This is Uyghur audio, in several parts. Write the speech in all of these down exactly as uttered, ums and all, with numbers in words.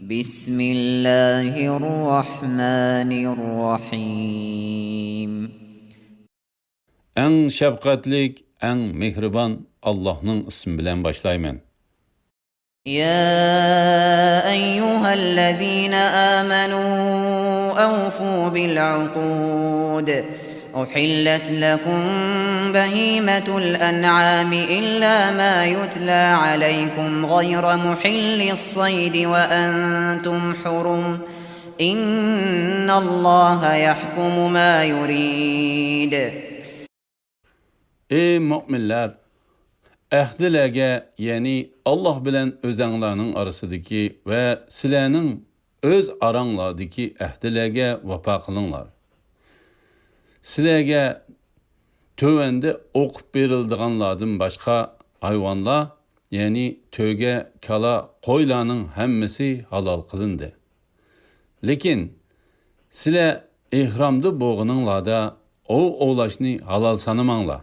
بسم الله الرحمن الرحيم. ئەڭ شەپقەتلىك، ئەڭ مېھرىبان ئاللاھنىڭ ئىسمى بىلەن باشلايمەن. يا أيها الذين آمنوا أوفوا بالعقود. أحلت لكم بهيمة الأنعام إلا ما يتلى عليكم غير محل الصيد وأنتم حرم. إن الله يحكم ما يريد. ئەي مۆمىنلەر! ئەھدىلەرگە، يەنى ئاللاھ بىلەن ئۆزەڭلارنىڭ ئارىسىدىكى ۋە سىلەرنىڭ ئۆز ئاراڭلاردىكى ئەھدىلەرگە ۋاپا قىلىڭلار. سىلەرگە تۆۋەندە ئوقۇپ بېرىلىدىغانلاردىن باشقا ھايۋانلار، يەنى تۆگە، كالا، قويلارنىڭ ھەممىسى ھالال قىلىندى. لېكىن سىلەر ئېھرامدا بولغىنىڭلاردا ئوۋ ئوۋلاشنى ھالال سانىماڭلار.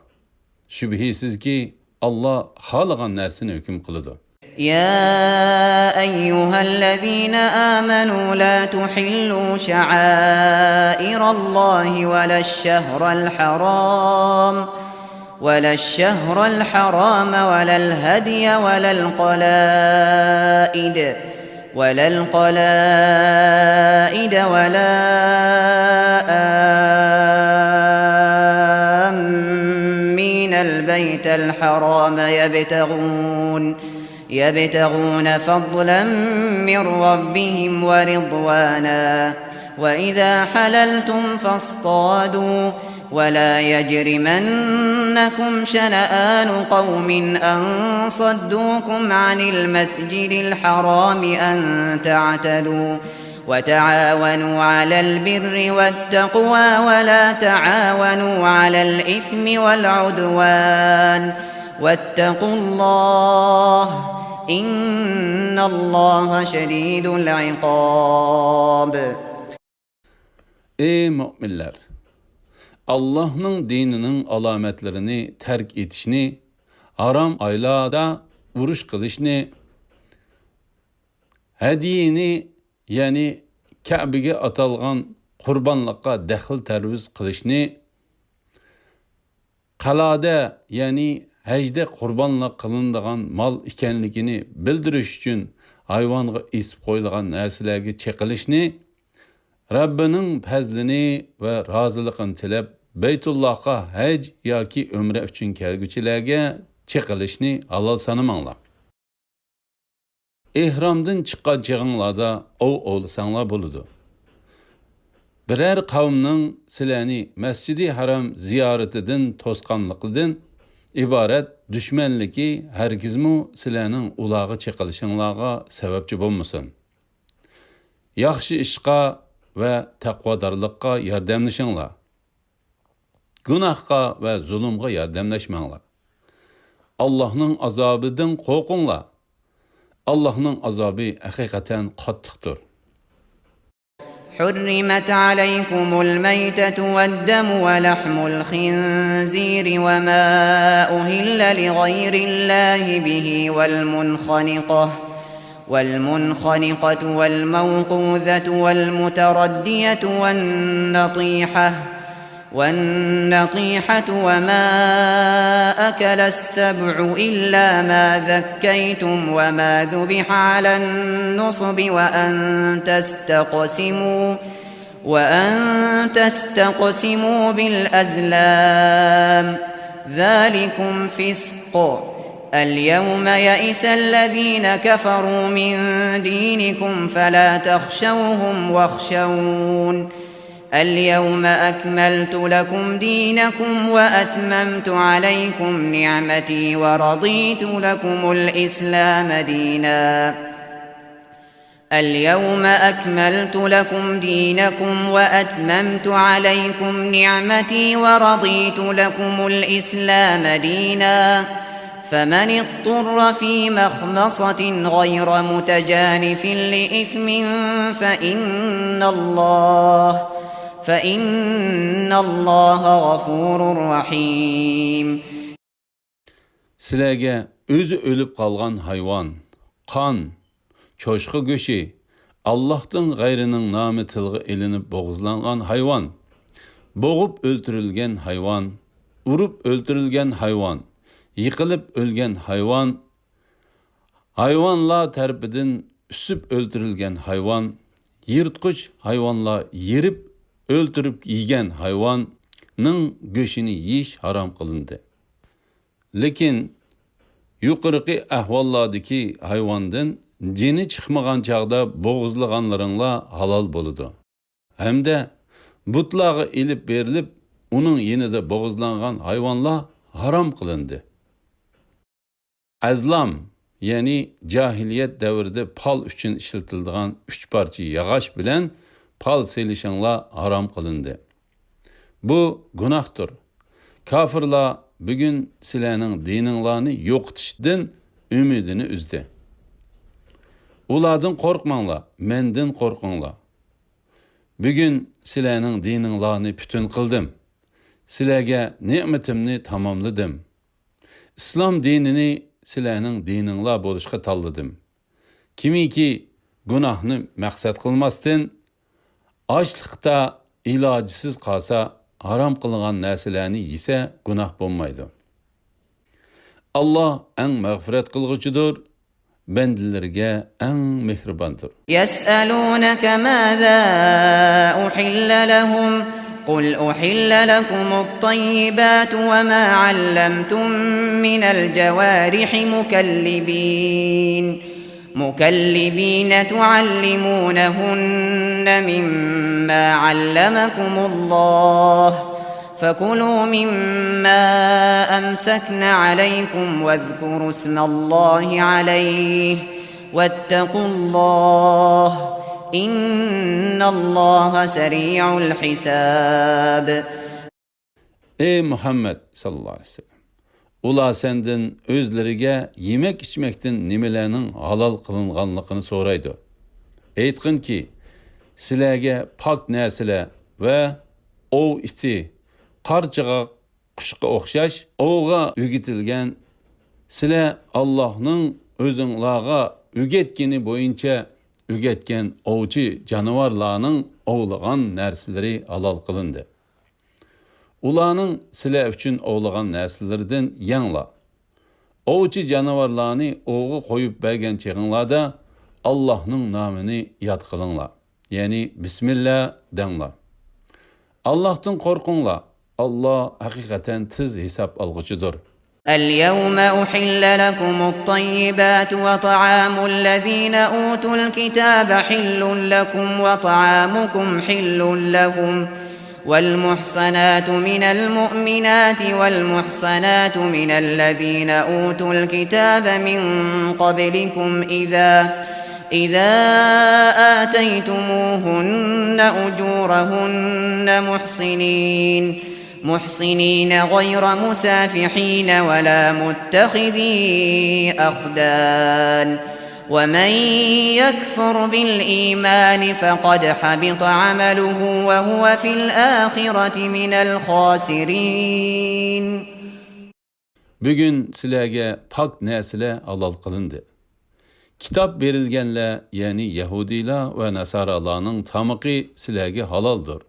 شۈبھىسىزكى، ئاللاھ خالىغان نەرسىنى ھۆكۈم قىلىدۇ. يا أيها الذين آمنوا لا تحلوا شعائر الله ولا الشهر الحرام ولا الشهر الحرام ولا الهدي ولا القلائد ولا القلائد ولا آمين البيت الحرام يبتغون، يبتغون فضلا من ربهم ورضوانا، وإذا حللتم فاصطادوا، ولا يجرمنكم شنآن قوم أن صدوكم عن المسجد الحرام أن تعتدوا، وتعاونوا على البر والتقوى ولا تعاونوا على الإثم والعدوان، واتقوا الله، إن الله شديد العقاب. ئەي مۆمىنلەر! ئاللاھنىڭ دىنىنىڭ ئالامەتلىرىنى تەرك ئېتىشنى، ھارام ئايلاردا ئۇرۇش قىلىشنى، ھەدىيىنى، يەنى كەبىگە ئاتالغان قۇربانلىققا دەخلى تەرۇز قىلىشنى، قەلئەدە، يەنى ھەجدە قۇربانلىق قىلىنىدىغان مال ئىكەنلىكىنى بىلدۈرۈش ئۈچۈن ھايۋانغا ئېسىپ قويۇلغان نەرسىلەرگە چېقىلىشنى، رەببىنىڭ پەزلىنى ۋە رازىلىقىنى تىلەپ، بەيتۇللاھقا ھەج ياكى ئۆمرە ئۈچۈن كەلگۈچىلەرگە چېقىلىشنى ھالال سانىماڭلار. ئېھرامدىن چىققان چېغىڭلاردا ئوۋ ئوۋلىساڭلار بولىدۇ. بىرەر قەۋمنىڭ سىلەرنى مەسجىدى ھارام زىيارىتىدىن توسقانلىقىدىن ئىبارەت دۈشمەنلىكى ھەرگىزمۇ سىلەرنىڭ ئۇلارغا چېقىلىشىڭلارغا سەۋەبچى بولمىسۇن. ياخشى ئىشقا ۋە تەقۋادارلىققا ياردەملىشىڭلار. گۇناھقا ۋە زۇلۇمغا ياردەملەشمەڭلار. ئاللاھنىڭ ئازابىدىن قورقۇڭلار. ئاللاھنىڭ ئازابى ھەقىقەتەن قاتتىقتۇر. حرمت عليكم الميتة والدم ولحم الخنزير وما أهل لغير الله به والمنخنقة والمنخنقة والموقوذة والمتردية والنطيحة، والنطيحة وما أكل السبع إلا ما ذكيتم وما ذبح على النصب وأن تستقسموا، وأن تستقسموا بالأزلام، ذلكم فسق. اليوم يئس الذين كفروا من دينكم فلا تخشوهم واخشون. اليوم أكملت لكم دينكم وأتممت عليكم نعمتي ورضيت لكم الإسلام دينا. اليوم أكملت لكم دينكم وأتممت عليكم نعمتي ورضيت لكم الإسلام دينا. فمن اضطر في مخمصة غير متجانف لإثم فإن الله، فإن الله غفور رحيم. سىلەرگە ئۆزى ئۆلۈپ قالغان ھايۋان، قان، چوشقا گۆشى، ئاللاھتىن غەيرىنىڭ نامى تىلغا ئېلىنىپ بوغۇزلانغان ھايۋان، بوغۇپ ئۆلتۈرۈلگەن ھايۋان، ئۇرۇپ ئۆلتۈرۈلگەن ھايۋان، يىقىلىپ ئۆلگەن ھايۋان، ھايۋانلار تەرىپىدىن ئۈسۈپ ئۆلتۈرۈلگەن ھايۋان، يىرتقۇچ ھايۋانلار يېرىپ ئۆلتۈرۈپ يېگەن ھايۋاننىڭ گۆشىنى يېيىش ھارام قىلىندى. لېكىن يۇقىرىقى ئەھۋاللاردىكى ھايۋاندىن جېنى چىقمىغان چاغدا بوغۇزلىغانلىرىڭلار ھالال بولىدۇ. ھەمدە بۇتلارغا ئېلىپ بېرىلىپ، ئۇنىڭ يېنىدا بوغۇزلانغان ھايۋانلار ھارام قىلىندى. ئەزلام، يەنى جاھىلىيەت دەۋرىدە پال ئۈچۈن ئىشلىتىلىدىغان ئۈچ پارچە ياغاچ بىلەن پال سېلىشىڭلار ھارام قىلىندى. بۇ گۇناھتۇر. كاپىرلار بۈگۈن سىلەرنىڭ دىنىڭلارنى يوقىتىشتىن ئۈمىدىنى ئۈزدى. ئۇلاردىن قورقماڭلار، مەندىن قورقۇڭلار. بۈگۈن سىلەرنىڭ دىنىڭلارنى پۈتۈن قىلدىم. سىلەرگە نېمىتىمنى تاماملىدىم. ئىسلام دىنىنى سىلەرنىڭ دىنىڭلار بولۇشقا تاللىدىم. كىمكى گۇناھنى مەقسەت قىلماستىن، ئاچلىقتا ئىلاجسىز قالسا، ھارام قىلغان نەرسىلەرنى يېسە گۇناھ بولمايدۇ. ئاللا ئەڭ مەغپىرەت قىلغۇچىدۇر، بەندىلىرىگە ئەڭ مېھرىباندۇر. يسألونك ماذا أحل لهم؟ قل أحل لكم الطيبات وما علمتم من الجوارح مكلبين مكلبين تعلمونهن مما علمكم الله، فكلوا مما أمسكن عليكم واذكروا اسم الله عليه، واتقوا الله، إن الله سريع الحساب. ئەي مۇھەممەد ساللاللاھۇ ئەلەيھى ۋەسەللەم، ئۇلار سەندىن ئۆزلىرىگە يېمەك-ئىچمەكتىن نېمىلەرنىڭ ھالال قىلىنغانلىقىنى سورايدۇ. ئېيتقىنكى، سىلەرگە پاك نەرسىلەر ۋە ئوۋ ئىتى، قارچىغا، قۇشقا ئوخشاش ئوۋغا ئۆگىتىلگەن، سىلەر ئاللاھنىڭ ئۆزۈڭلارغا ئۆگەتكىنى بويىچە ئۆگەتكەن ئوۋچى جانىۋارلارنىڭ ئوۋلىغان نەرسىلىرى ھالال قىلىندى. ئۇلارنىڭ سىلەر ئۈچۈن ئوۋلىغان نەرسىلىرىدىن يەڭلار. ئوۋچى جانىۋارلارنى ئوۋغا قويۇپ بەرگەن چېغىڭلاردا ئاللاھنىڭ نامىنى ياد قىلىڭلار، يەنى بىسمىللا دەڭلار. ئاللاھتىن قورقۇڭلار، ئاللا ھەقىقەتەن تېز ھېساب ئالغۇچىدۇر. اليوم أحل لكم الطيبات وطعام الذين أوتوا الكتاب حل لكم وطعامكم حل لهم، والمحصنات من المؤمنات والمحصنات من الذين أوتوا الكتاب من قبلكم إذا، إذا آتيتموهن أجورهن محصنين، محصنين غير مسافحين ولا متخذي أخدان، ومن يكفر بالإيمان فقد حبط عمله وهو في الآخرة من الخاسرين. بۈگۈن سىلەرگە پاك نەرسىلەر ھالال قىلىندى. كىتاب بېرىلگەنلەر، يەنى يەھۇدىيلار ۋە ناسارالارنىڭ تامىقى سىلەرگە ھالالدۇر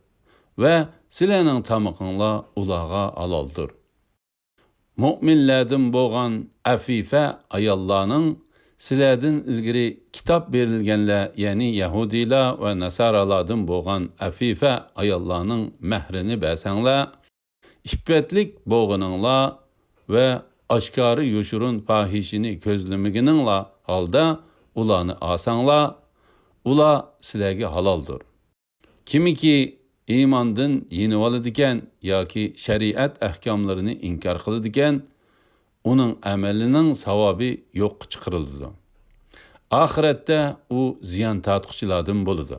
ۋە سىلەرنىڭ تامىقىڭلار ئۇلارغا ھالالدۇر. مۆمىنلەردىن بولغان ئەفىفە ئاياللارنىڭ سىلەردىن ئىلگىرى كىتاب بېرىلگەنلەر، يەنى يەھۇدىيلار ۋە ناسارالاردىن بولغان ئەفىفە ئاياللارنىڭ مەھرىنى بەرسەڭلار، ئىپپەتلىك بولغىنىڭلار ۋە ئاشكارا يوشۇرۇن پاھىشىنى كۆزلىمىگىنىڭلار ھالدا ئۇلارنى ئالساڭلار، ئۇلار سىلەرگە ھالالدۇر. كىمكى ئىماندىن يېنىۋالىدىكەن ياكى شەرىئەت ئەھكاملىرىنى ئىنكار قىلىدىكەن، ئۇنىڭ ئەمىلىنىڭ ساۋابى يوققا چىقىرىلىدۇ. ئاخىرەتتە ئۇ زىيان تارتقۇچىلاردىن بولىدۇ.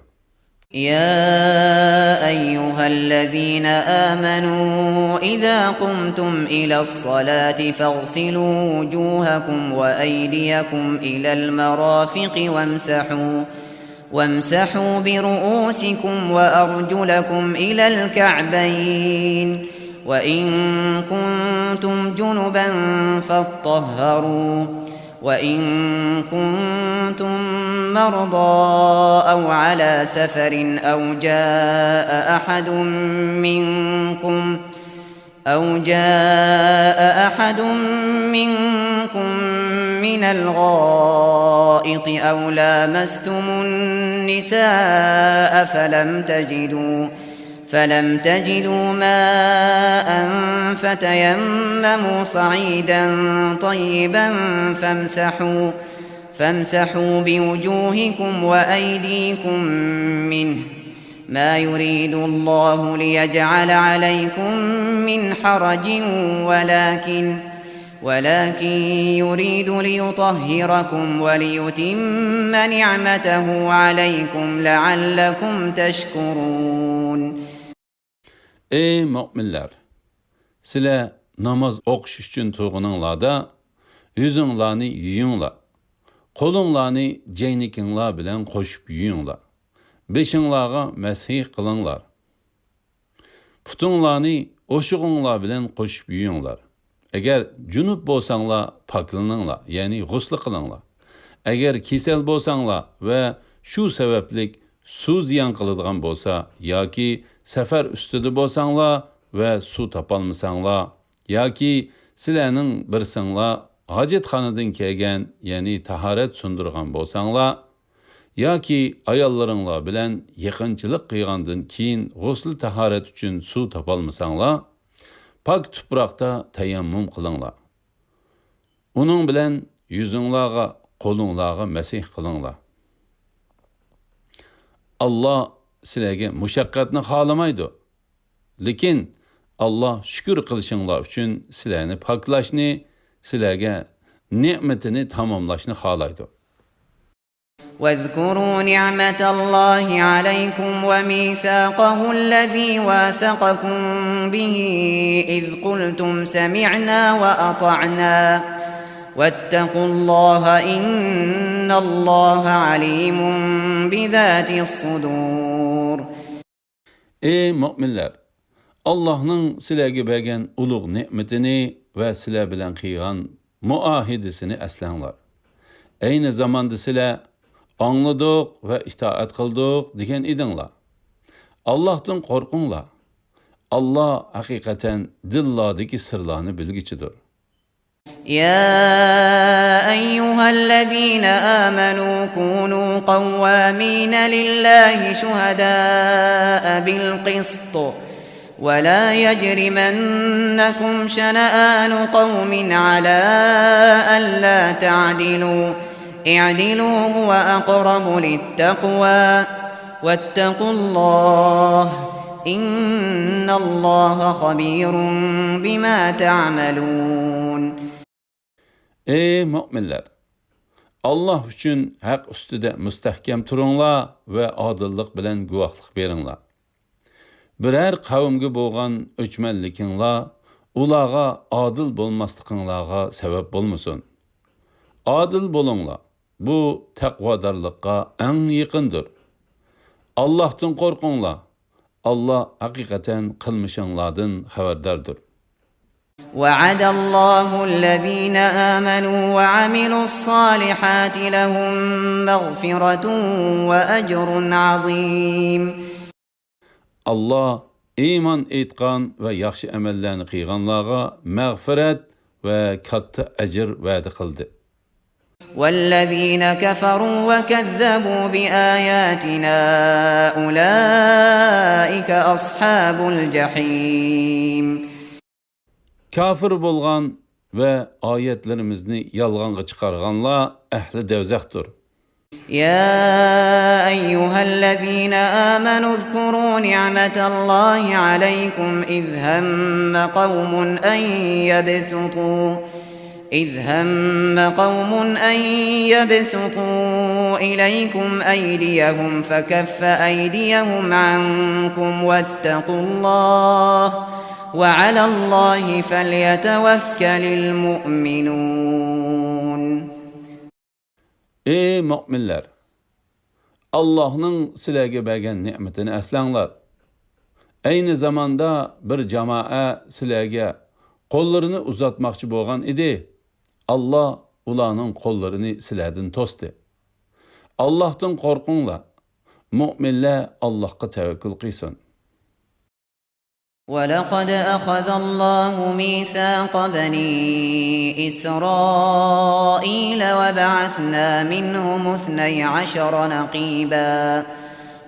يا أيها الذين آمنوا إذا قمتم إلى الصلاة فاغسلوا وجوهكم وأيديكم إلى المرافق وامسحوا، وامسحوا برؤوسكم وأرجلكم إلى الكعبين، وإن كنتم جنبا فاطهروا، وإن كنتم مرضى أو على سفر أو جاء أحد منكم أو جاء أحد منكم من الغائط أو لامستم النساء فلم تجدوا فلم تجدوا ماء فتيمموا صعيدا طيبا فامسحوا فامسحوا بوجوهكم وأيديكم منه ما يريد الله ليجعل عليكم من حرج ولكن ولكن يريد ليطهركم وليتم نعمته عليكم لعلكم تشكرون. ئەي مۆمىنلەر! سىلەر ناماز ئوقۇش ئۈچۈن تۇرغىنىڭلاردا يۈزۈڭلارنى يۇيۇڭلار، قولۇڭلارنى جەينىكىڭلار بىلەن قوشۇپ يۇيۇڭلار، بېشىڭلارغا مەسھى قىلىڭلار، پۇتۇڭلارنى ئوشۇغۇڭلار بىلەن قوشۇپ يۇيۇڭلار. ئەگەر جۇنۇپ بولساڭلار، پاكلىنىڭلار، يەنى غۇسلى قىلىڭلار. ئەگەر كېسەل بولساڭلار ۋە شۇ سەۋەبلىك سۇ زىيان قىلىدىغان بولسا ياكى سەپەر ئۈستىدە بولساڭلار ۋە سۇ تاپالمىساڭلار ياكى سىلەرنىڭ بىرسىڭلار ھاجەتخانىدىن كەلگەن، يەنى تاھارەت سۇندۇرغان بولساڭلار ياكى ئاياللىرىڭلار بىلەن يېقىنچىلىق قىلغاندىن كېيىن غۇسلى تاھارەت ئۈچۈن سۇ تاپالمىساڭلار، پاك تۇپراقتا تەيەممۇم قىلىڭلار. ئۇنىڭ بىلەن يۈزۈڭلارغا، قولۇڭلارغا مەسىھ قىلىڭلار. ئاللا سىلەرگە مۇشەققەتنى خالىمايدۇ. لېكىن ئاللا شۈكۈر قىلىشىڭلار ئۈچۈن سىلەرنى پاكلاشنى، سىلەرگە نېمىتىنى تاماملاشنى خالايدۇ. واذكروا نعمة الله عليكم وميثاقه الذي واثقكم به إذ قلتم سمعنا وأطعنا واتقوا الله إن الله عليم بذات الصدور. ئەي مۆمىنلەر! ئاللاھنىڭ سىلەرگە بەرگەن ئۇلۇغ نېمىتىنى ۋە سىلەر بىلەن قىلغان مۇئاھىدىسىنى ئەسلەڭلار. ئەينى زاماندا سىلەر «ئاڭلىدۇق ۋە ئىتائەت قىلدۇق» دېگەن ئىدىڭلار. ئاللاھتىن قورقۇڭلار. ئاللا ھەقىقەتەن دىللاردىكى سىرلارنى بىلگۈچىدۇر. يا أيها الذين آمنوا كونوا قوامين لله شهداء بالقسط ولا يجرمنكم شنآن قوم على ألا تعدلوا اعدلوا هو أقرب للتقوى واتقوا الله إن الله خبير بما تعملون. ئەي مۆمىنلەر! ئاللا ئۈچۈن ھەق ئۈستىدە مۇستەھكەم تۇرۇڭلار ۋە ئادىللىق بىلەن گۇۋاھلىق بېرىڭلار. بىرەر قەۋمگە بولغان ئۆچمەنلىكىڭلار ئۇلارغا ئادىل بولماسلىقىڭلارغا سەۋەب بولمىسۇن. ئادىل بولۇڭلار، بۇ تەقۋادارلىققا ئەڭ يېقىندۇر. ئاللاھتىن قورقۇڭلار، ئاللا ھەقىقەتەن قىلمىشىڭلاردىن خەۋەرداردۇر. وعد الله الذين آمنوا وعملوا الصالحات لهم مغفرة وأجر عظيم. ئاللا ئىمان ئېيتقان ۋە ياخشى ئەمەللەرنى قىلغانلارغا مەغپىرەت ۋە كاتتا ئەجىر ۋەدە قىلدى. والذين كفروا وكذبوا بآياتنا أولئك أصحاب الجحيم. كاپىر بولغان ۋە ئايەتلىرىمىزنى يالغانغا چىقارغانلار ئەھلى دوزاختۇر. يا أيها الذين آمنوا اذكروا نعمة الله عليكم إذ هم قوم أن يبسطوا إذ هم قوم أن يبسطوا إليكم أيديهم فكف أيديهم عنكم واتقوا الله وعلى الله فليتوكل المؤمنون. ئەي مۆمىنلەر! ئاللاھنىڭ سىلەرگە بەرگەن نېمىتىنى ئەسلەڭلار. ئەينى زاماندا بىر جامائە سىلەرگە قوللىرىنى ئۇزاتماقچى بولغان ئىدى. ئاللا ئۇلارنىڭ قوللىرىنى سىلەردىن توستى. ئاللاھتىن قورقۇڭلار. مۆمىنلەر ئاللاھقا تەۋەككۈل قىلسۇن. ولقد أخذ الله ميثاق بني إسرائيل وبعثنا منهم اثني عشر نقيبا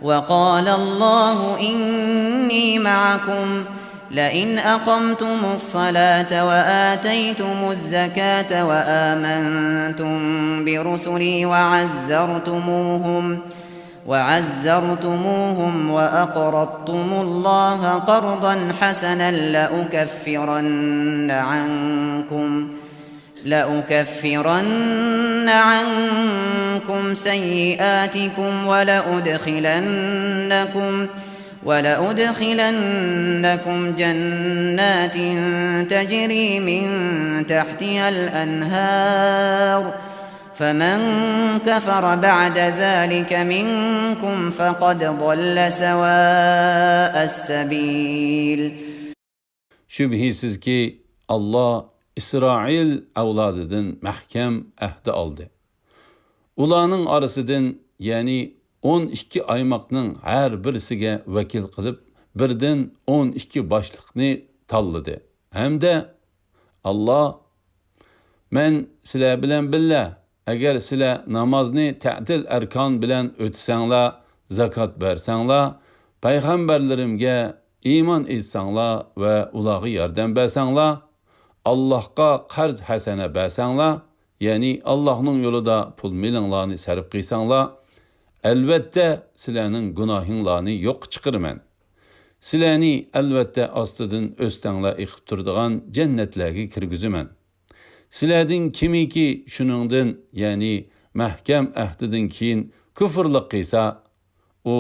وقال الله إني معكم لئن أقمتم الصلاة وآتيتم الزكاة وآمنتم برسلي وعزرتموهم وعزرتموهم وأقرضتم الله قرضا حسنا لأكفرن عنكم لأكفرن عنكم سيئاتكم ولأدخلنكم ولأدخلنكم جنات تجري من تحتها الأنهار فمن كفر بعد ذلك منكم فقد ضل سواء السبيل. شۈبھىسىزكى، ئاللا ئىسرائىل ئەۋلادىدىن مەھكەم ئەھدى ئالدى. ئۇلارنىڭ ئارىسىدىن، يەنى ئون ئىككى ئايماقنىڭ ھەر بىرسىگە ۋەكىل قىلىپ، بىردىن ئون ئىككى باشلىقنى تاللىدى. ھەمدە ئاللا، مەن سىلەر بىلەن بىللە، ئەگەر سىلەر نامازنى تەتىل ئەركان بىلەن ئۆتىسەڭلار، زاكات بەرسەڭلار، پەيغەمبەرلىرىمگە ئىمان ئېيتساڭلار ۋە ئۇلارغا ياردەم بەرسەڭلار، ئاللاھقا قەرز ھەسەنە بەرسەڭلار، يەنى ئاللاھنىڭ يولىدا پۇل مېلىڭلارنى سەرپ قىلساڭلار، ئەلۋەتتە سىلەرنىڭ گۇناھىڭلارنى يوققا چىقىرىمەن. سىلەرنى ئەلۋەتتە ئاستىدىن ئۆستەڭلەر ئېقىپ تۇرىدىغان جەننەتلەرگە كىرگۈزىمەن. سىلەردىن كىمكى شۇنىڭدىن، يەنى مەھكەم ئەھدىدىن كېيىن كۇفرلۇق قىلسا، ئۇ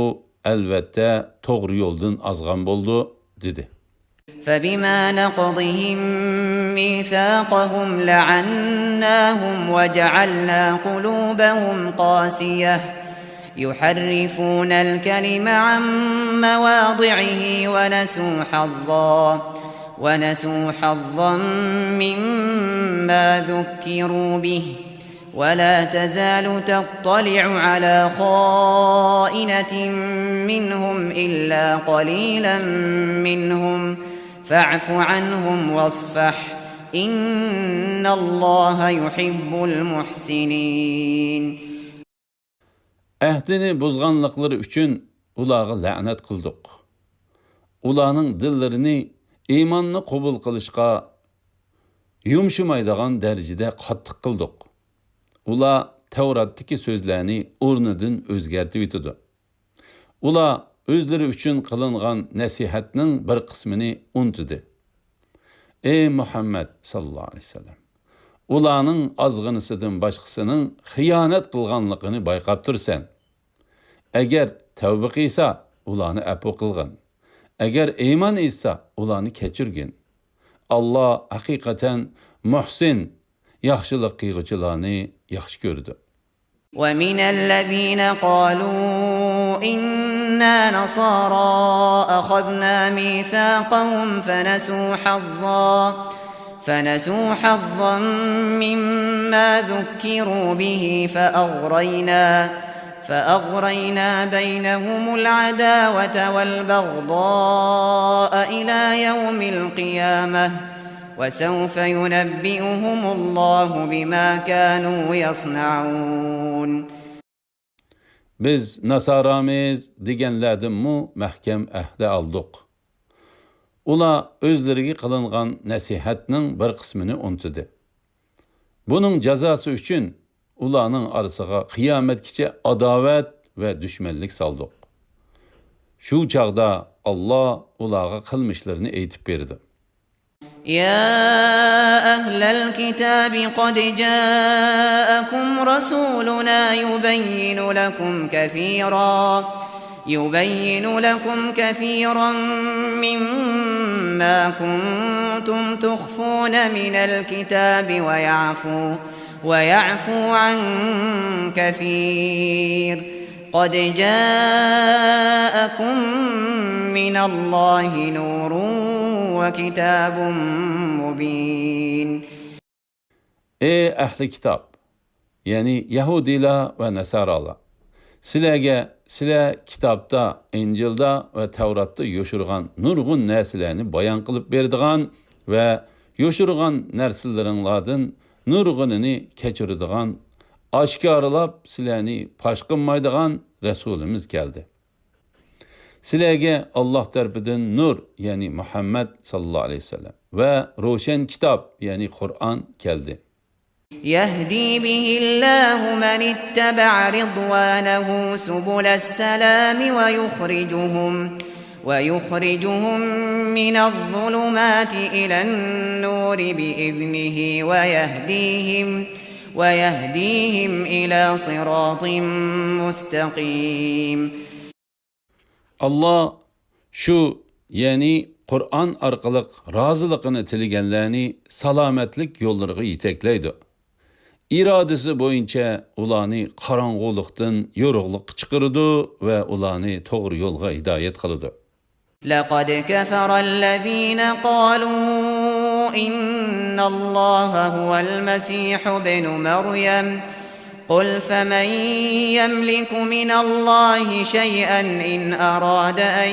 ئەلۋەتتە توغرا يولدىن ئازغان بولىدۇ، دېدى. فبما نقضهم ميثاقهم لعناهم وجعلنا قلوبهم قاسية يحرفون الكلم عن مواضعه ونسوا حظا ونسوا حظا مما ذكروا به ولا تزال تطلع على خائنة منهم إلا قليلا منهم فاعف عنهم واصفح إن الله يحب المحسنين. ئەھدىنى بۇزغانلىقلىرى ئۈچۈن ئۇلارغا لەنەت قىلدۇق. ئۇلارنىڭ دىللىرىنى ئىماننى قوبۇل قىلىشقا يۇمشىمايدىغان دەرىجىدە قاتتىق قىلدۇق. ئۇلار تەۋراتتىكى سۆزلەرنى ئورنىدىن ئۆزگەرتىۋېتىدۇ. ئۇلار ئۆزلىرى ئۈچۈن قىلىنغان نەسىھەتنىڭ بىر قىسمىنى ئۇنتۇدى. ئەي مۇھەممەد ساللاللاھۇ ئەلەيھى ۋەسەللەم، ئۇلارنىڭ ئازغىنىسىدىن باشقىسىنىڭ خىيانەت قىلغانلىقىنى بايقاپ تۇرىسەن. ئەگەر تەۋبە قىلسا، ئۇلارنى ئەپۇ قىلغىن. ئەگەر ئىمان ئېيتسا، ئۇلارنى كەچۈرگىن. ئاللا ھەقىقەتەن مۇھسىن، ياخشىلىق قىلغۇچىلارنى ياخشى كۆرىدۇ. ومن الذين قالوا إنا نصارى أخذنا ميثاقهم فنسوا حظا فنسوا حظا مما ذكروا به فأغرينا فأغرينا بينهم العداوة والبغضاء إلى يوم القيامة وسوف ينبئهم الله بما كانوا يصنعون. بىز ناسارامىز دېگەنلەردىنمۇ مەھكەم ئەھدە ئالدۇق. ئۇلار ئۆزلىرىگە قىلىنغان نەسىھەتنىڭ بىر قىسمىنى ئۇنتۇدى. بۇنىڭ جازاسى ئۈچۈن ئۇلارنىڭ ئارىسىغا قىيامەتكىچە ئاداۋەت ۋە دۈشمەنلىك سالدۇق. شۇ چاغدا ئاللا ئۇلارغا قىلمىشلىرىنى ئېيتىپ بېرىدۇ. يا أهل الكتاب قد جاءكم رسولنا يبين لكم كثيرا يبين لكم كثيرا مما كنتم تخفون من الكتاب ويعفو ويعفو عن كثير قد جاءكم من الله نور وكتاب مبين. ئەي ئەھلى كىتاب! يەنى يەھۇدىيلار ۋە ناسارالار، سىلەرگە سىلەر كىتابتا، ئىنجىلدا ۋە تەۋراتتا يوشۇرغان نۇرغۇن نەرسىلەرنى بايان قىلىپ بېرىدىغان ۋە يوشۇرغان نەرسىلىرىڭلاردىن نۇرغۇنىنى كەچۈرىدىغان، ئاشكارىلاپ سىلەرنى پاش قىلمايدىغان رەسۇلىمىز كەلدى. سىلەرگە ئاللاھ تەرىپىدىن نۇر، يەنى مۇھەممەد ساللاللاھۇ ئەلەيھى ۋەسەللەم، ۋە روشەن كىتاب، يەنى قۇرئان كەلدى. يهدي به الله من اتبع رضوانه سبل السلام ويخرجهم، ويخرجهم من الظلمات إلى النور بإذنه ويهديهم، ويهديهم إلى صراط مستقيم. ئاللاھ شۇ، يەنى قۇرئان ئارقىلىق رازىلىقىنى تىلىگەنلەرنى سالامەتلىك يوللىرىغا يېتەكلەيدۇ. ئىرادىسى بويىچە ئۇلارنى قاراڭغۇلۇقتىن يورۇقلۇققا چىقىرىدۇ ۋە ئۇلارنى توغرا يولغا ھىدايەت قىلىدۇ. لقد كفر الذين قالوا إن الله هو المسيح ابن مريم، قل فمن يملك من الله شيئا إن أراد أن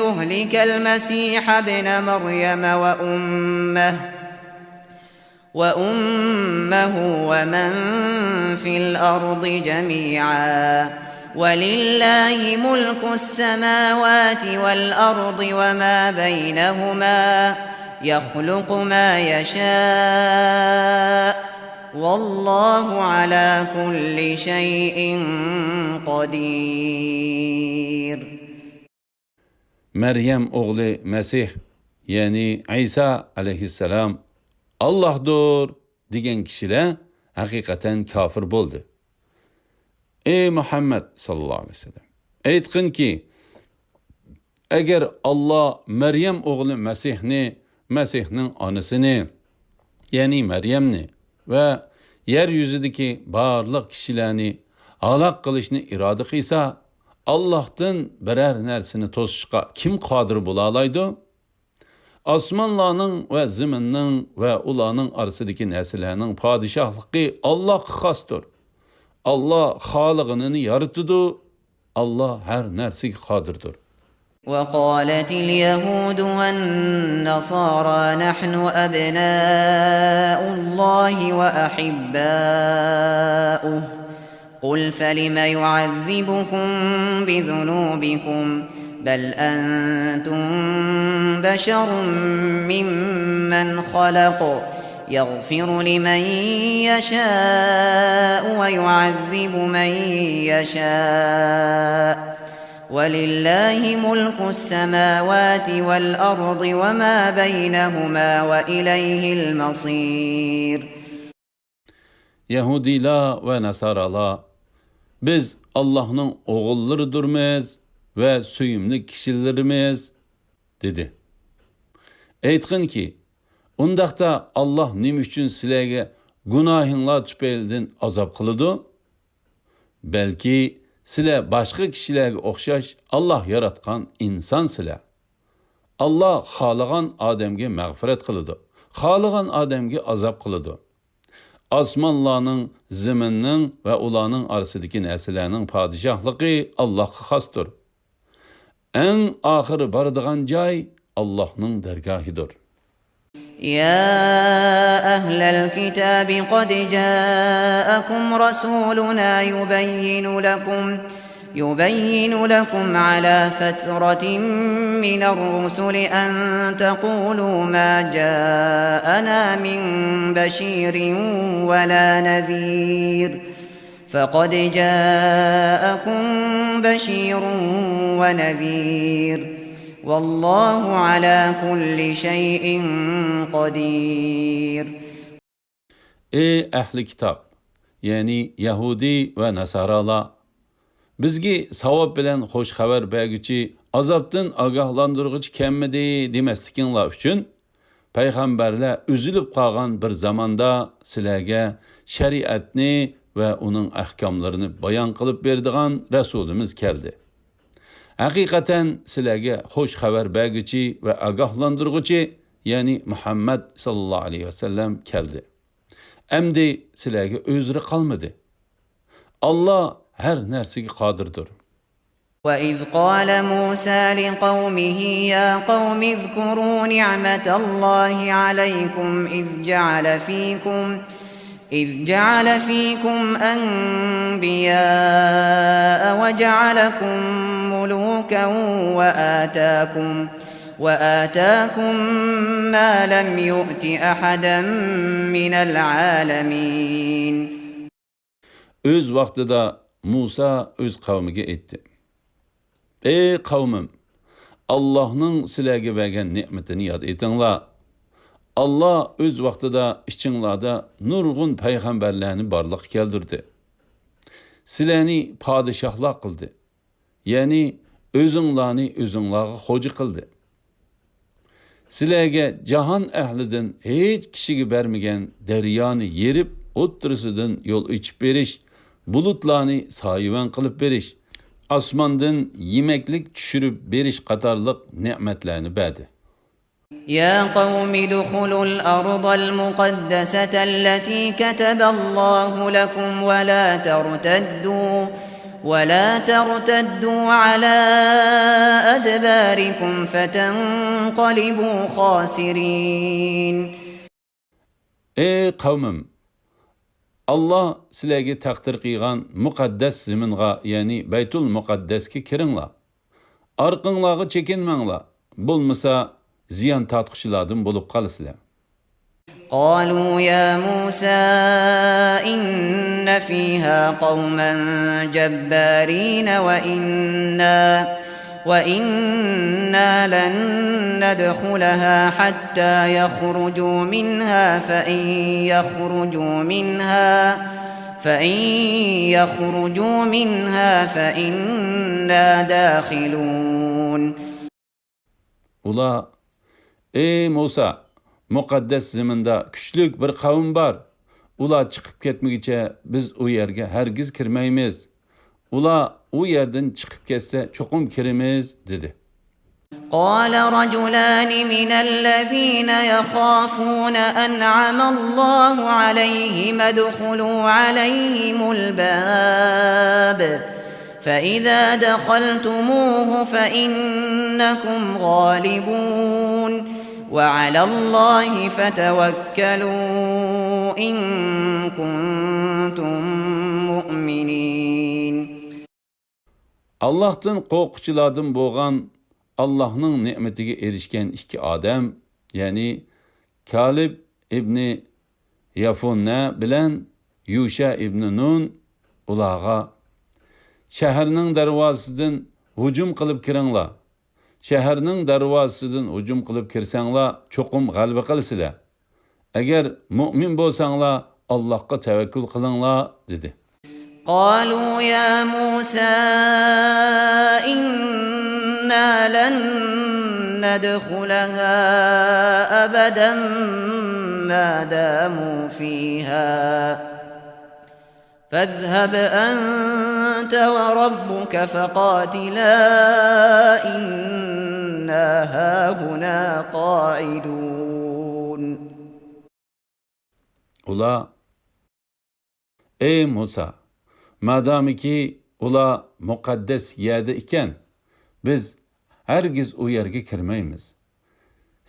يهلك المسيح ابن مريم وأمه، وأمه ومن في الأرض جميعا، ولله ملك السماوات والأرض وما بينهما، يخلق ما يشاء، والله على كل شيء قدير. مەريەم ئوغلى مەسىھ، يەنى ئەيسا ئەلەيھىسسالام، ئاللاھدۇر دېگەن كىشىلەر ھەقىقەتەن كاپىر بولدى. ئەي مۇھەممەد ساللاللاھۇ ئەلەيھى ۋەسەللەم، ئېيتقىنكى، ئەگەر ئاللاھ مەريەم ئوغلى مەسىھنى، مەسىھنىڭ ئانىسىنى، يەنى مەريەمنى ۋە يەر يۈزىدىكى بارلىق كىشىلەرنى ھالاك قىلىشنى ئىرادە قىلسا، ئاللاھتىن بىرەر نەرسىنى توسۇشقا كىم قادىر بولالايدۇ؟ ئاسمانلارنىڭ ۋە زېمىننىڭ ۋە ئۇلارنىڭ ئارىسىدىكى نەرسىلەرنىڭ پادىشاھلىقى ئاللاھقا خاستۇر. ئاللاھ خالىغىنىنى يارىتىدۇ. ئاللاھ ھەر نەرسىگە قادىردۇر. وقالت اليهود والنصارى نحن أبناء الله وأحباؤه، قل فلم يعذبكم بذنوبكم، بل أنتم بشر ممن خلق، يغفر لمن يشاء ويعذب من يشاء، ولله ملك السماوات والأرض وما بينهما وإليه المصير. يەھۇدىيلار ۋە ناسارالار، بىز ئاللاھنىڭ ئوغۇللىرىدۇرمىز ۋە سۆيۈملۈك كىشىلىرىمىز، دېدى. ئېيتقىنكى، ئۇنداقتا ئاللاھ نېمە ئۈچۈن سىلەرگە گۇناھىڭلار تۈپەيلىدىن ئازاب قىلىدۇ؟ بەلكى سىلەر باشقا كىشىلەرگە ئوخشاش ئاللاھ ياراتقان ئىنسانسىلەر. ئاللاھ خالىغان ئادەمگە مەغپىرەت قىلىدۇ، خالىغان ئادەمگە ئازاب قىلىدۇ. ئاسمانلارنىڭ، زېمىننىڭ ۋە ئۇلارنىڭ ئارىسىدىكى نەرسىلەرنىڭ پادىشاھلىقى ئاللاھقا خاستۇر. ئەڭ ئاخىرى بارىدىغان جاي ئاللاھنىڭ دەرگاھىدۇر. يا أهل الكتاب قد جاءكم رسولنا يبين لكم، يبين لكم على فترة من الرسل أن تقولوا ما جاءنا من بشير ولا نذير، فقد جاءكم بشير ونذير، والله على كل شيء قدير. ئەي ئەھلى كىتاب، يەنى يەھۇدىي ۋە ناسارالار، بىزگە ساۋاب بىلەن خۇش خەۋەر بەرگۈچى، ئازابتىن ئاگاھلاندۇرغۇچى كەلمىدى دېمەسلىكىڭلار ئۈچۈن، پەيغەمبەرلەر ئۈزۈلۈپ قالغان بىر زاماندا سىلەرگە شەرىئەتنى ۋە ئۇنىڭ ئەھكاملىرىنى بايان قىلىپ بېرىدىغان رەسۇلىمىز كەلدى. ھەقىقەتەن سىلەرگە خۇش خەۋەر بەرگۈچى ۋە ئاگاھلاندۇرغۇچى، يەنى مۇھەممەد ساللاللاھۇ ئەلەيھى ۋەسەللەم كەلدى. ئەمدى سىلەرگە ئۆزرە قالمىدى. ئاللا ھەر نەرسىگە قادىردۇر. وإذ قال موسى لقومه يا قوم اذكروا نعمة الله عليكم إذ جعل فيكم إذ جعل فيكم أنبياء وجعلكم ملوكا وآتاكم وآتاكم ما لم يؤت أحدا من العالمين. ئۆز ۋاقتىدا مۇسا ئۆز قەۋمىگە ئېيتتى: ئەي قەۋمىم، ئاللاھنىڭ سىلەرگە بەرگەن نېمىتىنى ياد ئېتىڭلار. ئاللا ئۆز ۋاقتىدا ئىچىڭلاردا نۇرغۇن پەيغەمبەرلەرنى بارلىققا كەلتۈردى. سىلەرنى پادىشاھلار قىلدى. يەنى ئۆزۈڭلارنى ئۆزۈڭلارغا خوجا قىلدى. سىلەرگە جاھان ئەھلىدىن ھېچ كىشىگە بەرمىگەن دەريانى يېرىپ، ئوتتۇرىسىدىن يول ئېچىپ بېرىش، بۇلۇتلارنى سايىۋەن قىلىپ بېرىش، ئاسماندىن يېمەكلىك چۈشۈرۈپ بېرىش قاتارلىق نېمەتلەرنى بەردى. يا قوم ادخلوا الأرض المقدسة التي كتب الله لكم ولا ترتدوا ولا ترتدوا على أدباركم فتنقلبوا خاسرين. ئەي قەۋمىم، ئاللا سىلەرگە تەقدىر قىلغان مۇقەددەس زېمىنغا، يەنى بەيتۇل مۇقەددەسكە كىرىڭلار. ئارقىڭلارغا چېكىنمەڭلار، بولمىسا زىيان تارتقۇچىلاردىن بولۇپ قالىسىلەر. قالوا يا موسى إن فيها قوما جبارين وإنا، وإنا لن ندخلها حتى يخرجوا منها فإن يخرجوا منها، فإن يخرجوا منها فإنا داخلون. ئۇلار: ئەي مۇسا، مۇقەددەس زېمىندا كۈچلۈك بىر قەۋم بار. ئۇلار چىقىپ كەتمىگۈچە بىز ئۇ يەرگە ھەرگىز كىرمەيمىز. ئۇلار ئۇ يەردىن چىقىپ كەتسە چوقۇم كىرىمىز، دېدى. قال رجلان من الذين يخافون أنعم الله عليهم ادخلوا عليهم الباب فإذا دخلتموه فإنكم غالبون وعلى الله فتوكلوا إن كنتم مؤمنين. ئاللاھتىن قورققۇچىلاردىن بولغان، ئاللاھنىڭ نېمىتىگە ئېرىشكەن ئىككى ئادەم، يەنى كالىب ئىبنى يەفۇننە بىلەن يۇشە ئىبنى نۇن ئۇلارغا: شەھەرنىڭ دەرۋازىسىدىن ھۇجۇم قىلىپ كىرىڭلار. شەھەرنىڭ دەرۋازىسىدىن ھۇجۇم قىلىپ كىرسەڭلار، چوقۇم غەلىبە قىلىسىلەر. ئەگەر مۇئمىن بولساڭلار، ئاللاھقا تەۋەككۈل قىلىڭلار، دېدى. قالوا يا موسى إنا لن ندخلها أبدا ما داموا فيها فاذهب أنت وربك فقاتلا إنا هاهنا قاعدون. ئۇلار: ئەي مۇسا، مادامىكى ئۇلار مۇقەددەس يەردە ئىكەن، بىز ھەرگىز ئۇ يەرگە كىرمەيمىز.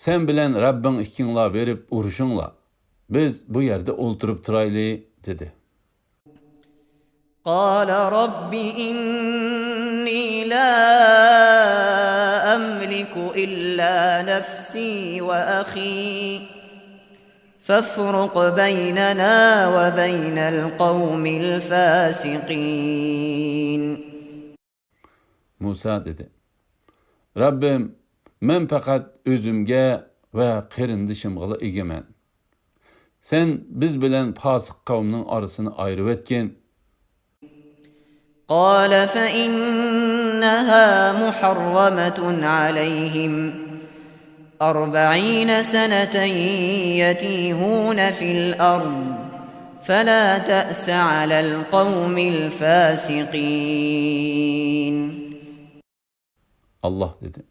سەن بىلەن رەببىڭ ئىككىڭلار بېرىپ ئۇرۇشۇڭلار. بىز بۇ يەردە ئولتۇرۇپ تۇرايلى، دېدى. قال رب إني لا أملك إلا نفسي وأخي فافرق بيننا وبين القوم الفاسقين. مۇسا دېدى: رەببىم، مەن پەقەت ئۆزۈمگە ۋە قېرىندىشىمغىلا ئىگىمەن. سەن بىز بىلەن پاسىق قەۋمنىڭ ئارىسىنى ئايرىۋەتكىن. قال فإنها محرمة عليهم أربعين سنة يتيهون في الأرض فلا تأس على القوم الفاسقين. ئاللاھ دېدى: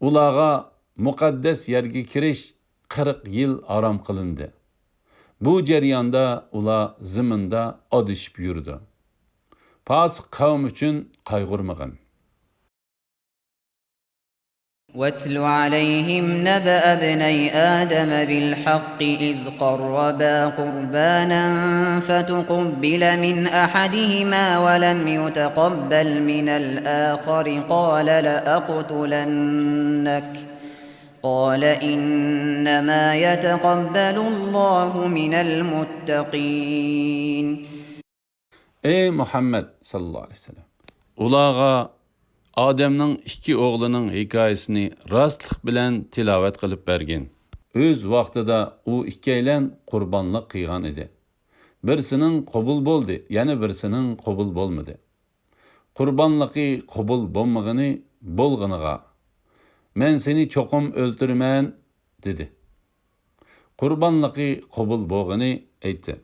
ئۇلارغا مۇقەددەس يەرگە كىرىش قىرىق يىل ھارام قىلىندى. بۇ جەرياندا ئۇلار زېمىندا ئادىشىپ يۈرىدۇ. پاسىق قەۋم ئۈچۈن قايغۇرمىغىن. واتل عليهم نبأ ابني آدم بالحق إذ قربا قربانا فتقبل من أحدهما ولم يتقبل من الآخر قال لأقتلنك قال إنما يتقبل الله من المتقين. ئەي مۇھەممەد ساللاللاھۇ ئەلەيھى ۋەسەللەم، ئۇلارغا ئادەمنىڭ ئىككى ئوغلىنىڭ ھېكايىسىنى راستلىق بىلەن تىلاۋەت قىلىپ بەرگىن. ئۆز ۋاقتىدا ئۇ ئىككىيلەن قۇربانلىق قىلغان ئىدى. بىرسىنىڭ قوبۇل بولدى، يەنە بىرسىنىڭ قوبۇل بولمىدى. قۇربانلىقى قوبۇل بولمىغىنى بولغىنىغا، مەن سېنى چوقۇم ئۆلتۈرىمەن، دېدى. قۇربانلىقى قوبۇل بولغىنى ئېيتتى.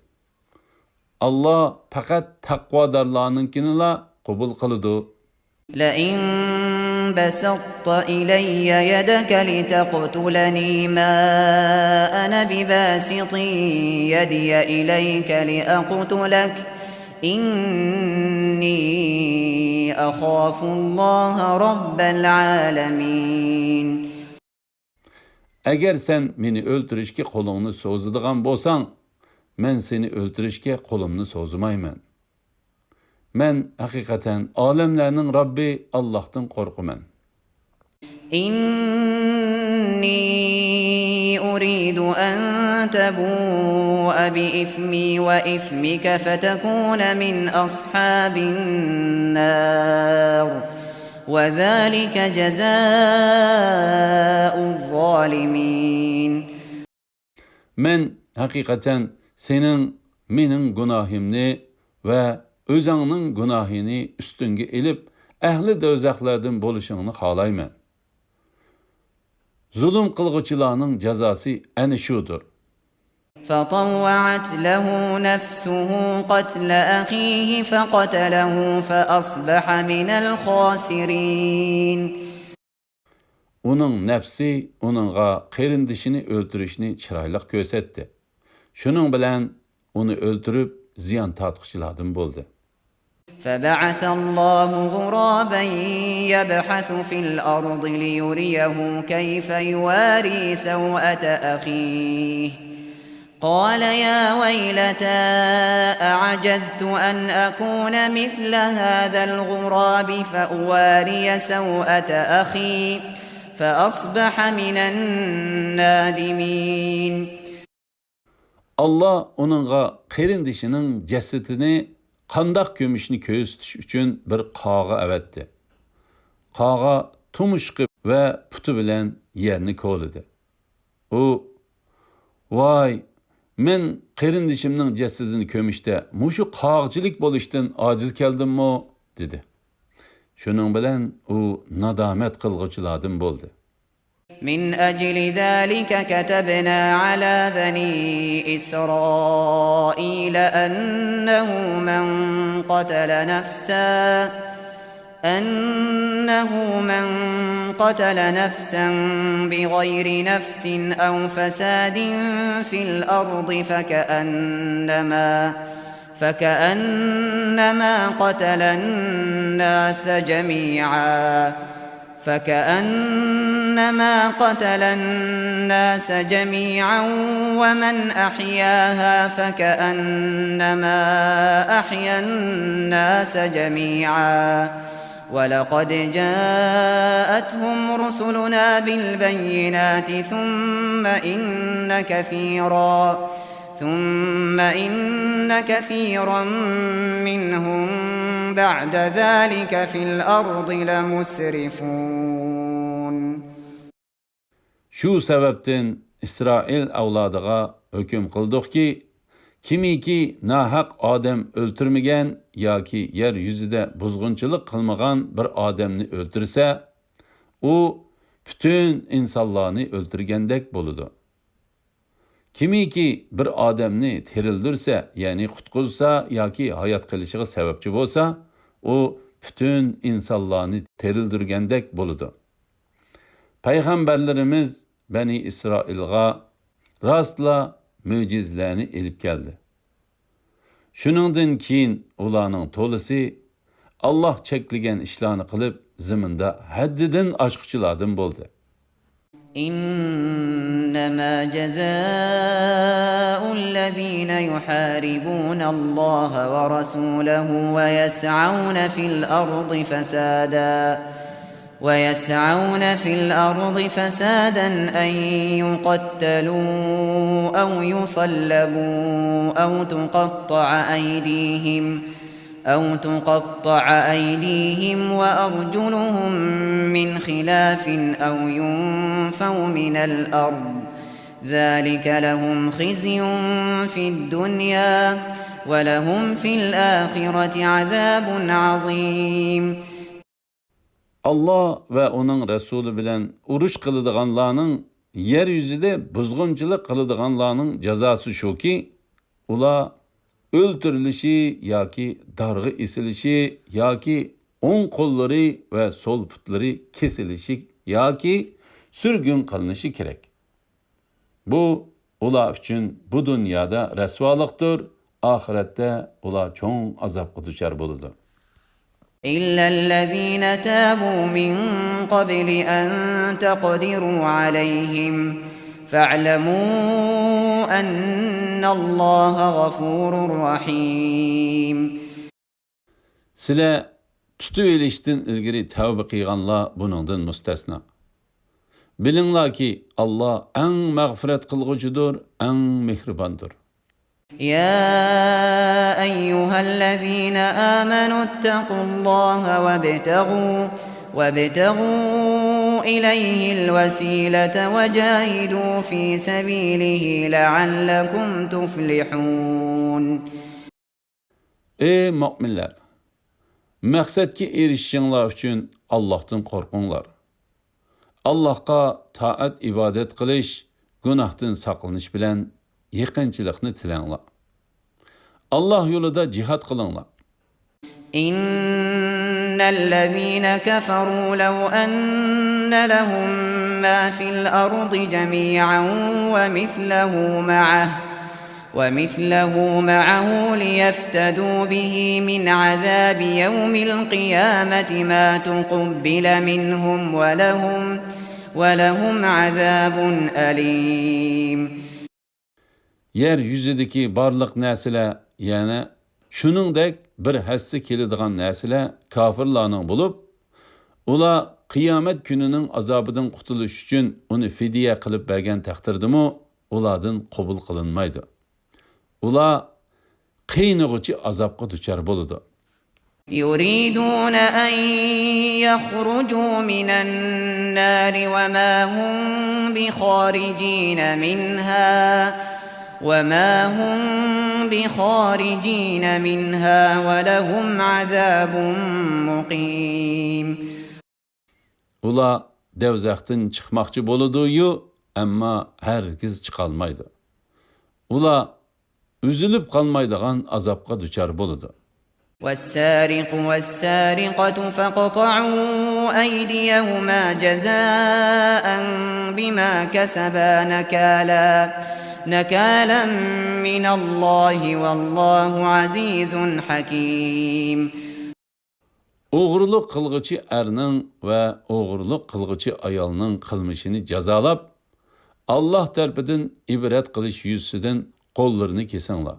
ئاللا پەقەت تەقۋادارلارنىڭكىنىلا قوبۇل قىلىدۇ. لئن بسطت إلي يدك لتقتلني ما أنا بباسط يدي إليك لأقتلك إني أخاف الله رب العالمين. ئەگەر سەن مېنى ئۆلتۈرۈشكە قولۇڭنى سوزىدىغان بولساڭ، مەن سېنى ئۆلتۈرۈشكە قولۇمنى سوزمايمەن. مەن ھەقىقەتەن ئالەملەرنىڭ رەببى ئاللاھتىن قورقىمەن. إني أريد أن تبوء بإثمي وإثمك فتكون من أصحاب النار وذلك جزاء الظالمين. مەن ھەقىقەتەن سېنىڭ مېنىڭ گۇناھىمنى ۋە ئۆزۈڭنىڭ گۇناھىنى ئۈستۈڭگە ئېلىپ، ئەھلى دوزاخلاردىن بولۇشۇڭنى خالايمەن. زۇلۇم قىلغۇچىلارنىڭ جازاسى ئەنە شۇدۇر. فطوعت له نفسه قتل أخيه فقتله فأصبح من الخاسرين. ئۇنىڭ نەپسى ئۇنىڭغا قېرىندىشىنى ئۆلتۈرۈشنى چىرايلىق كۆرسەتتى. شۇنىڭ بىلەن ئۇنى ئۆلتۈرۈپ، زىيان تارتقۇچىلاردىن بولدى. فبعث الله غرابا يبحث في الأرض ليريه كيف يواري سوءة أخيه قال يا ويلتى أعجزت أن أكون مثل هذا الغراب فأواري سوءة أخي فأصبح من النادمين. ئاللا ئۇنىڭغا قېرىندىشىنىڭ جەسىتىنى قانداق كۆمۈشنى كۆرسىتىش ئۈچۈن بىر قاغا ئەۋەتتى. قاغا تۇمشۇقى ۋە پۇتى بىلەن يەرنى كولىدى. ئۇ، ۋاي، مەن قېرىندىشىمنىڭ جەسىتىنى كۆمۈشتە مۇشۇ قاغىچىلىك بولۇشتىن ئاجىز كەلدىممۇ؟ دېدى. شۇنىڭ بىلەن ئۇ نادامەت قىلغۇچىلاردىن بولدى. من أجل ذلك كتبنا على بني إسرائيل أنه من قتل نفسا أنه من قتل نفسا بغير نفس أو فساد في الأرض فكأنما فكأنما قتل الناس جميعا فكأنما قتل الناس جميعا ومن أحياها فكأنما أحيا الناس جميعا ولقد جاءتهم رسلنا بالبينات ثم إن كثيرا ثم إن كثيرا منهم بعد ذلك في الأرض لمسرفون. شۇ سەۋەبتىن ئىسرائىل ئەۋلادىغا ھۆكۈم قىلدۇقكى، كىمكى ناھەق ئادەم ئۆلتۈرمىگەن ياكى يەر يۈزىدە بۇزغۇنچىلىق قىلمىغان بىر ئادەمنى ئۆلتۈرسە، ئۇ پۈتۈن ئىنسانلارنى ئۆلتۈرگەندەك بولىدۇ. كىمكى بىر ئادەمنى تىرىلدۈرسە، يەنى قۇتقۇزسا ياكى ھايات قېلىشىغا سەۋەبچى بولسا، ئۇ پۈتۈن ئىنسانلارنى تىرىلدۈرگەندەك بولىدۇ. پەيغەمبەرلىرىمىز بەنى ئىسرائىلغا راستلا مۆجىزىلەرنى ئېلىپ كەلدى. شۇنىڭدىن كېيىن ئۇلارنىڭ تولىسى ئاللاھ چەكلىگەن ئىشلارنى قىلىپ، زېمىندا ھەددىدىن ئاشقۇچىلاردىن بولدى. إنما جزاء الذين يحاربون الله ورسوله ويسعون في الأرض فسادا ويسعون في الأرض فسادا أن يقتلوا أو يصلبوا أو تقطع أيديهم أو تقطع أيديهم وأرجلهم من خلاف أو ينفوا من الأرض ذلك لهم خزي في الدنيا ولهم في الآخرة عذاب عظيم. ئاللاھ ۋە ئۇنىڭ رەسۇلى بىلەن ئۇرۇش قىلىدىغانلارنىڭ، يەر يۈزىدە بۇزغۇنچىلىق قىلىدىغانلارنىڭ جازاسى شۇكى، ئۇلار ئۆلتۈرۈلۈشى ياكى دارغا ئېسىلىشى ياكى ئوڭ قوللىرى ۋە سول پۇتلىرى كېسىلىشى ياكى سۈرگۈن قىلىنىشى كېرەك. بۇ ئۇلار ئۈچۈن بۇ دۇنيادا رەسۋالىقتۇر، ئاخىرەتتە ئۇلار چوڭ ئازابقا دۇچار بولىدۇ. إلا الذين تابوا من قبل أن تقدروا عليهم فاعلموا أن الله غفور رحيم. سىلەر تۇتۇۋېلىشتىن ئىلگىرى تەۋبە قىلغانلار بۇنىڭدىن مۇستەسنا. بىلىڭلاركى، ئاللاھ ئەڭ مەغپىرەت قىلغۇچىدۇر، ئەڭ مېھرىباندۇر. يا أيها الذين آمنوا اتقوا الله وابتغوا وابتغوا إليه الوسيلة وجاهدوا في سبيله لعلكم تفلحون. ئەي مۆمىنلەر! مەقسەتكە ئېرىشىشىڭلار ئۈچۈن ئاللاھتىن قورقۇڭلار. ئاللاھقا تائەت-ئىبادەت قىلىش، گۇناھتىن ساقلىنىش بىلەن يېقىنچىلىقنى تىلەڭلار. ئاللاھ يولىدا جىھاد قىلىڭلار. إن الذين كفروا لو أن لهم ما في الأرض جميعا ومثله معه ومثله معه ليفتدوا به من عذاب يوم القيامة ما تقبل منهم ولهم ولهم عذاب أليم. يەر يۈزىدىكى بارلىق نەرسىلەر، يەنى شۇنىڭدەك بىر ھەسسە كېلىدىغان نەرسىلەر كاپىرلارنىڭ بولۇپ، ئۇلار قىيامەت كۈنىنىڭ ئازابىدىن قۇتۇلۇش ئۈچۈن ئۇنى فىدىيە قىلىپ بەرگەن تەقدىردىمۇ، ئۇلاردىن قوبۇل قىلىنمايدۇ. ئۇلار قىينىغۇچى ئازابقا دۇچار بولىدۇ. يريدون أن يخرجوا من النار وما هم بخارجين منها وما هم بخارجين منها ولهم عذاب مقيم. ئۇلار دەۋزەختىن چىقماقچى بولىدۇ-يۇ، ئەمما ھەرگىز چىقالمايدۇ. ئۇلار ئۈزۈلۈپ قالمايدىغان ئازابقا دۇچار بولىدۇ. والسارق والسارقة فاقطعوا أيديهما جزاء بما كسبا نكالا نكالا من الله والله عزيز حكيم. ئوغرىلىق قىلغۇچى ئەرنىڭ ۋە ئوغرىلىق قىلغۇچى ئايالنىڭ قىلمىشىنى جازالاپ، ئاللاھ تەرىپىدىن ئىبرەت قىلىش يۈزىسىدىن قوللىرىنى كېسىڭلار.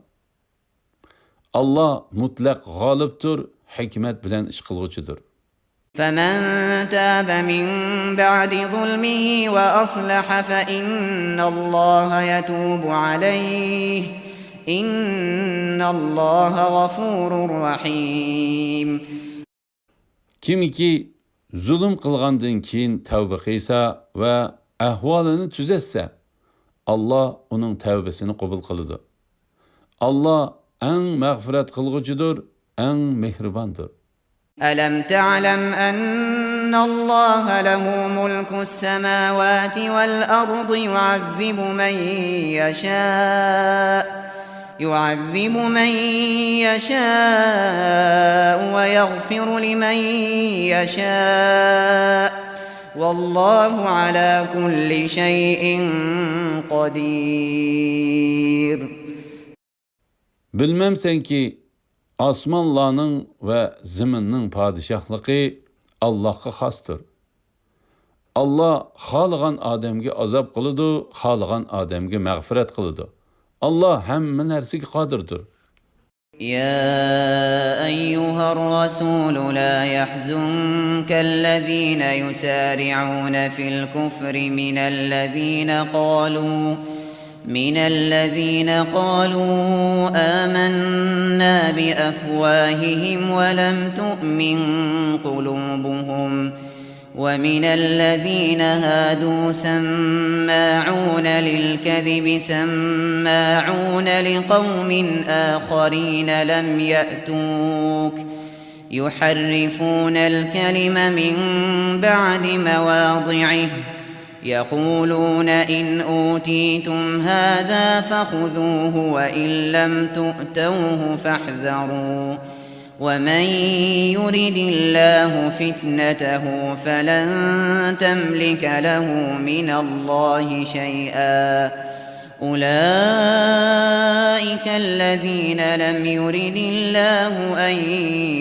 ئاللاھ مۇتلەق غالىبتۇر، ھېكمەت بىلەن ئىش قىلغۇچىدۇر. فمن تاب من بعد ظلمه وأصلح فإن الله يتوب عليه إن الله غفور رحيم. كىمكى زۇلۇم قىلغاندىن كېيىن تەۋبە قىلسا ۋە ئەھۋالىنى تۈزەتسە، ئاللاھ ئۇنىڭ تەۋبىسىنى قوبۇل قىلىدۇ. ئاللاھ ئەڭ مەغپىرەت قىلغۇچىدۇر، ئەڭ مېھرىباندۇر. ألم تعلم أن الله له ملك السماوات والأرض يعذب من يشاء يعذب من يشاء ويغفر لمن يشاء والله على كل شيء قدير. بىلمەمسەنكى، ئاسمانلارنىڭ ۋە زېمىننىڭ پادىشاھلىقى ئاللاھقا خاستۇر. ئاللا خالىغان ئادەمگە ئازاب قىلىدۇ، خالىغان ئادەمگە مەغپىرەت قىلىدۇ. ئاللا ھەممە نەرسىگە قادىردۇر. يا أيها الرسول لا يحزنك الذين يسارعون في الكفر من الذين قالوا من الذين قالوا آمنا بأفواههم ولم تؤمن قلوبهم ومن الذين هادوا سماعون للكذب سماعون لقوم آخرين لم يأتوك يحرفون الكلم من بعد مواضعه يقولون إن أوتيتم هذا فخذوه وإن لم تؤتوه فاحذروا ومن يرد الله فتنته فلن تملك له من الله شيئا أولئك الذين لم يرد الله أن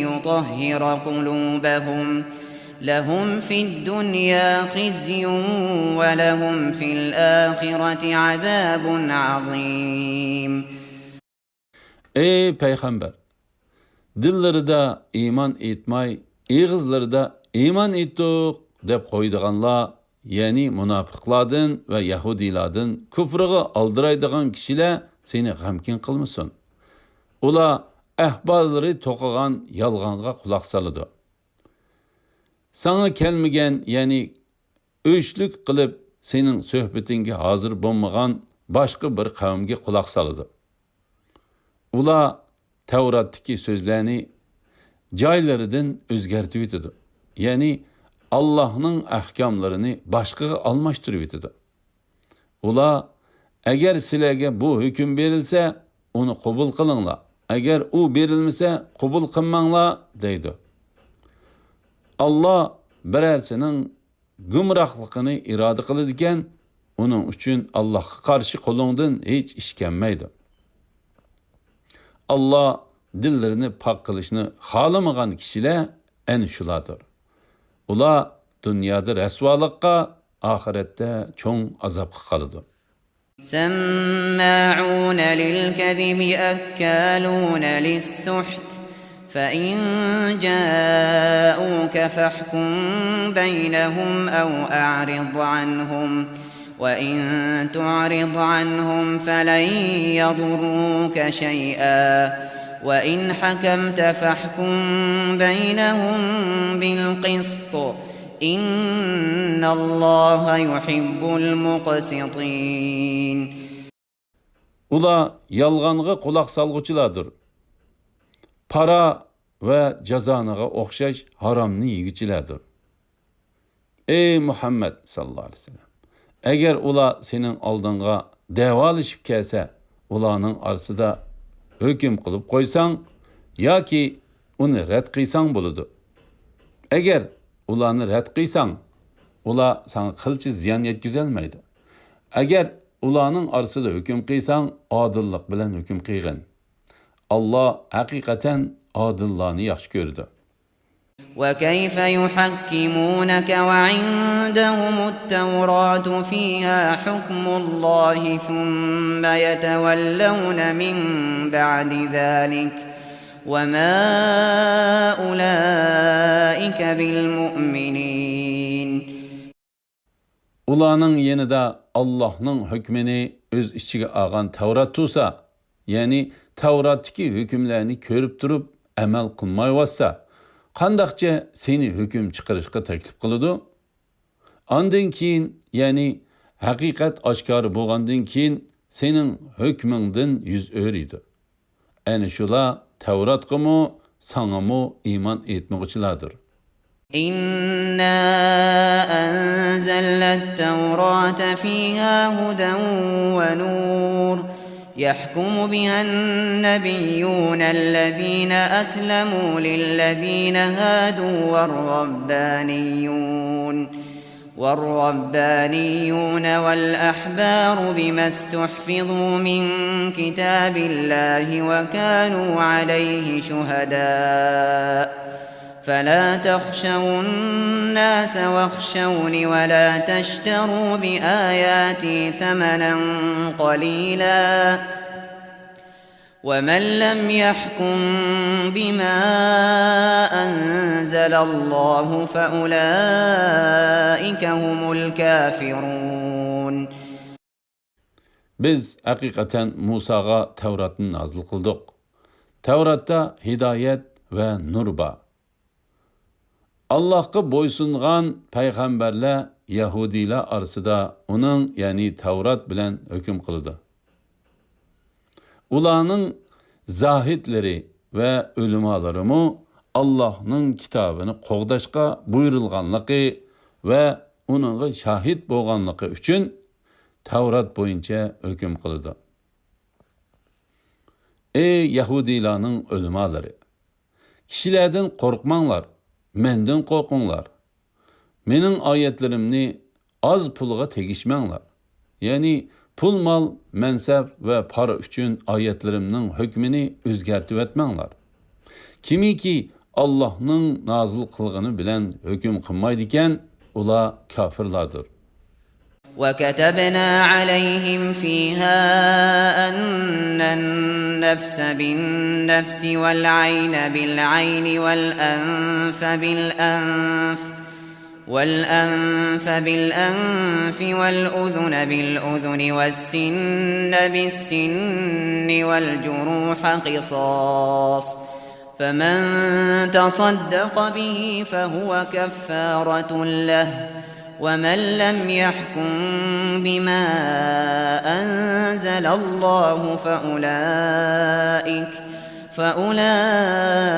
يطهر قلوبهم لهم في الدنيا خزي ولهم في الآخرة عذاب عظيم. ئەي پەيغەمبەر! دىللىرىدا ئىمان ئېيتماي، ئېغىزلىرىدا ئىمان ئېيتتۇق دەپ قويىدىغانلار، يەنى مۇناپىقلاردىن ۋە يەھۇدىيلاردىن كۇفرىغا ئالدىرايدىغان كىشىلەر سېنى غەمكىن قىلمىسۇن. ئۇلار ئەھبارلىرى توقۇغان يالغانغا قۇلاق سالىدۇ. ساڭا كەلمىگەن، يەنى ئۆچلۈك قىلىپ سېنىڭ سۆھبىتىڭگە ھازىر بولمىغان باشقا بىر قەۋمگە قۇلاق سالىدۇ. ئۇلار تەۋراتتىكى سۆزلەرنى جايلىرىدىن ئۆزگەرتىۋېتىدۇ. يەنى ئاللاھنىڭ ئەھكاملىرىنى باشقىغا ئالماشتۇرۇۋېتىدۇ. ئۇلار، ئەگەر سىلەرگە بۇ ھۆكۈم بېرىلسە، ئۇنى قوبۇل قىلىڭلار، ئەگەر ئۇ بېرىلمىسە، قوبۇل قىلماڭلار، دەيدۇ. ئاللا بىرەرسىنىڭ گۇمراھلىقىنى ئىرادە قىلىدىكەن، ئۇنىڭ ئۈچۈن ئاللاھقا قارشى قولۇڭدىن ھېچ ئىش كەلمەيدۇ. ئاللا دىللىرىنى پاك قىلىشنى خالىمىغان كىشىلەر ئەنە شۇلاردۇر. ئۇلار دۇنيادا رەسۋالىققا، ئاخىرەتتە چوڭ ئازابقا قالىدۇ. سماعون للكذب أكالون للسحت فإن جاءوك فاحكم بينهم أو أعرض عنهم وإن تعرض عنهم فلن يضروك شيئا وإن حكمت فاحكم بينهم بالقسط إن الله يحب المقسطين. ئۇلار يالغانغا قۇلاق سالغۇچىلاردۇر. پارا ۋە جازانىغا ئوخشاش ھارامنى يېگۈچىلەردۇر. ئەي مۇھەممەد ساللاللاھۇ ئەلەيھى ۋەسەللەم! ئەگەر ئۇلار سېنىڭ ئالدىڭغا دەۋالىشىپ كەلسە، ئۇلارنىڭ ئارىسىدا ھۆكۈم قىلىپ قويساڭ ياكى ئۇنى رەت قىلساڭ بولىدۇ. ئەگەر ئۇلارنى رەت قىلساڭ، ئۇلار ساڭا قىلچە زىيان يەتكۈزەلمەيدۇ. ئەگەر ئۇلارنىڭ ئارىسىدا ھۆكۈم قىلساڭ، ئادىللىق بىلەن ھۆكۈم قىلغىن. ئاللا ھەقىقەتەن ئادىللارنى ياخشى كۆرىدۇ. وكيف يحكمونك وعندهم التوراة فيها حكم الله ثم يتولون من بعد ذلك وما أولئك بالمؤمنين. ئۇلارنىڭ يېنىدا ئاللاھنىڭ ھۆكمىنى ئۆز ئىچىگە ئالغان تەۋرات تۇرسا، يەنى تەۋراتتىكى ھۆكۈملەرنى كۆرۈپ تۇرۇپ ئەمەل قىلمايۋاتسا، قانداقچە سېنى ھۆكۈم چىقىرىشقا تەكلىپ قىلىدۇ؟ ئاندىن كېيىن، يەنى ھەقىقەت ئاشكارا بولغاندىن كېيىن سېنىڭ ھۆكمۈڭدىن يۈز ئۆرۈيدۇ. ئەنە شۇلار تەۋراتقىمۇ، ساڭىمۇ ئىمان ئېيتمىغۇچىلاردۇر. إنا أنزلنا التوراة فيها هدى ونور يحكم بها النبيون الذين أسلموا للذين هادوا والربانيون والربانيون والأحبار بما استحفظوا من كتاب الله وكانوا عليه شهداء فلا تخشوا الناس واخشوني ولا تشتروا بآياتي ثمنا قليلا ومن لم يحكم بما أنزل الله فأولئك هم الكافرون. بىز ھەقىقەتەن مۇساغا تەۋراتنى نازىل قىلدۇق. تەۋراتتا ھىدايەت ۋە نۇر بار. ئاللاھقا بويسۇنغان پەيغەمبەرلەر يەھۇدىيلار ئارىسىدا ئۇنىڭ، يەنى تەۋرات بىلەن ھۆكۈم قىلىدۇ. ئۇلارنىڭ زاھىدلىرى ۋە ئۆلىمالىرىمۇ ئاللاھنىڭ كىتابىنى قوغداشقا بۇيرۇلغانلىقى ۋە ئۇنىڭغا شاھىت بولغانلىقى ئۈچۈن تەۋرات بويىچە ھۆكۈم قىلىدۇ. ئەي يەھۇدىيلارنىڭ ئۆلىمالىرى! كىشىلەردىن قورقماڭلار، مەندىن قورقۇڭلار. مېنىڭ ئايەتلىرىمنى ئاز پۇلغا تېگىشمەڭلار. يەنى پۇل-مال، مەنسەپ ۋە پارا ئۈچۈن ئايەتلىرىمنىڭ ھۆكمىنى ئۆزگەرتىۋەتمەڭلار. كىمكى ئاللاھنىڭ نازىل قىلغىنى بىلەن ھۆكۈم قىلمايدىكەن، ئۇلار كاپىرلاردۇر. وكتبنا عليهم فيها أن النفس بالنفس والعين بالعين والأنف بالأنف والأنف بالأنف والأذن بالأذن والسن بالسن والجروح قصاص فمن تصدق به فهو كفارة له ومن لم يحكم بما أنزل الله فأولئك، فأولئك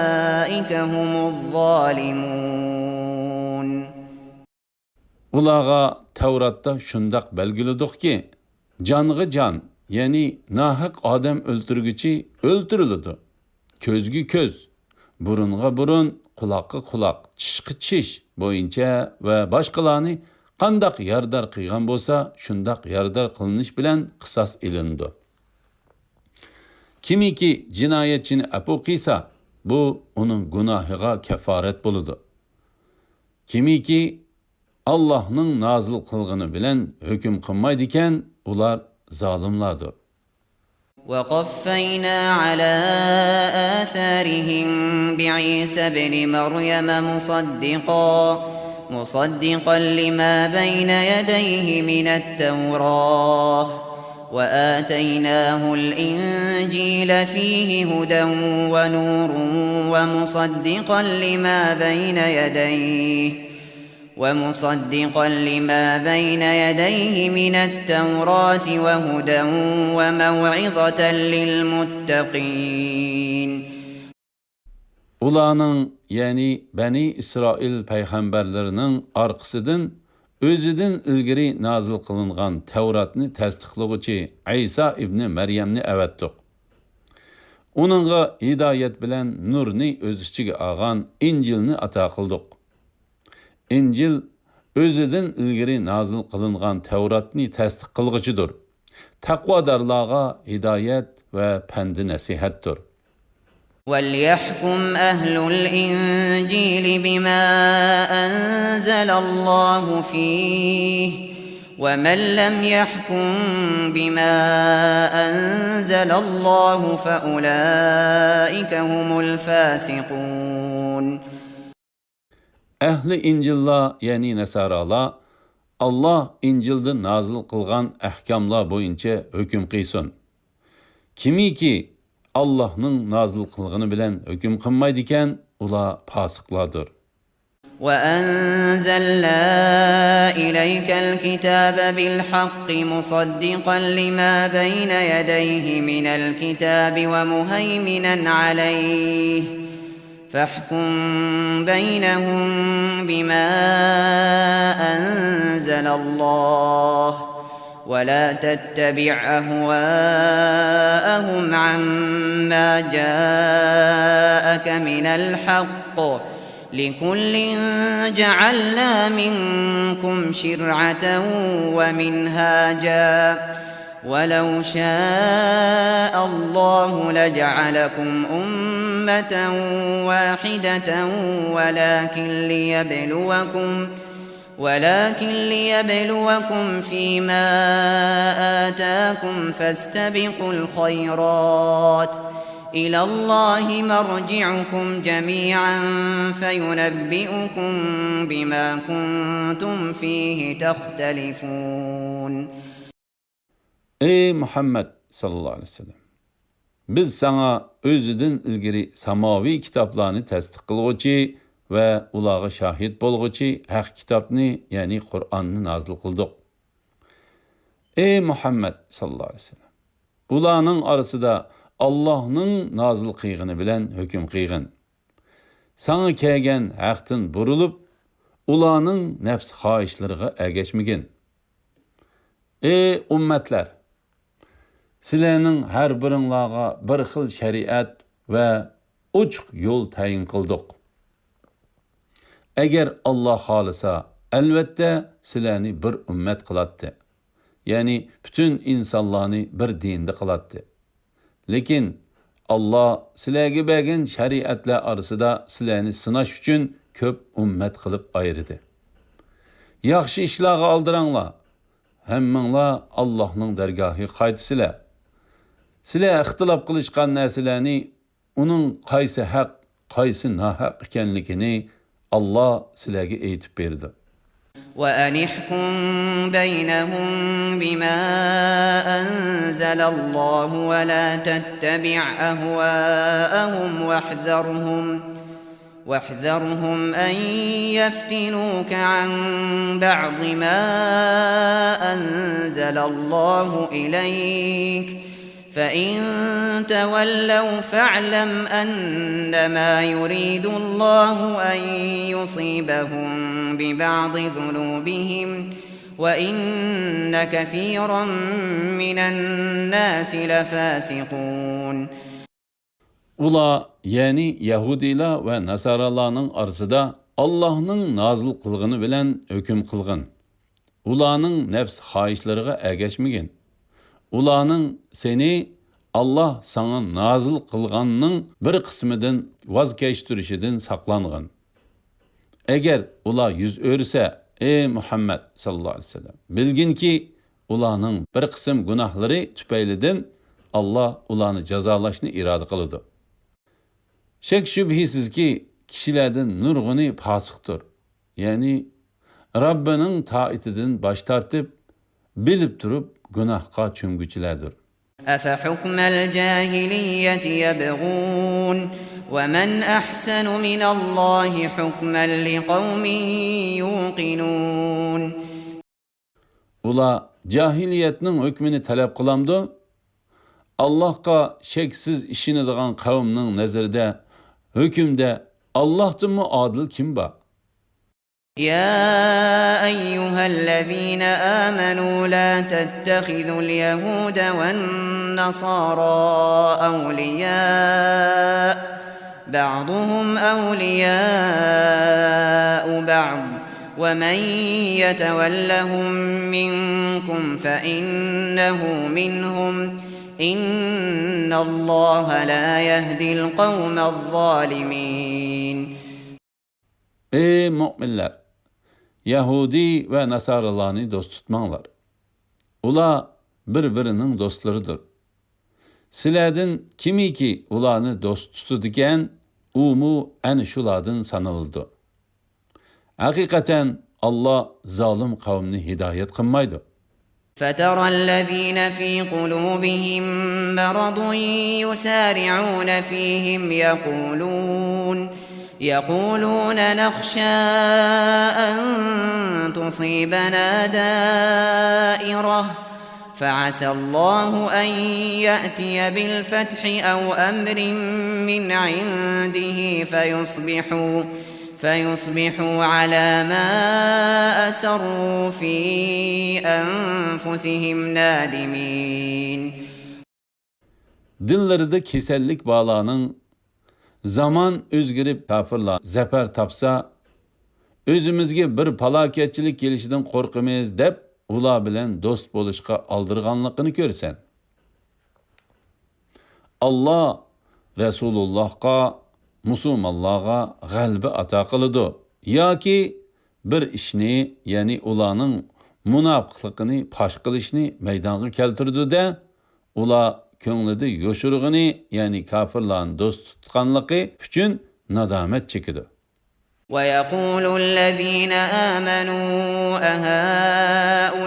هم الظالمون. ئۇلارغا تەۋراتتا شۇنداق بەلگىلىدۇقكى، جانغا جان، يەنى ناھەق ئادەم ئۆلتۈرگۈچى ئۆلتۈرۈلىدۇ. كۆزگە كۆز، بۇرۇنغا بۇرۇن، قۇلاققا قۇلاق، چىشقا چىش بويىچە ۋە باشقىلارنى قانداق يارىدار قىلغان بولسا، شۇنداق يارىدار قىلىنىش بىلەن قىساس ئېلىنىدۇ. كىمكى جىنايەتچىنى ئەپۇ قىلسا، بۇ ئۇنىڭ گۇناھىغا كەففارەت بولىدۇ. كىمكى ئاللاھنىڭ نازىل قىلغىنى بىلەن ھۆكۈم قىلمايدىكەن، ئۇلار زالىملاردۇر. وقفينا على آثارهم بعيسى ابن مريم مصدقا، مصدقا لما بين يديه من التوراة، وآتيناه الإنجيل فيه هدى ونور ومصدقا لما بين يديه، ومصدقا لما بين يديه من التوراة وهدى وموعظة للمتقين. ئۇلارنىڭ، يەنى بەنى ئىسرائىل پەيغەمبەرلىرىنىڭ ئارقىسىدىن ئۆزىدىن ئىلگىرى نازىل قىلىنغان تەۋراتنى تەستىقلىغۇچى ئەيسا ئىبنى مەريەمنى ئەۋەتتۇق. ئۇنىڭغا ھىدايەت بىلەن نۇرنى ئۆز ئىچىگە ئالغان ئىنجىلنى ئاتا قىلدۇق. ئىنجىل ئۆزىدىن ئىلگىرى نازىل قىلىنغان تەۋراتنى تەستىق قىلغۇچىدۇر. تەقۋادارلارغا ھىدايەت ۋە پەندى نەسىھەتتۇر. وليحكم أهل الإنجيل بما أنزل الله فيه، ومن لم يحكم بما أنزل الله فأولئك هم الفاسقون. ئەھلى ئىنجىللار، يەنى نەسارالار، ئاللا ئىنجىلدا نازىل قىلغان ئەھكاملار بويىچە ھۆكۈم قىلسۇن. كىمكى ئاللانىڭ نازىل قىلغىنى بىلەن ھۆكۈم قىلمايدىكەن، ئۇلار پاسىقلاردۇر. وأنزلنا إليك الكتاب بالحق مصدقا لما بين يديه من الكتاب ومهيمنا عليه فاحكم بينهم بما أنزل الله ولا تتبع أهواءهم عما جاءك من الحق لكل جعلنا منكم شرعة ومنهاجا ولو شاء الله لجعلكم أمة واحدة ولكن ليبلوكم ولكن ليبلوكم فيما آتاكم فاستبقوا الخيرات إلى الله مرجعكم جميعا فينبئكم بما كنتم فيه تختلفون. ئەي مۇھەممەد ساللاللاھۇ ئەلەيھى ۋەسەللەم! بىز ساڭا ئۆزىدىن ئىلگىرى ساماۋىي كىتابلارنى تەستىق قىلغۇچى ۋە ئۇلارغا شاھىت بولغۇچى ھەق كىتابنى، يەنى قۇرئاننى نازىل قىلدۇق. ئەي مۇھەممەد ساللاللاھۇ ئەلەيھى ۋەسەللەم! ئۇلارنىڭ ئارىسىدا ئاللاھنىڭ نازىل قىلغىنى بىلەن ھۆكۈم قىلغىن. ساڭا كەلگەن ھەقتىن بۇرۇلۇپ، ئۇلارنىڭ نەپس خاھىشلىرىغا ئەگەشمىگىن. ئەي ئۈممەتلەر! سىلەرنىڭ ھەر بىرىڭلارغا بىر خىل شەرىئەت ۋە ئوچۇق يول تەيىن قىلدۇق. ئەگەر ئاللا خالىسا، ئەلۋەتتە سىلەرنى بىر ئۈممەت قىلاتتى. يەنى پۈتۈن ئىنسانلارنى بىر دىندا قىلاتتى. لېكىن ئاللا سىلەرگە بەرگەن شەرىئەتلەر ئارىسىدا سىلەرنى سىناش ئۈچۈن كۆپ ئۈممەت قىلىپ ئايرىدى. ياخشى ئىشلارغا ئالدىراڭلار، ھەممىڭلار ئاللاھنىڭ دەرگاھىغا قايتىسىلەر. سىلەر ئىختىلاپ قىلىشقان نەرسىلەرنى، ئۇنىڭ قايسى ھەق، قايسى ناھەق ئىكەنلىكىنى ئاللا سىلەرگە ئېيتىپ بېرىدۇ. وأن احكم بينهم بما أنزل الله ولا تتبع أهواءهم واحذرهم واحذرهم أن يفتنوك عن بعض ما أنزل الله إليك فإن تولوا فاعلم أنما يريد الله أن يصيبهم ببعض ذنوبهم وإن كثيرا من الناس لفاسقون. ئۇلار، يەنى يەھۇدىيلار ۋە ناسارالارنىڭ ئارىسىدا ئاللاھنىڭ نازىل قىلغىنى بىلەن ھۆكۈم قىلغىن. ئۇلارنىڭ نەپس خاھىشلىرىغا ئەگەشمىگىن. ئۇلارنىڭ سېنى ئاللا ساڭا نازىل قىلغاننىڭ بىر قىسمىدىن ۋاز كەچتۈرۈشىدىن ساقلانغىن. ئەگەر ئۇلار يۈز ئۆرۈسە، ئەي مۇھەممەد ساللاللاھۇ ئەلەيھى ۋەسەللەم، بىلگىنكى، ئۇلارنىڭ بىر قىسىم گۇناھلىرى تۈپەيلىدىن ئاللا ئۇلارنى جازالاشنى ئىرادە قىلىدۇ. شەك-شۈبھىسىزكى، كىشىلەردىن نۇرغۇنى پاسىقتۇر، يەنى رەببىنىڭ تائىتىدىن باش تارتىپ، بىلىپ تۇرۇپ گۇناھقا چۆمگۈچىلەردۇر. أفحكم الجاهلية يبغون ومن أحسن من الله حكما لقوم يوقنون. ئۇلار جاھىلىيەتنىڭ ھۆكمىنى تەلەپ قىلامدۇ؟ ئاللاھقا شەكسىز ئىشىنىدىغان قەۋمنىڭ نەزىرىدە ھۆكۈمدە ئاللاھتىنمۇ ئادىل كىم بار؟ يا أيها الذين آمنوا لا تتخذوا اليهود والنصارى أولياء بعضهم أولياء بعض ومن يتولهم منكم فإنه منهم إن الله لا يهدي القوم الظالمين. ئەي مۆمىنلەر! يەھۇدىي ۋە ناسارالارنى دوست تۇتماڭلار. ئۇلار بىر-بىرىنىڭ دوستلىرىدۇر. سىلەردىن كىمكى ئۇلارنى دوست تۇتىدىكەن، ئۇمۇ ئەنە شۇلاردىن سانىلىدۇ. ھەقىقەتەن ئاللا زالىم قەۋمنى ھىدايەت قىلمايدۇ. فترى الذين في قلوبهم مرض يسارعون فيهم يقولون يقولون نخشى أن تصيبنا دائرة فعسى الله أن يأتي بالفتح أو أمر من عنده فيصبحوا فيصبحوا على ما أسروا في أنفسهم نادمين. دىللىرىدا كېسەللىك بارلارنىڭ زامان ئۆزگىرىپ، كاپىرلار زەپەر تاپسا، ئۆزىمىزگە بىر پالاكەتچىلىك كېلىشىدىن قورقىمىز، دەپ ئۇلار بىلەن دوست بولۇشقا ئالدىرىغانلىقىنى كۆرىسەن. ئاللا رەسۇلۇللاھقا، مۇسۇلمانلارغا غەلىبە ئاتا قىلىدۇ ياكى بىر ئىشنى، يەنى ئۇلارنىڭ مۇناپىقلىقىنى پاش قىلىشنى مەيدانغا كەلتۈرىدۇ-دە، ئۇلار كۆڭلىدە يوشۇرغىنى، يەنى كاپىرلارنى دوست تۇتقانلىقى ئۈچۈن نادامەت چېكىدۇ. ويقول الذين آمنوا أهؤلاء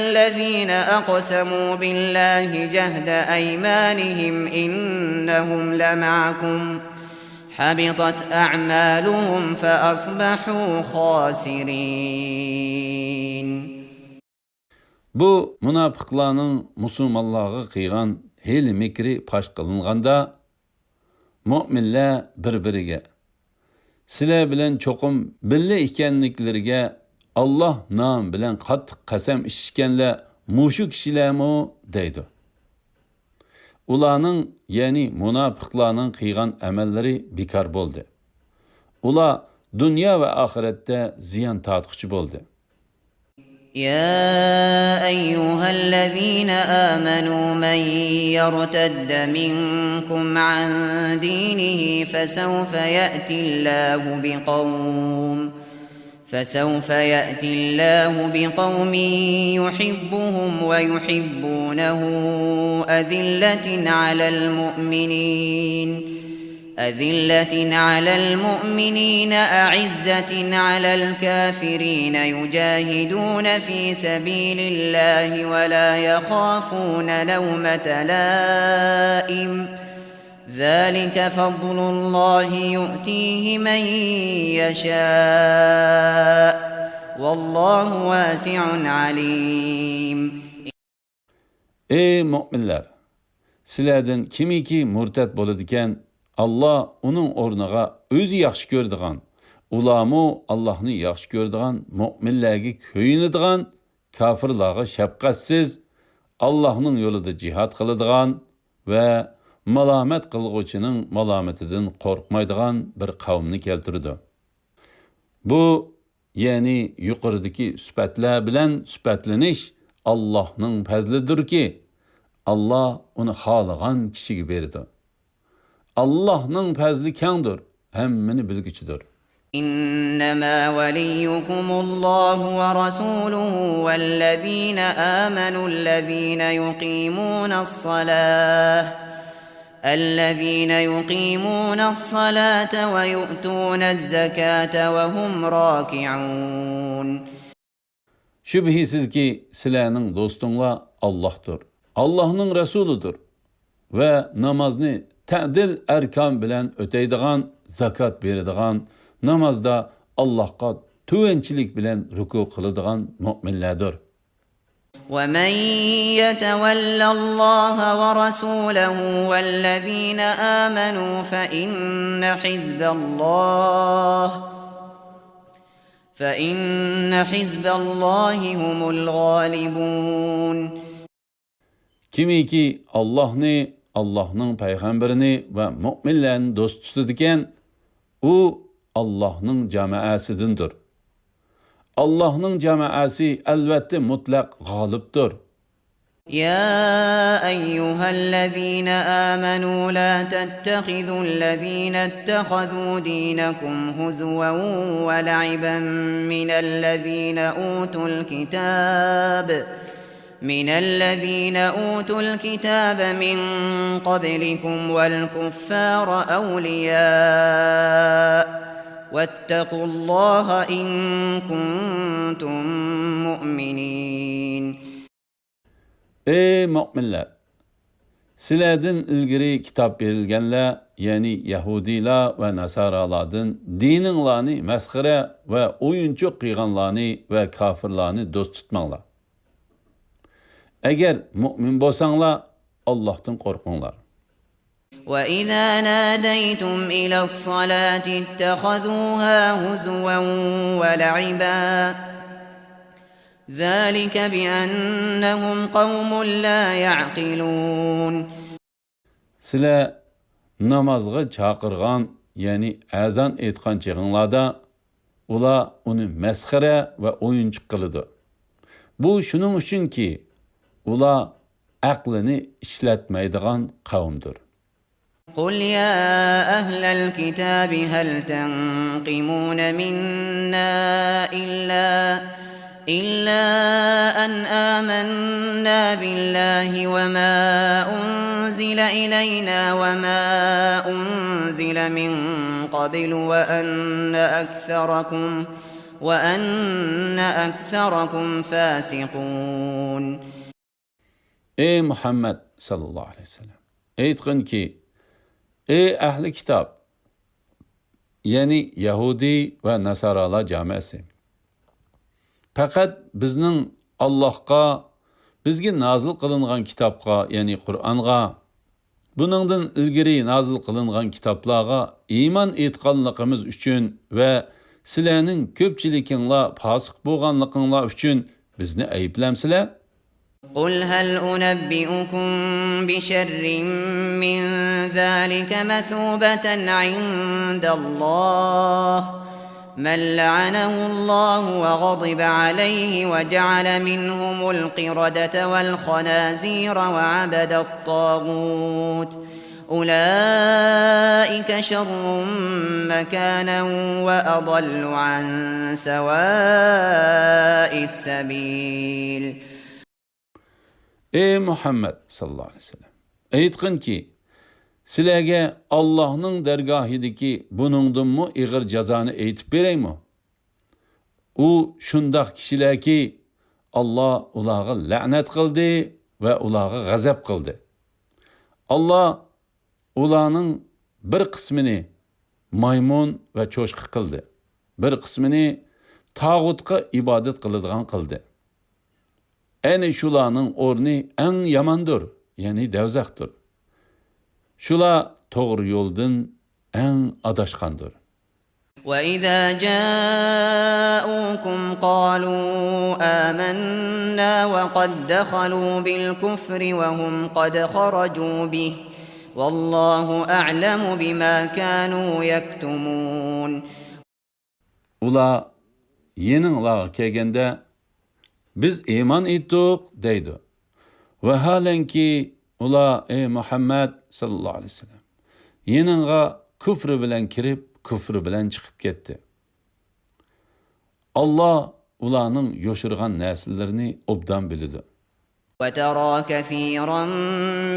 الذين أقسموا بالله جهد أيمانهم إنهم لمعكم حبطت أعمالهم فأصبحوا خاسرين. بۇ مۇناپىقلارنىڭ مۇسۇلمانلارغا قىلغان ھىيلە-مىكرى پاش قىلىنغاندا، مۆمىنلەر بىر-بىرىگە، «سىلەر بىلەن چوقۇم بىللە ئىكەنلىكلىرىگە ئاللا نامى بىلەن قاتتىق قەسەم ئىچىشكەنلەر مۇشۇ كىشىلەرمۇ؟» دەيدۇ. ئۇلارنىڭ، يەنى مۇناپىقلارنىڭ قىلغان ئەمەللىرى بىكار بولدى. ئۇلار دۇنيا ۋە ئاخىرەتتە زىيان تارتقۇچى بولدى. يا أيها الذين آمنوا من يرتد منكم عن دينه فسوف يأتي الله بقوم فسوف يأتي الله بقوم يحبهم ويحبونه أذلة على المؤمنين أذلة على المؤمنين أعزة على الكافرين يجاهدون في سبيل الله ولا يخافون لومة لائم ذلك فضل الله يؤتيه من يشاء والله واسع عليم. ئەي مۆمىنلەر! سىلەردىن كىمكى مۇرتەت بولىدىكەن، ئاللا ئۇنىڭ ئورنىغا ئۆزى ياخشى كۆرىدىغان، ئۇلارمۇ ئاللاھنى ياخشى كۆرىدىغان، مۆمىنلەرگە كۆيۈنىدىغان، كاپىرلارغا شەپقەتسىز، ئاللاھنىڭ يولىدا جىھاد قىلىدىغان ۋە مالامەت قىلغۇچىنىڭ مالامىتىدىن قورقمايدىغان بىر قەۋمنى كەلتۈرىدۇ. بۇ، يەنى يۇقىرىدىكى سۈپەتلەر بىلەن سۈپەتلىنىش ئاللاھنىڭ پەزلىدۇركى، ئاللا ئۇنى خالىغان كىشىگە بېرىدۇ. ئاللاھنىڭ پەزلى كەڭدۇر، ھەممىنى بىلگۈچىدۇر. إنما وليكم الله ورسوله والذين آمنوا الذين يقيمون الصلاة الذين يقيمون الصلاة ويؤتون الزكاة وهم راكعون. شۈبھىسىزكى، سىلەرنىڭ دوستۇڭلار ئاللاھتۇر، ئاللاھنىڭ رەسۇلىدۇر ۋە نامازنى تەدىل ئەركان بىلەن ئۆتەيدىغان، زاكات بېرىدىغان، نامازدا ئاللاھقا تۆۋەنچىلىك بىلەن رۇكۇ قىلىدىغان مۆمىنلەردۇر. ومن يتول الله ورسوله والذين آمنوا فإن حزب الله فإن حزب الله هم الغالبون. كىمكى ئاللاھنى، ئاللاھنىڭ پەيغەمبىرىنى ۋە مۆمىنلەرنى دوست تۇتىدىكەن، ئۇ ئاللاھنىڭ جامائەسىدىندۇر. ئاللاھنىڭ جامائەسى ئەلۋەتتە مۇتلەق غالىبتۇر. يا أيها الذين آمنوا لا تتخذوا الذين اتخذوا دينكم هزوا ولعبا من الذين أوتوا الكتاب من الذين أوتوا الكتاب من قبلكم والكفار أولياء واتقوا الله إن كنتم مؤمنين. ئەي مۆمىنلەر! سىلەردىن ئىلگىرى كىتاب بېرىلگەنلەر، يەنى يەھۇدىيلار ۋە ناسارالاردىن دىنىڭلارنى مەسخىرە ۋە ئويۇنچۇق قىلغانلارنى ۋە كاپىرلارنى دوست تۇتماڭلار. ئەگەر مۆمىن بولساڭلار، ئاللاھتىن قورقۇڭلار. وإذا ناديتم إلى الصلاة اتخذوها هزوا ولعبا ذلك بأنهم قوم لا يعقلون. سىلەر نامازغا چاقىرغان، يەنى ئەزان ئېيتقان چېغىڭلاردا، ئۇلار ئۇنى مەسخىرە ۋە ئويۇنچۇق قىلىدۇ. بۇ شۇنىڭ ئۈچۈنكى، ئۇلار ئەقلىنى ئىشلەتمەيدىغان قەۋمدۇر. قل يا أهل الكتاب هل تنقمون منا إلا، إلا أن آمنا بالله وما أنزل إلينا وما أنزل من قبل وأن أكثركم، وأن أكثركم فاسقون. ئەي مۇھەممەد ساللاللاھۇ ئەلەيھى ۋەسەللەم، ئېيتقىنكى، ئەي ئەھلى كىتاب، يەنى يەھۇدىي ۋە ناسارالار جامەسى، پەقەت بىزنىڭ ئاللاھقا، بىزگە نازىل قىلىنغان كىتابقا، يەنى قۇرئانغا، بۇنىڭدىن ئىلگىرى نازىل قىلىنغان كىتابلارغا ئىمان ئېيتقانلىقىمىز ئۈچۈن ۋە سىلەرنىڭ كۆپچىلىكىڭلار پاسىق بولغانلىقىڭلار ئۈچۈن بىزنى ئەيىبلەمسىلەر؟ قل هل أنبئكم بشر من ذلك مثوبة عند الله، من لعنه الله وغضب عليه وجعل منهم القردة والخنازير وعبد الطاغوت، أولئك شر مكانا وأضل عن سواء السبيل. ئەي مۇھەممەد ساللاللاھۇ ئەلەيھى ۋەسەللەم، ئېيتقىنكى، سىلەرگە ئاللاھنىڭ دەرگاھىدىكى بۇنىڭدىنمۇ ئېغىر جازانى ئېيتىپ بېرەيمۇ؟ ئۇ شۇنداق كىشىلەركى، ئاللا ئۇلارغا لەنەت قىلدى ۋە ئۇلارغا غەزەپ قىلدى. ئاللا ئۇلارنىڭ بىر قىسمىنى مايمۇن ۋە چوشقا قىلدى، بىر قىسمىنى تاغۇتقا ئىبادەت قىلىدىغان قىلدى. ئەنە شۇلارنىڭ ئورنى ئەڭ ياماندۇر، يەنى دەۋزەختۇر. شۇلار توغرا يولدىن ئەڭ ئاداشقاندۇر. وإذا جاءوكم قالوا آمنا وقد دخلوا بالكفر وهم قد خرجوا به والله أعلم بما كانوا يكتمون. ئۇلار يېنىڭلارغا كەلگەندە، بىز ئىمان ئېيتتۇق دەيدۇ. ۋاھالەنكى، ئۇلار، ئەي مۇھەممەد ساللاللاھۇ ئەلەيھى ۋەسەللەم، يېنىڭغا كۇفرى بىلەن كىرىپ، كۇفرى بىلەن چىقىپ كەتتى. ئاللا ئۇلارنىڭ يوشۇرغان نەرسىلىرىنى ئوبدان بىلىدۇ. وترى كثيرا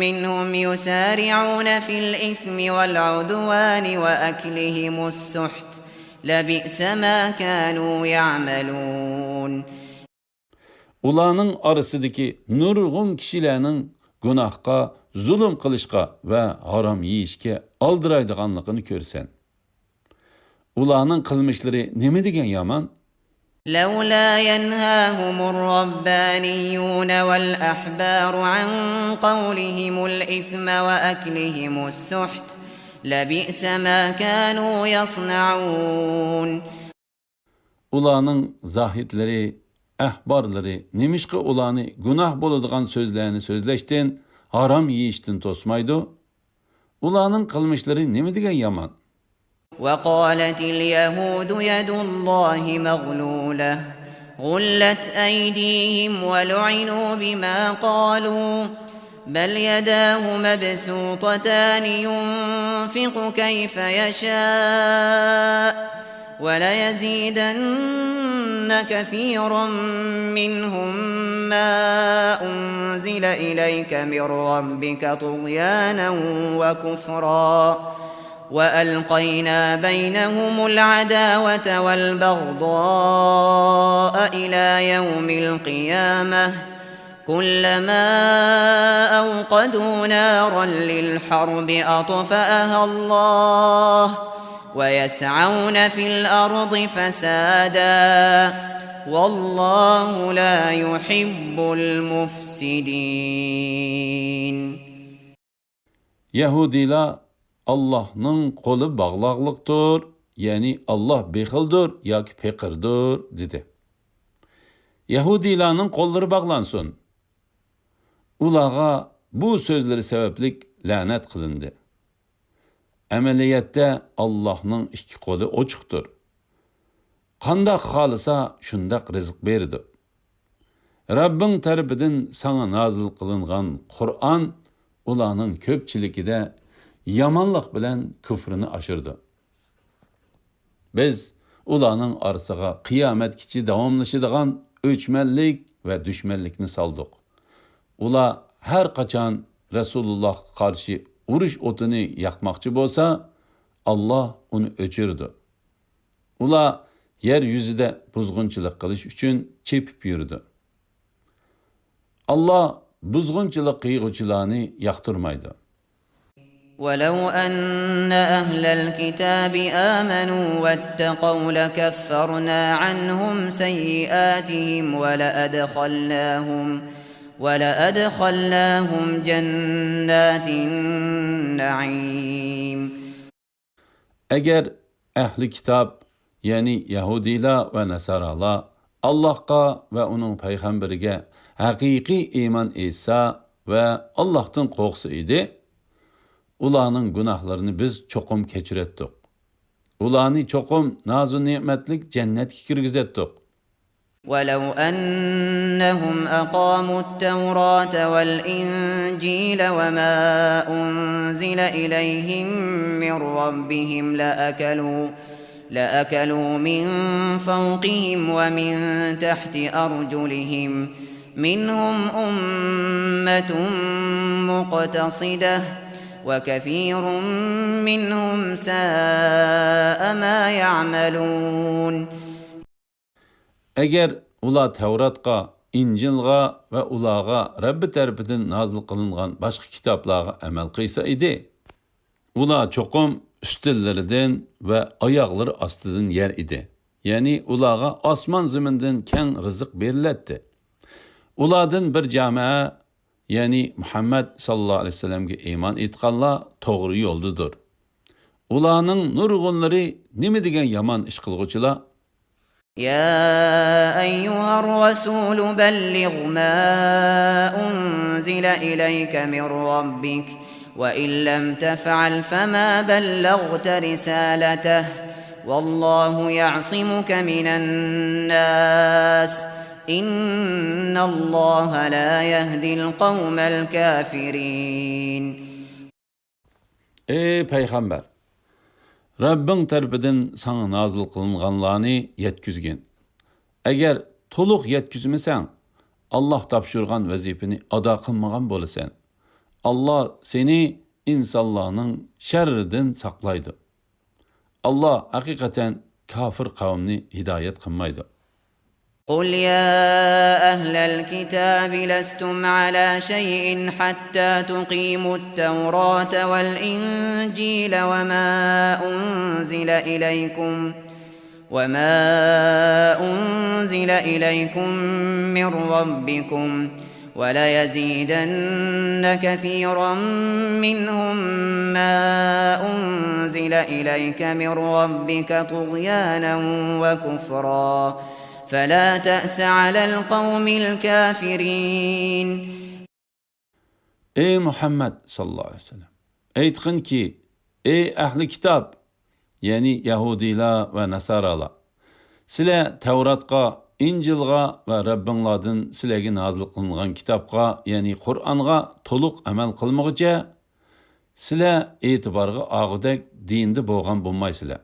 منهم يسارعون في الإثم والعدوان وأكلهم السحت لبئس ما كانوا يعملون. ئۇلارنىڭ ئارىسىدىكى نۇرغۇن كىشىلەرنىڭ گۇناھقا، زۇلۇم قىلىشقا ۋە ھارام يېيىشكە ئالدىرايدىغانلىقىنى كۆرىسەن. ئۇلارنىڭ قىلمىشلىرى نېمە دېگەن يامان! لولا ينهاهم الربانيون والأحبار عن قولهم الإثم وأكلهم السحت لبئس ما كانوا يصنعون. ئۇلارنىڭ زاھىدلىرى، ئەھبارلىرى نېمىشقا ئۇلارنى گۇناھ بولىدىغان سۆزلەرنى سۆزلەشتىن، ھارام يېيىشتىن توسمايدۇ؟ ئۇلارنىڭ قىلمىشلىرى نېمە دېگەن يامان! وقالت اليهود يد الله مغلولة، غلت أيديهم ولعنوا بما قالوا، بل يداه مبسوطتان ينفق كيف يشاء، وليزيدن كثيرا منهم ما أنزل إليك من ربك طغيانا وكفرا، وألقينا بينهم العداوة والبغضاء إلى يوم القيامة، كلما أوقدوا نارا للحرب أطفأها الله ويسعون في الأرض فسادا والله لا يحب المفسدين. يەھۇدىيلار ئاللاھنىڭ قولى باغلاقلىقتۇر، يەنى ئاللاھ بېخىلدۇر ياكى پېقىردۇر، دېدى. يەھۇدىيلارنىڭ قوللىرى باغلانسۇن! ئۇلارغا بۇ سۆزلىرى سەۋەبلىك لەنەت قىلىندى. ئەمەلىيەتتە ئاللاھنىڭ ئىككى قولى ئوچۇقتۇر. قانداق خالىسا شۇنداق رىزىق بېرىدۇ. رەببىڭ تەرىپىدىن ساڭا نازىل قىلىنغان قۇرئان ئۇلارنىڭ كۆپچىلىكىدە يامانلىق بىلەن كۇفرىنى ئاشۇرىدۇ. بىز ئۇلارنىڭ ئارىسىغا قىيامەتكىچە داۋاملىشىدىغان ئۆچمەنلىك ۋە دۈشمەنلىكنى سالدۇق. ئۇلار ھەر قاچان رەسۇلۇللاھقا قارشى ئۇرۇش ئوتىنى ياقماقچى بولسا، ئاللاھ ئۇنى ئۆچۈرىدۇ. ئۇلار يەر يۈزىدە بۇزغۇنچىلىق قىلىش ئۈچۈن چېپىپ يۈرىدۇ. ئاللاھ بۇزغۇنچىلىق قىلغۇچىلارنى ياقتۇرمايدۇ. ولو أن أهل الكتاب آمنوا واتقوا لكفرنا عنهم سيئاتهم ولأدخلناهم ولأدخلناهم جنات النعيم. ئەگەر ئەھلى كىتاب، يەنى يەھۇدىيلار ۋە ناسارالار ئاللاھقا ۋە ئۇنىڭ پەيغەمبىرىگە ھەقىقىي ئىمان ئېيتسا ۋە ئاللاھتىن قورقسا ئىدى، ئۇلارنىڭ گۇناھلىرىنى بىز چوقۇم كەچۈرەتتۇق. ئۇلارنى چوقۇم نازۇ نېمەتلىك جەننەتكە كىرگۈزەتتۇق. ولو أنهم أقاموا التوراة والإنجيل وما أنزل إليهم من ربهم لأكلوا لأكلوا من فوقهم ومن تحت أرجلهم منهم أمة مقتصدة وكثير منهم ساء ما يعملون. ئەگەر ئۇلار تەۋراتقا، ئىنجىلغا ۋە ئۇلارغا رەببى تەرىپىدىن نازىل قىلىنغان باشقا كىتابلارغا ئەمەل قىلسا ئىدى، ئۇلار چوقۇم ئۈستۈنلىرىدىن ۋە ئاياغلىرى ئاستىدىن يەر ئىدى. يەنى ئۇلارغا ئاسمان-زېمىندىن كەڭ رىزىق بېرىلەتتى. ئۇلاردىن بىر جامائە، يەنى مۇھەممەد ساللاللاھۇ ئەلەيھى ۋەسەللەمگە ئىمان ئېيتقانلار توغرا يولدىدۇر. ئۇلارنىڭ نۇرغۇنلىرى نېمە دېگەن يامان ئىش قىلغۇچىلار! يا أيها الرسول بلغ ما أنزل إليك من ربك وإن لم تفعل فما بلغت رسالته والله يعصمك من الناس إن الله لا يهدي القوم الكافرين. ئەي پەيغەمبەر! رەببىڭ تەرىپىدىن ساڭا نازىل قىلىنغانلارنى يەتكۈزگىن. ئەگەر تولۇق يەتكۈزمىسەڭ، ئاللاھ تاپشۇرغان ۋەزىپىنى ئادا قىلمىغان بولىسەن. ئاللاھ سېنى ئىنسانلارنىڭ شەررىدىن ساقلايدۇ. ئاللاھ ھەقىقەتەن كاپىر قەۋمنى ھىدايەت قىلمايدۇ. قل يا أهل الكتاب لستم على شيء حتى تقيموا التوراة والإنجيل وما أنزل إليكم وما أنزل إليكم من ربكم وليزيدن كثيرا منهم ما أنزل إليك من ربك طغيانا وكفرا فلا تأس على القوم الكافرين. ئەي مۇھەممەد ساللاللاھۇ ئەلەيھى ۋەسەللەم! ئېيتقىنكى، ئەي ئەھلى كىتاب! يەنى يەھۇدىيلار ۋە ناسارالار! سىلەر تەۋراتقا، ئىنجىلغا ۋە رەببىڭلاردىن سىلەرگە نازىل قىلىنغان كىتابقا، يەنى قۇرئانغا تولۇق ئەمەل قىلمىغۇچە، سىلەر ئېتىبارغا ئالغۇدەك دىندا بولغان بولمايسىلەر.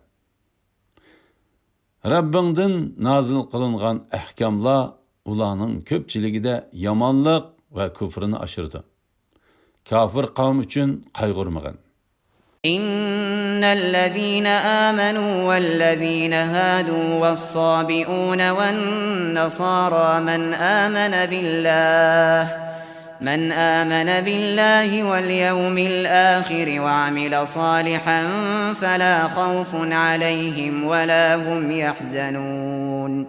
رەببىڭدىن نازىل قىلىنغان ئەھكاملار ئۇلارنىڭ كۆپچىلىكىدە يامانلىق ۋە كۇفرىنى ئاشۇرىدۇ. كاپىر قەۋم ئۈچۈن قايغۇرمىغىن. إن الذين آمنوا والذين هادوا والصابئون والنصارى من آمن بالله من آمن بالله واليوم الآخر وعمل صالحا فلا خوف عليهم ولا هم يحزنون.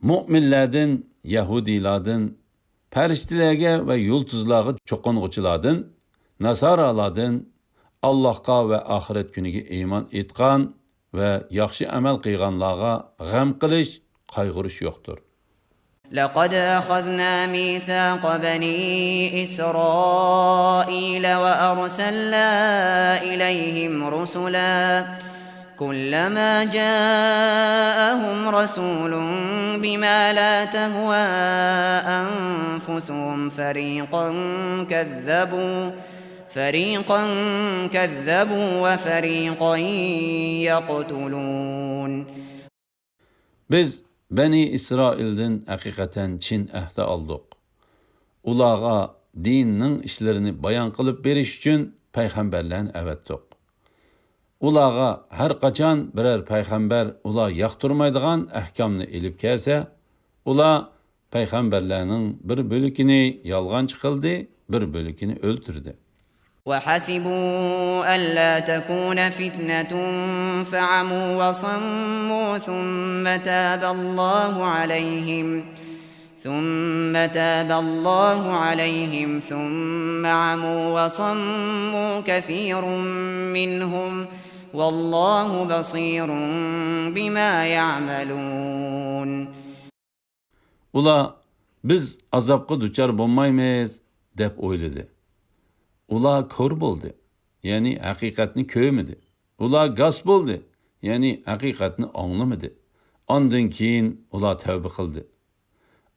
مۆمىنلەردىن، يەھۇدىيلاردىن، پەرىشتىلەرگە ۋە يۇلتۇزلارغا چوقۇنغۇچىلاردىن، ناسارالاردىن، ئاللاھقا ۋە ئاخىرەت كۈنىگە ئىمان ئېيتقان ۋە ياخشى ئەمەل قىلغانلارغا غەم قىلىش، قايغۇرۇش يوقتۇر. لقد أخذنا ميثاق بني إسرائيل وأرسلنا إليهم رسلا، كلما جاءهم رسول بما لا تهوى أنفسهم فريقا كذبوا، فريقا كذبوا وفريقا يقتلون. بىز بەنى ئىسرائىلدىن ھەقىقەتەن چىن ئەھدە ئالدۇق. ئۇلارغا دىننىڭ ئىشلىرىنى بايان قىلىپ بېرىش ئۈچۈن پەيغەمبەرلەرنى ئەۋەتتۇق. ئۇلارغا ھەر قاچان بىرەر پەيغەمبەر ئۇلار ياقتۇرمايدىغان ئەھكامنى ئېلىپ كەلسە، ئۇلار پەيغەمبەرلەرنىڭ بىر بۆلىكىنى يالغانچى قىلدى، بىر بۆلىكىنى ئۆلتۈردى. وحسبوا ألا تكون فتنة فعموا وصموا ثم تاب الله عليهم، ثم تاب الله عليهم ثم عموا وصموا كثير منهم، والله بصير بما يعملون. ئۇلار، «بىز ئازابقا دۇچار بولمايمىز» دەپ ئويلىدى. ئۇلار كور بولدى، يەنى ھەقىقەتنى كۆرمىدى. ئۇلار گاس بولدى، يەنى ھەقىقەتنى ئاڭلىمىدى. ئاندىن كېيىن ئۇلار تەۋبە قىلدى.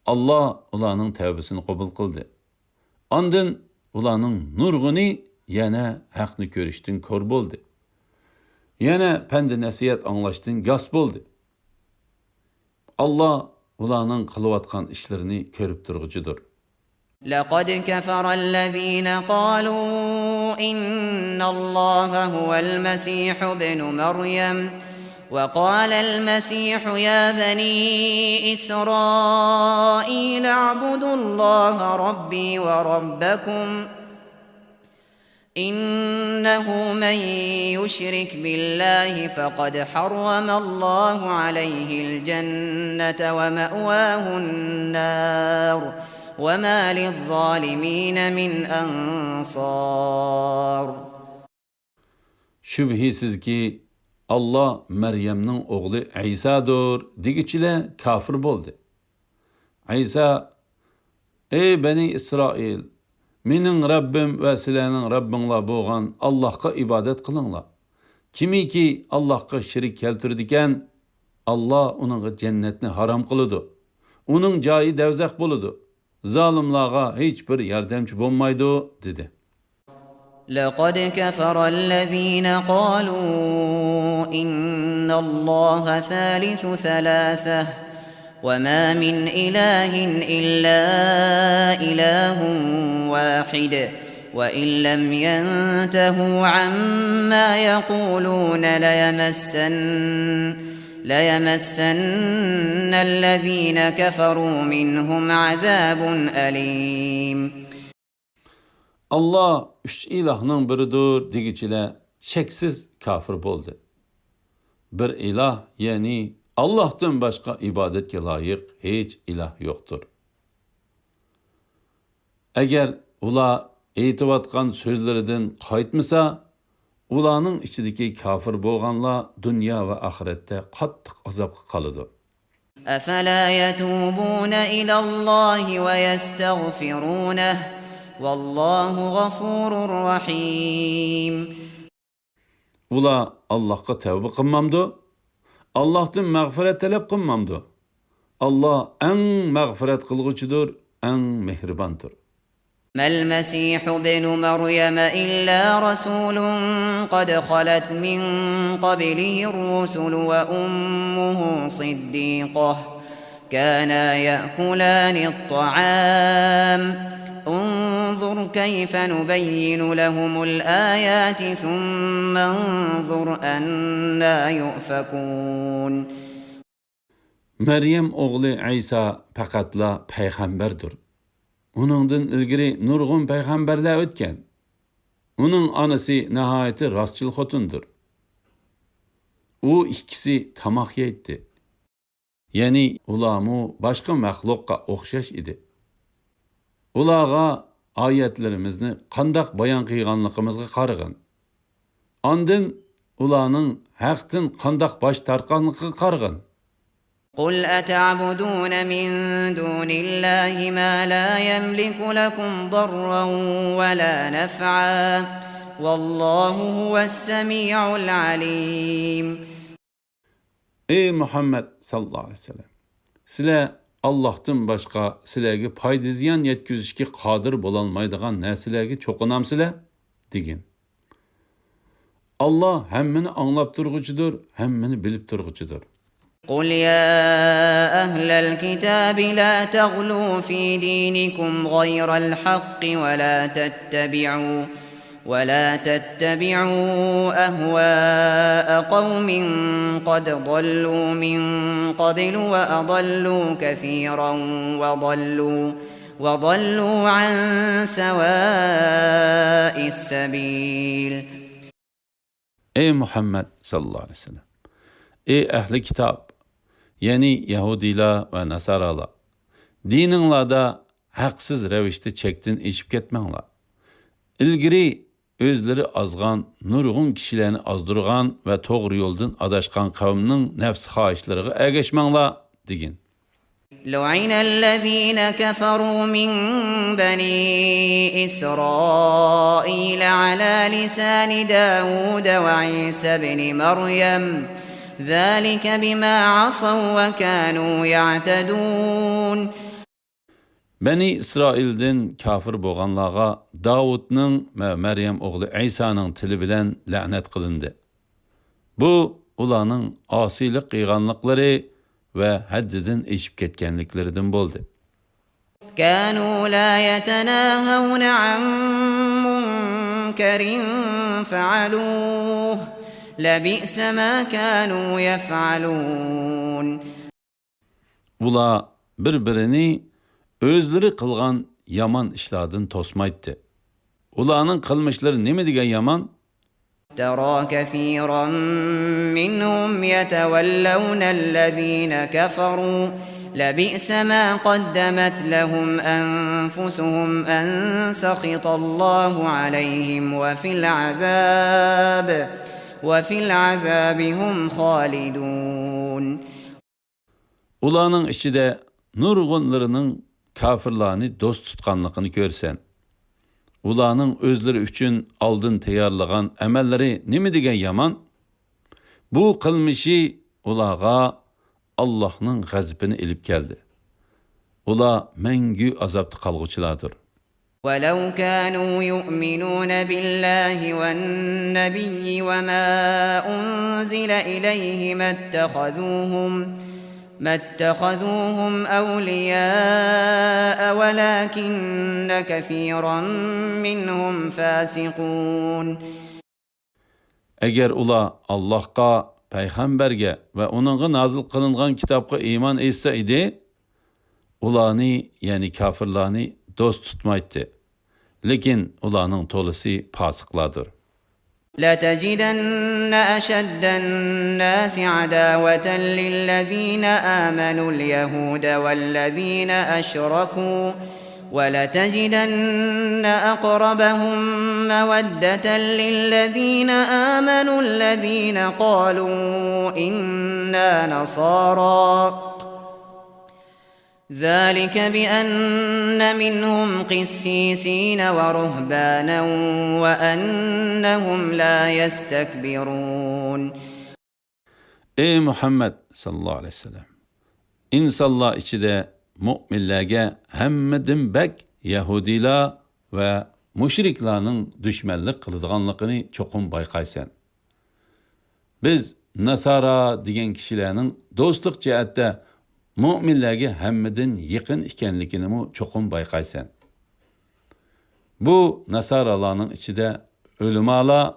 ئاللا ئۇلارنىڭ تەۋبىسىنى قوبۇل قىلدى. ئاندىن ئۇلارنىڭ نۇرغۇنى يەنە ھەقنى كۆرۈشتىن كور بولدى. يەنە پەندى نەسىھەت ئاڭلاشتىن گاس بولدى. ئاللا ئۇلارنىڭ قىلىۋاتقان ئىشلىرىنى كۆرۈپ تۇرغۇچىدۇر. لقد كفر الذين قالوا إن الله هو المسيح ابن مريم، وقال المسيح يا بني إسرائيل اعبدوا الله ربي وربكم، إنه من يشرك بالله فقد حرم الله عليه الجنة ومأواه النار وما للظالمين من أنصار. شۈبھىسىزكى، ئاللا مەريەمنىڭ ئوغلى ئەيسادۇر دېگۈچىلەر كاپىر بولدى. ئەيسا، «ئەي بەنى ئىسرائىل، مېنىڭ رەببىم ۋە سىلەرنىڭ رەببىڭلار بولغان ئاللاھقا ئىبادەت قىلىڭلار. كىمكى ئاللاھقا شېرىك كەلتۈرىدىكەن، ئاللا ئۇنىڭغا جەننەتنى ھارام قىلىدۇ. ئۇنىڭ جايى دەۋزەخ بولىدۇ. زالىملارغا ھېچبىر ياردەمچى بولمايدۇ» دېدى. لقد كفر الذين قالوا إن الله ثالث ثلاثة وما من إله إلا إله واحد وإن لم ينتهوا عما يقولون ليمسن، ليمسن الذين كفروا منهم عذاب أليم. ئاللا ئۈچ ئىلاھنىڭ بىرىدۇر دېگۈچىلەر شەكسىز كاپىر بولدى. بىر ئىلاھ، يەنى ئاللاھتىن باشقا ئىبادەتكە لايىق ھېچ ئىلاھ يوقتۇر. ئەگەر ئۇلار ئېيتىۋاتقان سۆزلىرىدىن قايتمىسا، ئۇلارنىڭ ئىچىدىكى كاپىر بولغانلار دۇنيا ۋە ئاخىرەتتە قاتتىق ئازابقا قالىدۇ. أفلا يتوبون إلى الله ويستغفرونه والله غفور رحيم. ئۇلار ئاللاھقا تەۋبە قىلمامدۇ؟ ئاللاھتىن مەغپىرەت تەلەپ قىلمامدۇ؟ ئاللا ئەڭ مەغپىرەت قىلغۇچىدۇر، ئەڭ مېھرىباندۇر. ما المسيح ابن مريم إلا رسول قد خلت من قبله الرسل وأمه صديقة كانا يأكلان الطعام انظر كيف نبين لهم الآيات ثم انظر أنا يؤفكون. مەريەم ئوغلى ئەيسا پەقەتلا پەيغەمبەردۇر. ئۇنىڭدىن ئىلگىرى نۇرغۇن پەيغەمبەرلەر ئۆتكەن. ئۇنىڭ ئانىسى ناھايىتى راستچىل خوتۇندۇر. ئۇ ئىككىسى تاماق يەيتتى. يەنى ئۇلارمۇ باشقا مەخلۇققا ئوخشاش ئىدى. ئۇلارغا ئايەتلىرىمىزنى قانداق بايان قىلغانلىقىمىزغا قارىغىن. ئاندىن ئۇلارنىڭ ھەقتىن قانداق باش تارتقانلىقىغا قارىغىن. قل أتعبدون من دون الله ما لا يملك لكم ضرا ولا نفعا والله هو السميع العليم. ئەي مۇھەممەد ساللاللاھۇ ئەلەيھى ۋەسەللەم! سىلەر ئاللاھتىن باشقا سىلەرگە پايدا زىيان يەتكۈزۈشكە قادىر بولالمايدىغان نەرسىلەرگە چوقۇنامسىلەر؟ دېگىن. ئاللاھ ھەممىنى ئاڭلاپ تۇرغۇچىدۇر، ھەممىنى بىلىپ تۇرغۇچىدۇر. قل يا أهل الكتاب لا تغلوا في دينكم غير الحق ولا تتبعوا ولا تتبعوا أهواء قوم قد ضلوا من قبل وأضلوا كثيرا وضلوا وضلوا عن سواء السبيل. ئەي مۇھەممەد ساللاللاھۇ ئەلەيھى ۋەسەللەم! ئەي ئەھلى كىتاب! يەنى يەھۇدىيلار ۋە ناسارالار! دىنىڭلاردا ھەقسىز رەۋىشتە چەكتىن ئېشىپ كەتمەڭلار. ئىلگىرى ئۆزلىرى ئازغان، نۇرغۇن كىشىلەرنى ئازدۇرغان ۋە توغرا يولدىن ئاداشقان قەۋمنىڭ نەپس خاھىشلىرىغا ئەگەشمەڭلار، دېگىن. لعن الذين كفروا من بني إسرائيل على لسان داود وعيسى ابن مريم ذلك بما عصوا وكانوا يعتدون. بەنى ئىسرائىلدىن كاپىر بولغانلارغا داۋۇتنىڭ ۋە مەريەم ئوغلى ئەيسانىڭ تىلى بىلەن لەنەت قىلىندى. بۇ ئۇلارنىڭ ئاسىيلىق قىلغانلىقلىرى ۋە ھەددىدىن ئېشىپ كەتكەنلىكلىرىدىن بولدى. كانوا لا يتناهون عن منكر فعلوه لبئس ما كانوا يفعلون. ئۇلار بىر-بىرىنى ئۆزلىرى قىلغان يامان ئىشلاردىن توسمايتتى. ئۇلارنىڭ قىلمىشلىرى نېمە دېگەن يامان! ترى كثيرا منهم يتولون الذين كفروا لبئس ما قدمت لهم أنفسهم أن سخط الله عليهم وفي العذاب وفي العذاب هم خالدون. ئۇلارنىڭ ئىچىدە نۇرغۇنلىرىنىڭ كاپىرلارنى دوست تۇتقانلىقىنى كۆرىسەن. ئۇلارنىڭ ئۆزلىرى ئۈچۈن ئالدىن تەييارلىغان ئەمەللىرى نېمە دېگەن يامان! بۇ قىلمىشى ئۇلارغا ئاللاھنىڭ غەزىپىنى ئېلىپ كەلدى. ئۇلار مەڭگۈ ئازابتا قالغۇچىلاردۇر. ولو كانوا يؤمنون بالله والنبي وما أنزل إليه ما اتخذوهم ما اتخذوهم أولياء ولكن كثيرا منهم فاسقون. ئەگەر ئۇلار ئاللاھقا، پەيغەمبەرگە ۋە ئۇنىڭغا نازىل قىلىنغان كىتابقا ئىمان ئېيتسا ئىدى، ئۇلارنى، يەنى كاپىرلارنى دوست تۇتمايتتى. لېكىن ئۇلارنىڭ تولىسى پاسىقلاردۇر. لتجدن أشد الناس عداوة للذين آمنوا اليهود والذين أشركوا ولتجدن أقربهم مودة للذين آمنوا الذين قالوا إنا نصارى ذلك بأن منهم قسيسين ورهبانا وأنهم لا يستكبرون. ئەي مۇھەممەد ساللاللاھۇ ئەلەيھى ۋەسەللەم! ئىنسانلار ئىچىدە مۆمىنلەرگە ھەممىدىن بەك يەھۇدىيلار ۋە مۇشرىكلارنىڭ دۈشمەنلىك قىلىدىغانلىقىنى چوقۇم بايقايسەن. بىز ناسارا دېگەن كىشىلەرنىڭ دوستلۇق جەھەتتە مۆمىنلەرگە ھەممىدىن يېقىن ئىكەنلىكىنىمۇ چوقۇم بايقايسەن. بۇ ناسارالارنىڭ ئىچىدە ئۆلىمالار،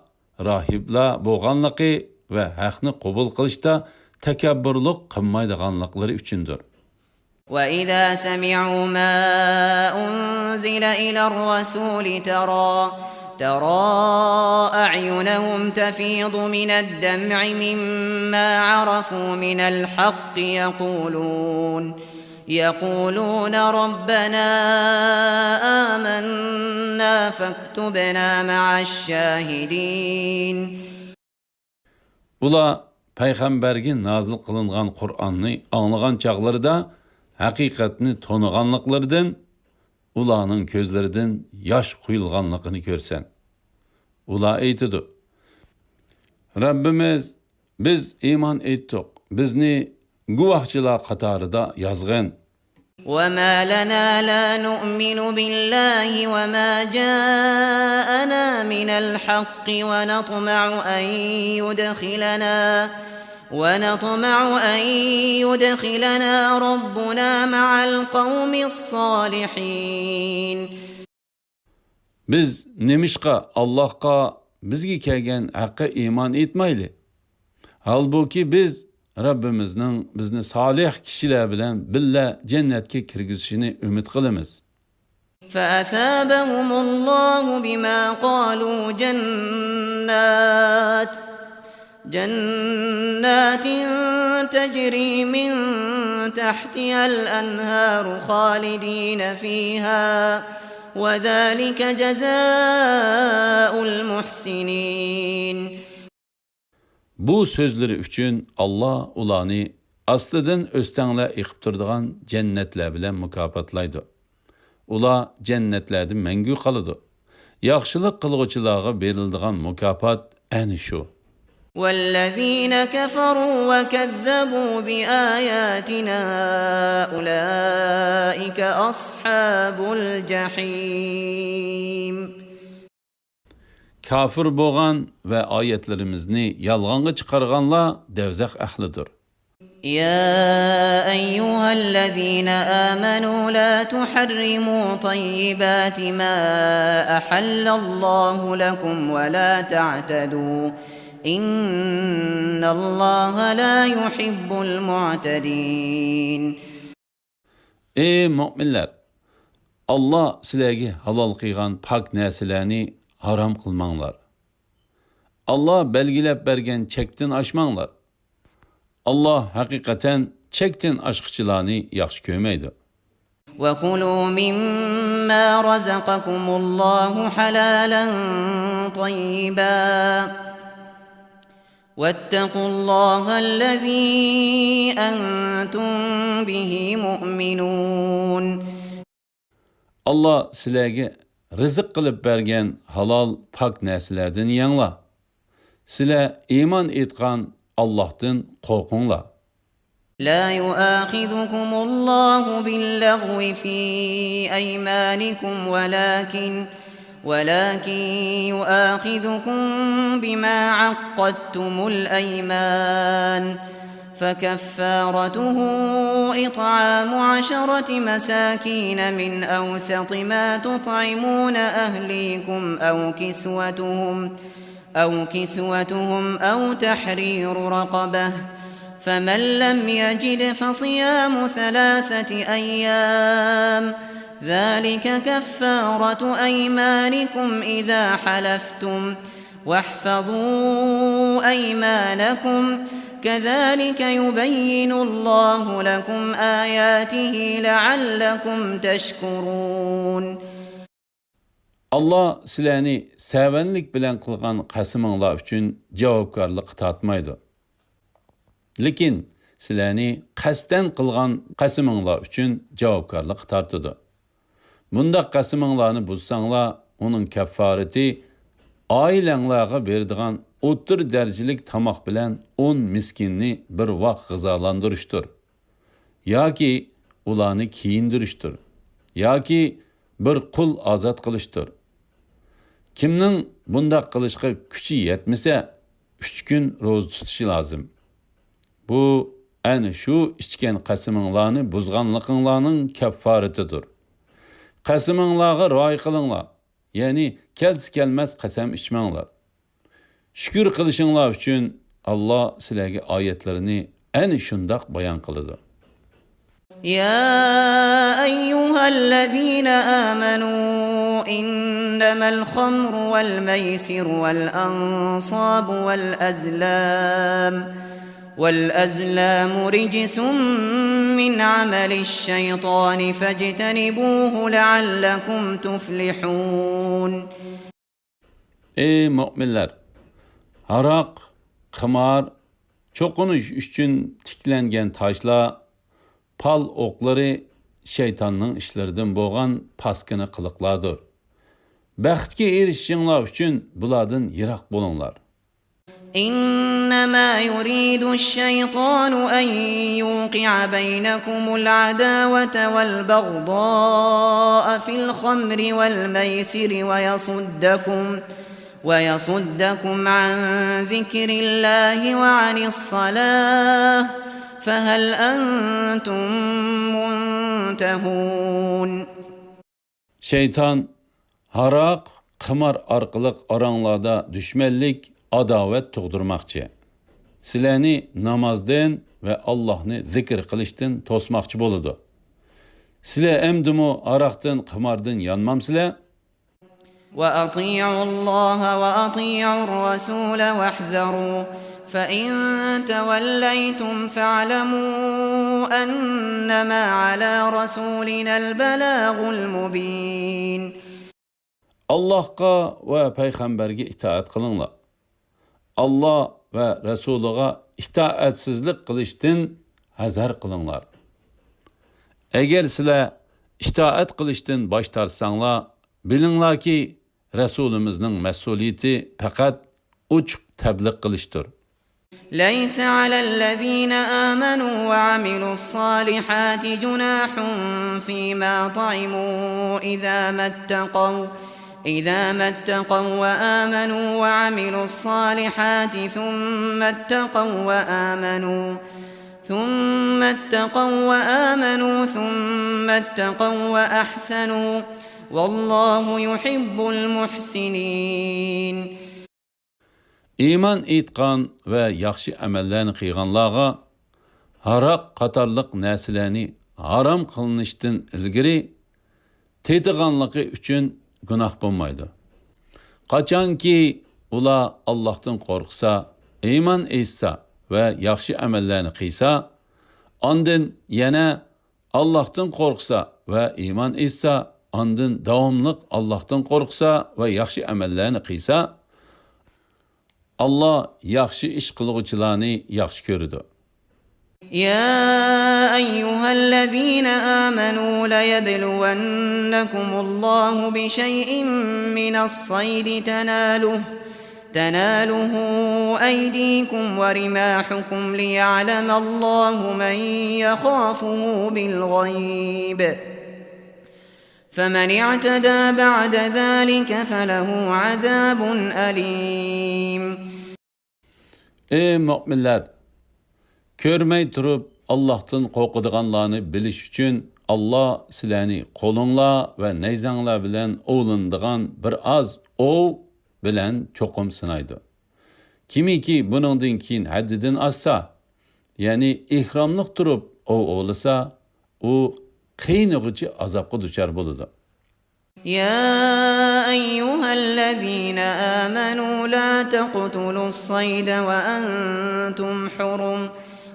راھىبلار بولغانلىقى ۋە ھەقنى قوبۇل قىلىشتا تەكەببۇرلۇق قىلمايدىغانلىقلىرى ئۈچۈندۇر. وإذا سمعوا ما أنزل إلى الرسول ترى ترى أعينهم تفيض من الدمع مما عرفوا من الحق يقولون يقولون ربنا آمنا فاكتبنا مع الشاهدين. ئۇلار پەيغەمبەرگە نازىل قىلىنغان قۇرئاننى ئاڭلىغان چاغلىرىدا ھەقىقەتنى تونۇغانلىقلىرىدىن ئۇلارنىڭ كۆزلىرىدىن ياش قۇيۇلغانلىقىنى كۆرسەن. ئۇلار ئېيتىدۇ: رەببىمىز، بىز ئىمان ئېيتتۇق، بىزنى گۇۋاھچىلار قاتارىدا يازغىن. وما لنا لا نؤمن بالله وما جاءنا من الحق ونطمع أن يدخلنا، ونطمع أن يدخلنا ربنا مع القوم الصالحين. بىز نېمىشقا ئاللاھقا بىزگە كەلگەن ھەققە ئىمان ئېيتمايلى؟ ھالبۇكى، بىز رەببىمىزنىڭ بىزنى سالىھ كىشىلەر بىلەن بىللە جەننەتكە كىرگۈزۈشىنى ئۈمىد قىلىمىز. فأثابهم الله بما قالوا جنات، جنات تجري من تحتها الأنهار خالدين فيها، وذلك جزاء المحسنين. بۇ سۆزلىرى ئۈچۈن ئاللا ئۇلارنى ئاستىدىن ئۆستەڭلەر ئېقىپ تۇرىدىغان جەننەتلەر بىلەن مۇكاپاتلايدۇ. ئۇلار جەننەتلەردە مەڭگۈ قالىدۇ. ياخشىلىق قىلغۇچىلارغا بېرىلىدىغان مۇكاپات ئەنە شۇ. والذين كفروا وكذبوا بآياتنا أولئك أصحاب الجحيم. كاپىر بولغان ۋە ئايەتلىرىمىزنى يالغانغا چىقارغانلار دەۋزەخ ئەھلىدۇر. يا أيها الذين آمنوا لا تحرموا طيبات ما أحل الله لكم ولا تعتدوا، إن الله لا يحب المعتدين. ئەي مۆمىنلەر! ئاللا سىلەرگە ھالال قىلغان پاك نەرسىلەرنى ھارام قىلماڭلار. ئاللا بەلگىلەپ بەرگەن چەكتىن ئاشماڭلار. ئاللا ھەقىقەتەن چەكتىن ئاشقۇچىلارنى ياخشى كۆرمەيدۇ. وكلوا مما رزقكم الله حلالا طيبا واتقوا الله الذي أنتم به مؤمنون. ئاللا سىلەرگە رىزىق قىلىپ بەرگەن ھالال، پاك نەرسىلەردىن يەڭلار. سىلەر ئىمان ئېيتقان ئاللاھتىن قورقۇڭلار. لا يؤاخذكم الله باللغو في أيمانكم ولكن، ولكن يؤاخذكم بما عقدتم الأيمان، فكفارته إطعام عشرة مساكين من أوسط ما تطعمون أهليكم أو كسوتهم، أو كسوتهم أو تحرير رقبة، فمن لم يجد فصيام ثلاثة أيام، ذلك كفارة أيمانكم إذا حلفتم، واحفظوا أيمانكم، كذلك يبين الله لكم آياته لعلكم تشكرون. ئاللا سىلەرنى سەۋەنلىك بىلەن قىلغان قەسىمىڭلار ئۈچۈن جاۋابكارلىققا تارتمايدۇ. لېكىن سىلەرنى قەستەن قىلغان قەسىمىڭلار ئۈچۈن جاۋابكارلىققا تارتىدۇ. مۇنداق قەسىمىڭلارنى بۇزساڭلار، ئۇنىڭ كەففارىتى ئائىلەڭلارغا بېرىدىغان ئوتتۇرا دەرىجىلىك تاماق بىلەن ئون مىسكىننى بىر ۋاق غىزالاندۇرۇشتۇر. ياكى ئۇلارنى كىيىندۈرۈشتۇر. ياكى بىر قۇل ئازاد قىلىشتۇر. كىمنىڭ بۇنداق قىلىشقا كۈچى يەتمىسە، ئۈچ كۈن روزا تۇتۇشى لازىم. بۇ ئەنە شۇ ئىچكەن قەسىمىڭلارنى بۇزغانلىقىڭلارنىڭ كەففارىتىدۇر. قەسىمىڭلارغا رىئايە قىلىڭلار، يەنى كەلسە كەلمەس قەسەم ئىچمەڭلار. شۈكۈر قىلىشىڭلار ئۈچۈن ئاللا سىلەرگە ئايەتلىرىنى ئەنە شۇنداق بايان قىلىدۇ. يا أيها الذين آمنوا إنما الخمر والميسر والأنصاب والأزلام، والأزلام رجس من عمل الشيطان فاجتنبوه لعلكم تفلحون. ئەي مۆمىنلەر! ھاراق، قىمار، چوقۇنۇش ئۈچۈن تىكلەنگەن تاشلار، پال ئوقلىرى شەيتاننىڭ ئىشلىرىدىن بولغان پاسكىنا قىلىقلاردۇر. بەختكە ئېرىشىشىڭلار ئۈچۈن بۇلاردىن يىراق بولۇڭلار. إنما يريد الشيطان أن يوقع بينكم العداوة والبغضاء في الخمر والميسر ويصدكم ويصدكم عن ذكر الله وعن الصلاة فهل أنتم منتهون. شەيتان ھاراق، قىمار ئارقىلىق ئاراڭلاردا دۈشمەنلىك، ئاداۋەت تۇغدۇرماقچى. سىلەرنى نامازدىن ۋە ئاللاھنى زىكىر قىلىشتىن توسماقچى بولىدۇ. سىلەر ئەمدىمۇ ھاراقتىن، قىماردىن يانمامسىلەر؟ وأطيعوا الله وأطيعوا الرسول واحذروا فإن توليتم فاعلموا أنما على رسولنا البلاغ المبين. ئاللاھقا ۋە پەيغەمبەرگە ئىتائەت قىلىڭلار. ئاللاھ ۋە رەسۇلىغا ئىتائەتسىزلىك قىلىشتىن ھەزەر قىلىڭلار. ئەگەر سىلەر ئىتائەت قىلىشتىن باش تارتساڭلار، بىلىڭلاركى، رەسۇلىمىزنىڭ مەسئۇلىيىتى پەقەت ئوچۇق تەبلىغ قىلىشتۇر. ليس على الذين آمنوا وعملوا الصالحات جناح فيما طعموا إذا ما اتقوا إذا ما اتقوا وآمنوا وعملوا الصالحات ثم اتقوا وآمنوا ثم اتقوا وآمنوا ثم اتقوا وأحسنوا والله يحب المحسنين. ئىمان ئېيتقان ۋە ياخشى ئەمەللەرنى قىلغانلارغا ھاراق قاتارلىق نەرسىلەرنى ھارام قىلىنىشتىن ئىلگىرى تېتىغانلىقى ئۈچۈن گۇناھ بولمايدۇ. قاچانكى ئۇلار ئاللاھتىن قورقسا، ئىمان ئېيتسا ۋە ياخشى ئەمەللەرنى قىلسا، ئاندىن يەنە ئاللاھتىن قورقسا ۋە ئىمان ئېيتسا، ئاندىن داۋاملىق ئاللاھتىن قورقسا ۋە ياخشى ئەمەللەرنى قىلسا، ئاللاھ ياخشى ئىش قىلغۇچىلارنى ياخشى كۆرىدۇ. يا أيها الذين آمنوا ليبلونكم الله بشيء من الصيد تناله تناله أيديكم ورماحكم ليعلم الله من يخافه بالغيب فمن اعتدى بعد ذلك فله عذاب أليم. ئەي مۆمىنلەر! كۆرمەي تۇرۇپ ئاللاھتىن قورقىدىغانلارنى بىلىش ئۈچۈن، ئاللاھ سىلەرنى قولۇڭلار ۋە نەيزەڭلار بىلەن ئوۋلىنىدىغان بىر ئاز ئوۋ بىلەن چوقۇم سىنايدۇ. كىمكى بۇنىڭدىن كېيىن ھەددىدىن ئاشسا، يەنى ئېھراملىق تۇرۇپ ئوۋ ئوۋلىسا، ئۇ قىينىغۇچى ئازابقا دۇچار بولىدۇ. يا أيها الذين آمنوا لا تقتلوا الصيد وأنتم حرم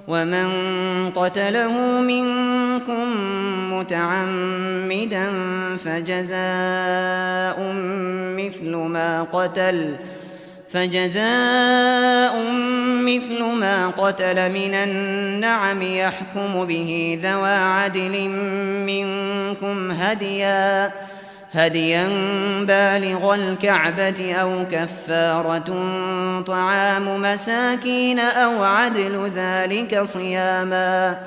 ومن قتله منكم متعمدا فجزاء مثل ما قتل فجزاء مثل ما قتل من النعم يحكم به ذوى عدل منكم هديا هديا بالغ الكعبة أو كفارة طعام مساكين أو عدل ذلك صياما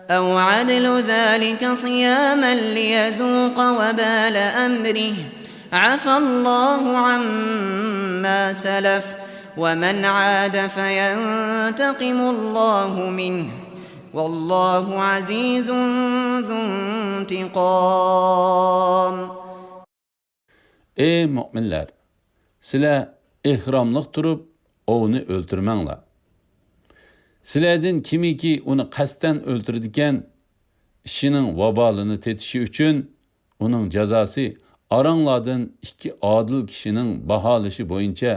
أو عدل ذلك صياما ليذوق وبال أمره عفى الله عما سلف ومن عاد فينتقم الله منه والله عزيز ذو انتقام. ئەي مۆمىنلەر! سىلەر ئېھراملىق تۇرۇپ ئوۋنى ئۆلتۈرمەڭلار. سىلەردىن كىمكى ئۇنى قەستەن ئۆلتۈرىدىكەن، ئىشىنىڭ ۋابالىنى تېتىشى ئۈچۈن ئۇنىڭ جازاسى ئاراڭلاردىن ئىككى ئادىل كىشىنىڭ باھالىشى بويىچە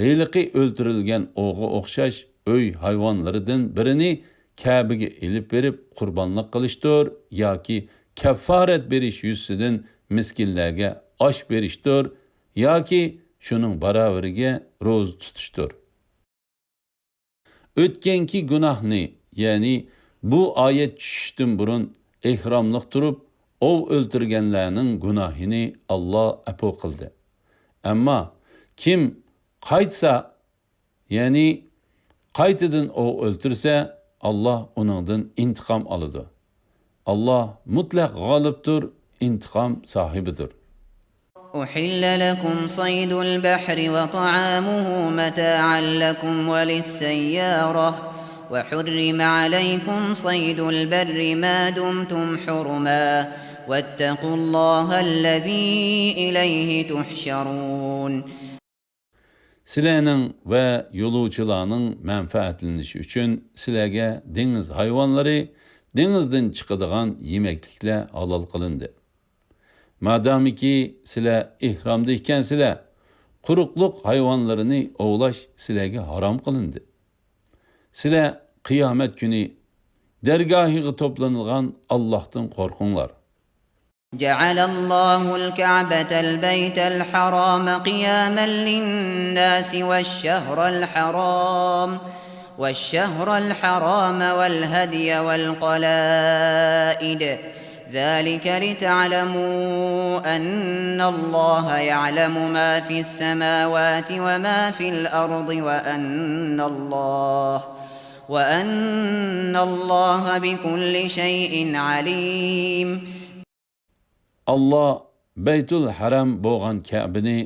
ھېلىقى ئۆلتۈرۈلگەن ئوۋغا ئوخشاش ئۆي ھايۋانلىرىدىن بىرىنى كەبىگە ئېلىپ بېرىپ قۇربانلىق قىلىشتۇر ياكى كەففارەت بېرىش يۈزىسىدىن مىسكىنلەرگە ئاش بېرىشتۇر ياكى شۇنىڭ باراۋىرىگە روزا تۇتۇشتۇر. ئۆتكەنكى گۇناھنى، يەنى بۇ ئايەت چۈشۈشتىن بۇرۇن ئېھراملىق تۇرۇپ ئوۋ ئۆلتۈرگەنلەرنىڭ گۇناھىنى ئاللا ئەپۇ قىلدى. ئەمما كىم قايتسا، يەنى قايتىدىن ئوۋ ئۆلتۈرسە، ئاللا ئۇنىڭدىن ئىنتىقام ئالىدۇ. ئاللا مۇتلەق غالىبتۇر، ئىنتىقام ساھىبىدۇر. أحل لكم صيد البحر وطعامه متاعا لكم وللسيارة، وحرم عليكم صيد البر ما دمتم حرما، واتقوا الله الذي إليه تحشرون. سىلەرنىڭ ۋە يولۇچىلارنىڭ مەنپەئەتلىنىشى ئۈچۈن سىلەرگە دېڭىز ھايۋانلىرى، دېڭىزدىن چىقىدىغان يېمەكلىكلەر ھالال قىلىندى. مادامىكى سىلەر ئېھرامدا ئىكەنسىلەر، قۇرۇقلۇق ھايۋانلىرىنى ئوۋلاش سىلەرگە ھارام قىلىندى. سىلەر قىيامەت كۈنى دەرگاھىغا توپلىنىدىغان ئاللاھتىن قورقۇڭلار. جعل الله الكعبة البيت الحرام قياما للناس والشهر الحرام، والشهر الحرام والهدي والقلائد، ذلك لتعلموا أن الله يعلم ما في السماوات وما في الأرض وأن الله، وأن الله بكل شيء عليم. ئاللا بەيتۇل ھەرەم بولغان كەبىنى،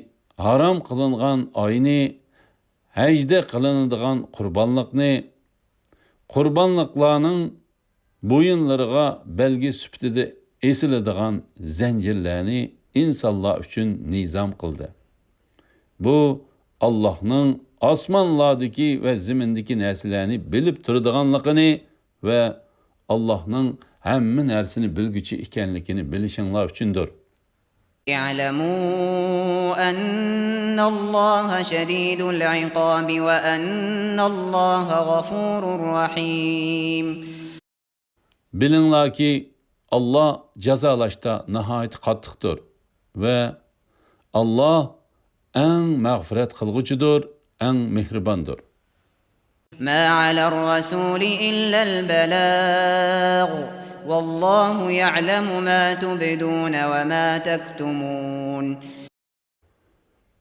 ھارام قىلىنغان ئاينى، ھەجدە قىلىنىدىغان قۇربانلىقنى، قۇربانلىقلارنىڭ بويۇنلىرىغا بەلگە سۈپىتىدە ئېسىلىدىغان زەنجىرلەرنى ئىنسانلار ئۈچۈن نىزام قىلدى. بۇ ئاللاھنىڭ ئاسمانلاردىكى ۋە زېمىندىكى نەرسىلەرنى بىلىپ تۇرىدىغانلىقىنى ۋە ئاللاھنىڭ ھەممە نەرسىنى بىلگۈچى ئىكەنلىكىنى بىلىشىڭلار ئۈچۈندۇر. اعلموا أن الله شديد العقاب وأن الله غفور رحيم. بىلىڭلاركى، ئاللا جازالاشتا ناھايىتى قاتتىقتۇر ۋە ئاللا ئەڭ مەغپىرەت قىلغۇچىدۇر، ئەڭ مېھرىباندۇر. ما على الرسول إلا البلاغ، والله يعلم ما تبدون وما تكتمون.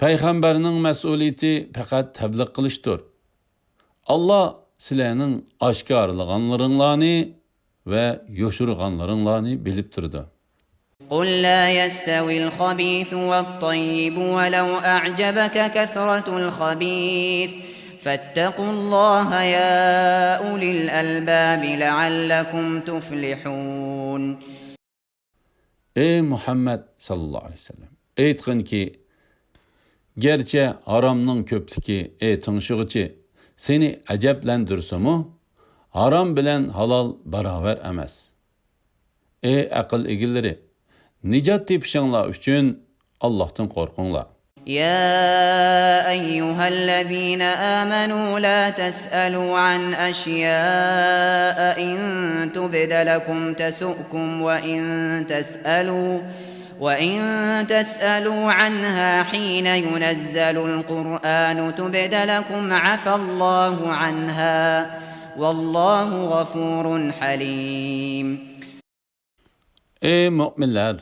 پەيغەمبەرنىڭ مەسئۇلىيىتى پەقەت تەبلىغ قىلىشتۇر. ئاللا سىلەرنىڭ ئاشكارىلىغانلىرىڭلارنى ۋە يوشۇرغانلىرىڭلارنى بىلىپ تۇرىدۇ. قل لا يستوي الخبيث والطيب ولو أعجبك كثرة الخبيث، فاتقوا الله يا أولي الألباب لعلكم تفلحون. ئەي مۇھەممەد ساللاللاھۇ ئەلەيھى ۋەسەللەم، ئېيتقىنكى، گەرچە ھارامنىڭ كۆپلۈكى، ئەي تىڭشىغۇچى، سېنى ئەجەبلەندۈرسىمۇ، ھارام بىلەن ھالال باراۋەر ئەمەس. ئەي ئەقىل ئىگىلىرى، نىجات تېپىشىڭلار ئۈچۈن ئاللاھتىن قورقۇڭلار. يا أيها الذين آمنوا لا تسألوا عن أشياء إن تبد لكم تسؤكم وإن تسألوا، وإن تسألوا عنها حين ينزل القرآن تبد لكم عفا الله عنها، والله غفور حليم. ئەي مۆمىنلەر!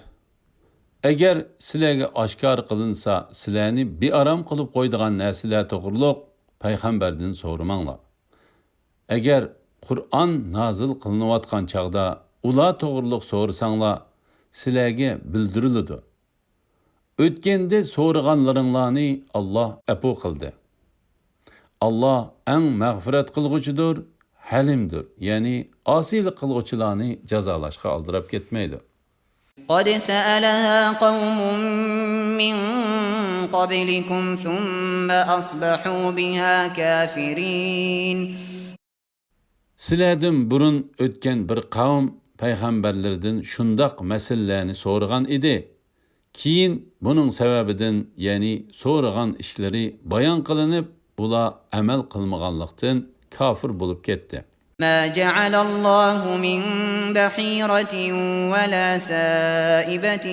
ئەگەر سىلەرگە ئاشكارا قىلىنسا، سىلەرنى بىئارام قىلىپ قويىدىغان نەرسىلەر توغرۇلۇق پەيغەمبەردىن سورىماڭلار. ئەگەر قۇرئان نازىل قىلىنىۋاتقان چاغدا ئۇلار توغرۇلۇق سورىساڭلار، سىلەرگە بىلدۈرۈلىدۇ. ئۆتكەندە سورىغانلىرىڭلارنى ئاللا ئەپۇ قىلدى. ئاللا ئەڭ مەغپىرەت قىلغۇچىدۇر، ھەلىمدۇر، يەنى ئاسىيلىق قىلغۇچىلارنى جازالاشقا ئالدىراپ كەتمەيدۇ. قد سألها قوم من قبلكم ثم أصبحوا بها كافرين. سىلەردىن بۇرۇن ئۆتكەن بىر قەۋم پەيغەمبەرلىرىدىن شۇنداق مەسىلىلەرنى سورىغان ئىدى. كېيىن بۇنىڭ سەۋەبىدىن، يەنى سورىغان ئىشلىرى بايان قىلىنىپ، ئۇلار ئەمەل قىلمىغانلىقتىن كاپىر بولۇپ كەتتى. ما جعل الله من بحيرة ولا سائبة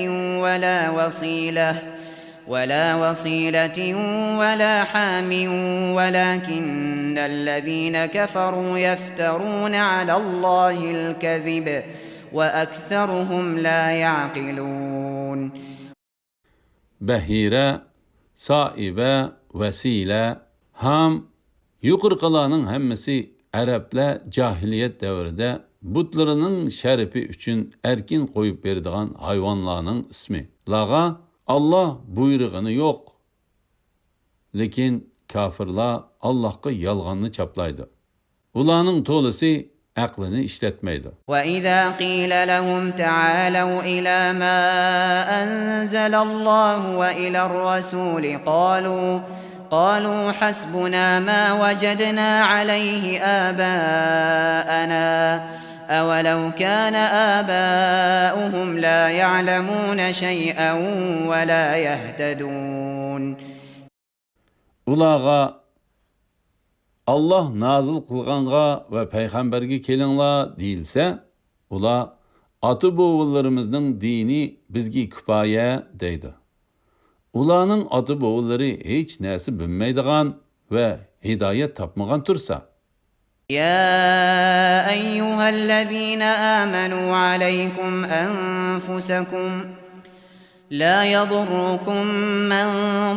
ولا وصيلة ولا وصيلة ولا حام ولكن الذين كفروا يفترون على الله الكذب وأكثرهم لا يعقلون. بەھىرە، سائىبە، ۋەسىلە، ھام، يۇقىرىقىلارنىڭ ھەممىسى ئەرەبلەر جاھىلىيەت دەۋرىدە بۇتلىرىنىڭ شەرىپى ئۈچۈن ئەركىن قويۇپ بېرىدىغان ھايۋانلارنىڭ ئىسمى. ئۇلارغا ئاللا بۇيرۇغىنى يوق. لېكىن كاپىرلار ئاللاھقا يالغاننى چاپلايدۇ. ئۇلارنىڭ تولىسى ئەقلىنى ئىشلەتمەيدۇ. وإذا قيل لهم تعالوا إلى ما أنزل الله وإلى الرسول قالوا قالوا حسبنا ما وجدنا عليه آباءنا أولو كان آباؤهم لا يعلمون شيئا ولا يهتدون. ئۇلارغا، ئاللاھ نازىل قىلغانغا ۋە پەيغەمبەرگە كېلىڭلار دېيىلسە، ئۇلار، ئاتا-بوۋىلىرىمىزنىڭ دىنى بىزگە كۇپايە دەيدۇ. ئۇلارنىڭ ئاتا-بوۋىلىرى ھېچ نەرسە بىلمەيدىغان ۋە ھىدايەت تاپمىغان تۇرسا. يا أيها الذين آمنوا عليكم أنفسكم لا يضركم من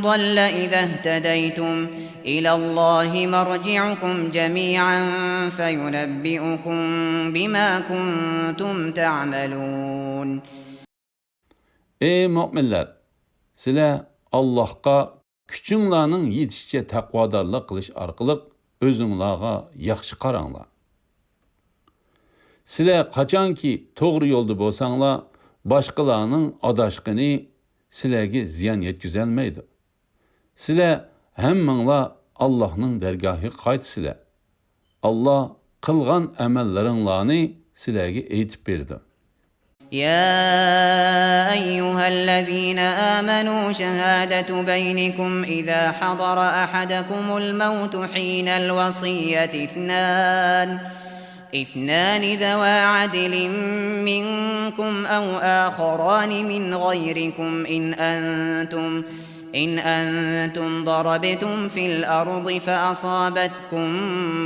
ضل إذا اهتديتم إلى الله مرجعكم جميعا فينبئكم بما كنتم تعملون. ئەي مۆمىنلەر! سىلەر ئاللاھقا كۈچۈڭلارنىڭ يېتىشىچە تەقۋادارلىق قىلىش ئارقىلىق ئۆزۈڭلارغا ياخشى قاراڭلار. سىلەر قاچانكى توغرا يولدا بولساڭلار، باشقىلارنىڭ ئاداشقىنى سىلەرگە زىيان يەتكۈزەلمەيدۇ. سىلەر ھەممىڭلار ئاللاھنىڭ دەرگاھىغا قايتىسىلەر. ئاللاھ قىلغان ئەمەللىرىڭلارنى سىلەرگە ئېيتىپ بېرىدۇ. يا أيها الذين آمنوا شهادة بينكم إذا حضر أحدكم الموت حين الوصية اثنان اثنان ذوا عدل منكم أو آخران من غيركم إن أنتم إن أنتم ضربتم في الأرض فأصابتكم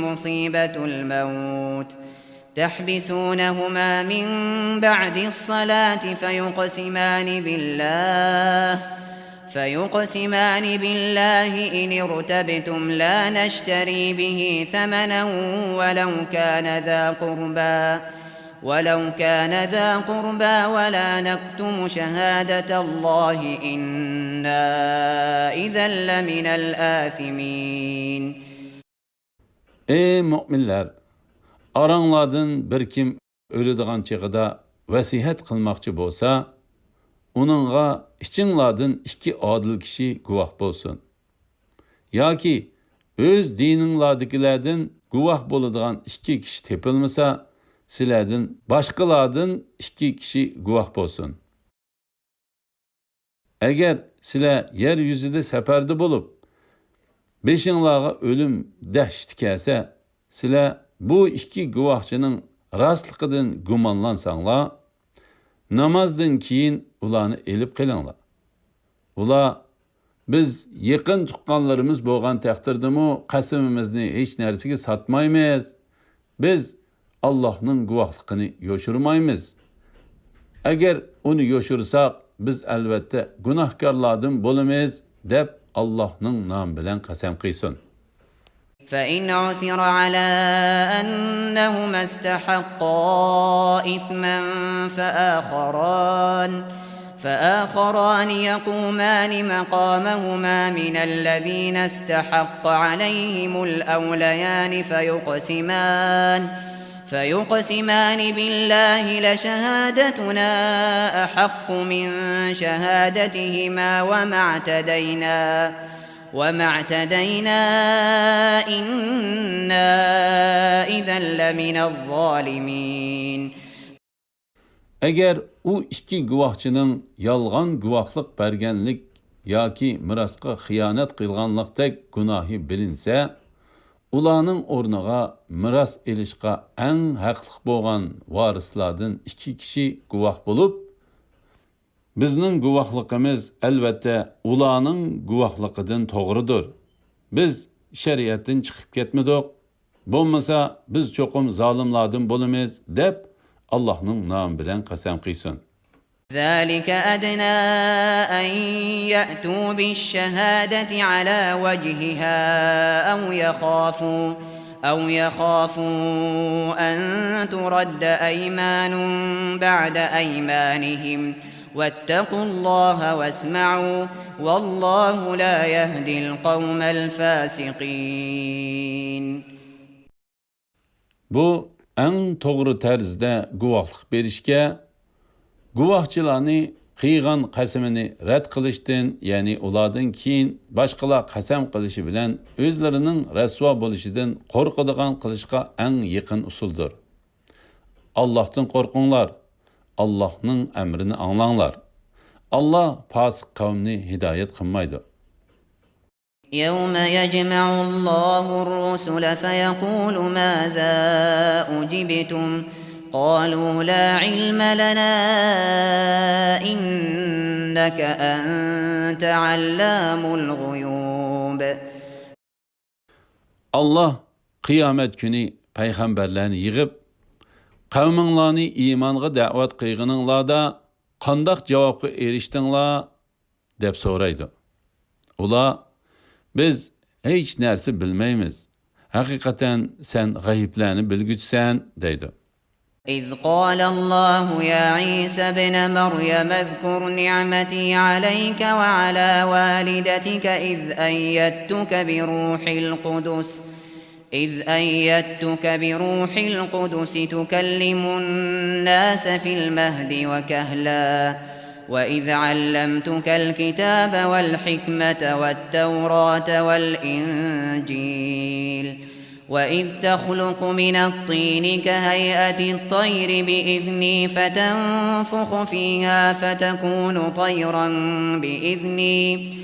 مصيبة الموت تحبسونهما من بعد الصلاة فيقسمان بالله فيقسمان بالله إن ارتبتم لا نشتري به ثمنا ولو كان ذا قربى ولو كان ذا قربى ولا نكتم شهادة الله إنا إذا لمن الآثمين. ئەي مۆمىنلەر! ئاراڭلاردىن بىر كىم ئۆلىدىغان چېغىدا ۋەسىيەت قىلماقچى بولسا، ئۇنىڭغا ئىچىڭلاردىن ئىككى ئادىل كىشى گۇۋاھ بولسۇن. ياكى ئۆز دىنىڭلاردىكىلەردىن گۇۋاھ بولىدىغان ئىككى كىشى تېپىلمىسا، سىلەردىن باشقىلاردىن ئىككى كىشى گۇۋاھ بولسۇن. ئەگەر سىلەر يەر يۈزىدە سەپەردە بولۇپ، بېشىڭلارغا ئۆلۈم دەھشىتى كەلسە، سىلەر بۇ ئىككى گۇۋاھچىنىڭ راستلىقىدىن گۇمانلانساڭلار، نامازدىن كېيىن ئۇلارنى ئېلىپ قېلىڭلار. ئۇلار، بىز يېقىن تۇغقانلىرىمىز بولغان تەقدىردىمۇ قەسىمىمىزنى ھېچ نەرسىگە ساتمايمىز. بىز ئاللاھنىڭ گۇۋاھلىقىنى يوشۇرمايمىز. ئەگەر ئۇنى يوشۇرساق، بىز ئەلۋەتتە گۇناھكارلاردىن بولىمىز، دەپ ئاللاھنىڭ نامى بىلەن قەسەم قىلسۇن. فإن عثر على أنهما استحقا إثما فآخران فآخران يقومان مقامهما من الذين استحق عليهم الأوليان فيقسمان فيقسمان بالله لشهادتنا أحق من شهادتهما وما اعتدينا وما اعتدينا إنا إذا لمن الظالمين. ئەگەر ئۇ ئىككى گۇۋاھچىنىڭ يالغان گۇۋاھلىق بەرگەنلىك ياكى مىراسقا خىيانەت قىلغانلىقتەك گۇناھى بىلىنسە، ئۇلارنىڭ ئورنىغا مىراس ئېلىشقا ئەڭ ھەقلىق بولغان ۋارىسلاردىن ئىككى كىشى گۇۋاھ بولۇپ، بىزنىڭ گۇۋاھلىقىمىز، ئەلۋەتتە، ئۇلارنىڭ گۇۋاھلىقىدىن توغرىدۇر. بىز شەرىئەتتىن چىقىپ كەتمىدۇق. بولمىسا، بىز چوقۇم زالىملاردىن بولىمىز، دەپ، ئاللاھنىڭ نامى بىلەن قەسەم قىلسۇن. ذلك أدنى أن يأتوا بالشهادة على وجهها أو يخافوا، أو يخافوا أن ترد أيمان بعد أيمانهم، واتقوا الله واسمعوا، والله لا يهدي القوم الفاسقين. بۇ ئەڭ توغرا تەرزدە گۇۋاھلىق بېرىشكە، گۇۋاھچىلارنى قىلغان قەسىمىنى رەت قىلىشتىن، يەنى ئۇلاردىن كېيىن باشقىلار قەسەم قىلىشى بىلەن ئۆزلىرىنىڭ رەسۋا بولۇشىدىن قورقىدىغان قىلىشقا ئەڭ يېقىن ئۇسۇلدۇر. ئاللاھتىن قورقۇڭلار، ئاللاھنىڭ ئەمرىنى ئاڭلاڭلار. ئاللاھ پاسىق قەۋمنى ھىدايەت قىلمايدۇ. يوم يجمع الله الرسل فيقول ماذا أجبتم؟ قالوا لا علم لنا إنك أنت علام الغيوب. ئاللاھ قىيامەت كۈنى پەيغەمبەرلەرنى يىغىپ، قەۋمىڭلارنى ئىمانغا دەۋەت قىلغىنىڭلاردا قانداق جاۋابقا ئېرىشتىڭلار؟ دەپ سورايدۇ. ئۇلار، بىز ھېچ نەرسە بىلمەيمىز. ھەقىقەتەن سەن غەيىبلەرنى بىلگۈچىسەن، دەيدۇ. إذ قال الله يا عيسى ابن مريم اذكر نعمتي عليك وعلى والدتك إذ أيدتك بروح القدس إذ أيدتك بروح القدس تكلم الناس في المهد وكهلا، وإذ علمتك الكتاب والحكمة والتوراة والإنجيل، وإذ تخلق من الطين كهيئة الطير بإذني فتنفخ فيها فتكون طيرا بإذني،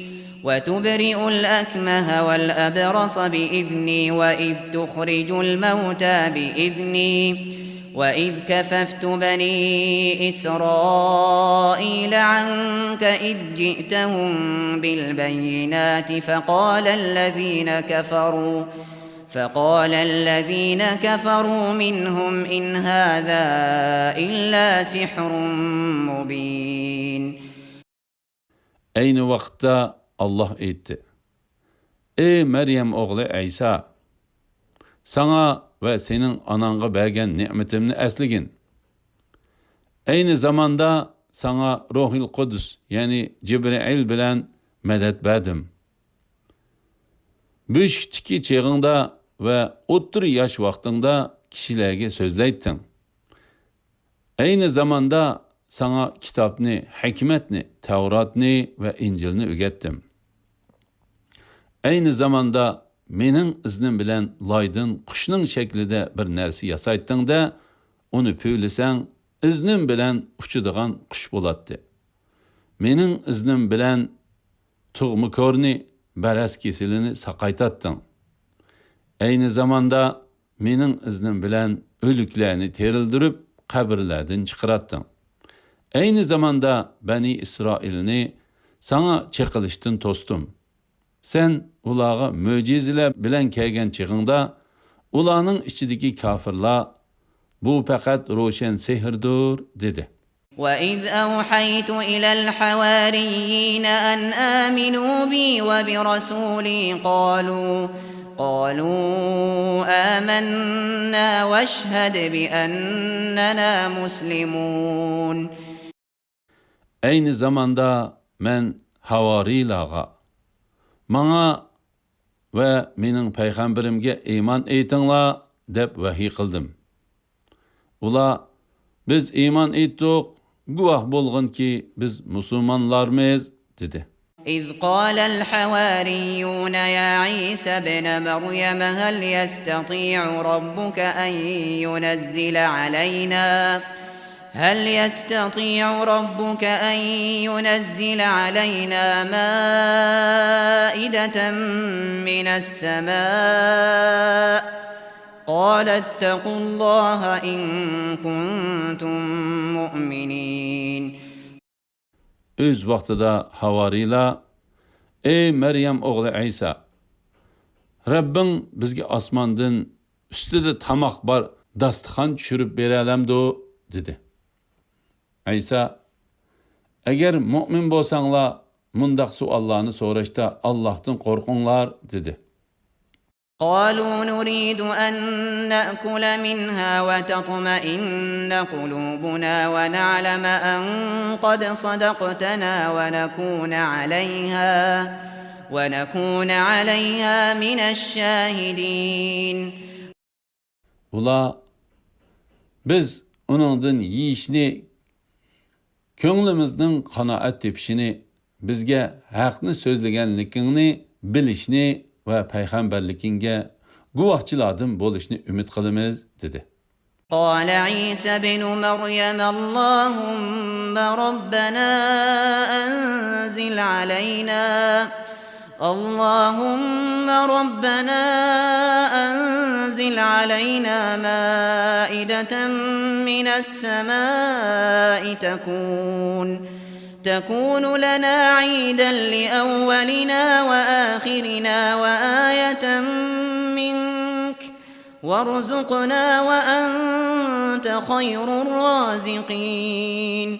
وتبرئ الأكمه والأبرص بإذني، وإذ تخرج الموتى بإذني، وإذ كففت بني إسرائيل عنك إذ جئتهم بالبينات فقال الذين كفروا، فقال الذين كفروا منهم إن هذا إلا سحر مبين. ئەينى ۋاقىتتا ئاللاھ ئېيتتى: ئەي مەريەم ئوغلى ئەيسا! ساڭا ۋە سېنىڭ ئاناڭغا بەرگەن نېمىتىمنى ئەسلىگىن. ئەينى زاماندا ساڭا روھىل قۇدس، يەنى جىبرىئىل بىلەن مەدەت بەردىم. بۆشۈكتىكى چېغىڭدا ۋە ئوتتۇرا ياش ۋاقتىڭدا كىشىلەرگە سۆزلەيتتىڭ. ئەينى زاماندا ساڭا كىتابنى، ھېكمەتنى، تەۋراتنى ۋە ئىنجىلنى ئۆگەتتىم. ئەينى زاماندا مېنىڭ ئىزنىم بىلەن لايدىن قۇشنىڭ شەكلىدە بىر نەرسە ياسايتتىڭ-دە، ئۇنى پۈۋلىسەڭ، ئىزنىم بىلەن ئۇچىدىغان قۇش بولاتتى. مېنىڭ ئىزنىم بىلەن تۇغما كورنى، بەرەس كېسىلىنى ساقايتاتتىڭ. ئەينى زاماندا مېنىڭ ئىزنىم بىلەن ئۆلۈكلەرنى تىرىلدۈرۈپ، قەبرىلەردىن چىقىراتتىڭ. ئەينى زاماندا بەنى ئىسرائىلنى ساڭا چېقىلىشتىن توستۇم. سەن ئۇلارغا مۆجىزىلەر بىلەن كەلگەن چېغىڭدا، ئۇلارنىڭ ئىچىدىكى كاپىرلار، بۇ پەقەت روشەن سېھىردۇر، دېدى. وإذ أوحيت إلى الحواريين أن آمنوا بي وبرسولي قالوا، قالوا آمنا واشهد بأننا مسلمون. ئەينى زاماندا مەن ھاۋارىيلارغا، ماڭا ۋە مېنىڭ پەيغەمبىرىمگە ئىمان ئېيتىڭلار، دەپ ۋەھىي قىلدىم. ئۇلار، بىز ئىمان ئېيتتۇق، گۇۋاھ بولغىنكى، بىز مۇسۇلمانلارمىز، دېدى. إذ قال الحواريون يا عيسى ابن مريم هل يستطيع ربك أن ينزل علينا هل يستطيع ربك أن ينزل علينا مائدة من السماء؟ قال اتقوا الله إن كنتم مؤمنين. ئۆز ۋاقتىدا ھاۋارىيلار: «ئەي مەريەم ئوغلى ئەيسا، رەببىڭ بىزگە ئاسماندىن ئۈستىدە تاماق بار داستىخان چۈشۈرۈپ بېرەلەمدۇ؟» دېدى. ئەيسا: «ئەگەر مۆمىن بولساڭلار، مۇنداق سوئاللارنى سوراشتا ئاللاھتىن قورقۇڭلار» دېدى. قالوا نريد أن نأكل منها وتطمئن قلوبنا ونعلم أن قد صدقتنا ونكون عليها، ونكون عليها من الشاهدين. ئۇلار: «بىز ئۇنىڭدىن يېيىشنى، كۆڭلىمىزنىڭ قانائەت تېپىشىنى، بىزگە ھەقنى سۆزلىگەنلىكىڭنى بىلىشنى ۋە پەيغەمبەرلىكىڭگە گۇۋاھچىلاردىن بولۇشنى ئۈمىد قىلىمىز» دېدى. قال عيسى ابن مريم اللهم ربنا أنزل علينا اللهم ربنا أنزل علينا مائدة من السماء تكون، تكون لنا عيدا لأولنا وآخرنا وآية منك وارزقنا وأنت خير الرازقين.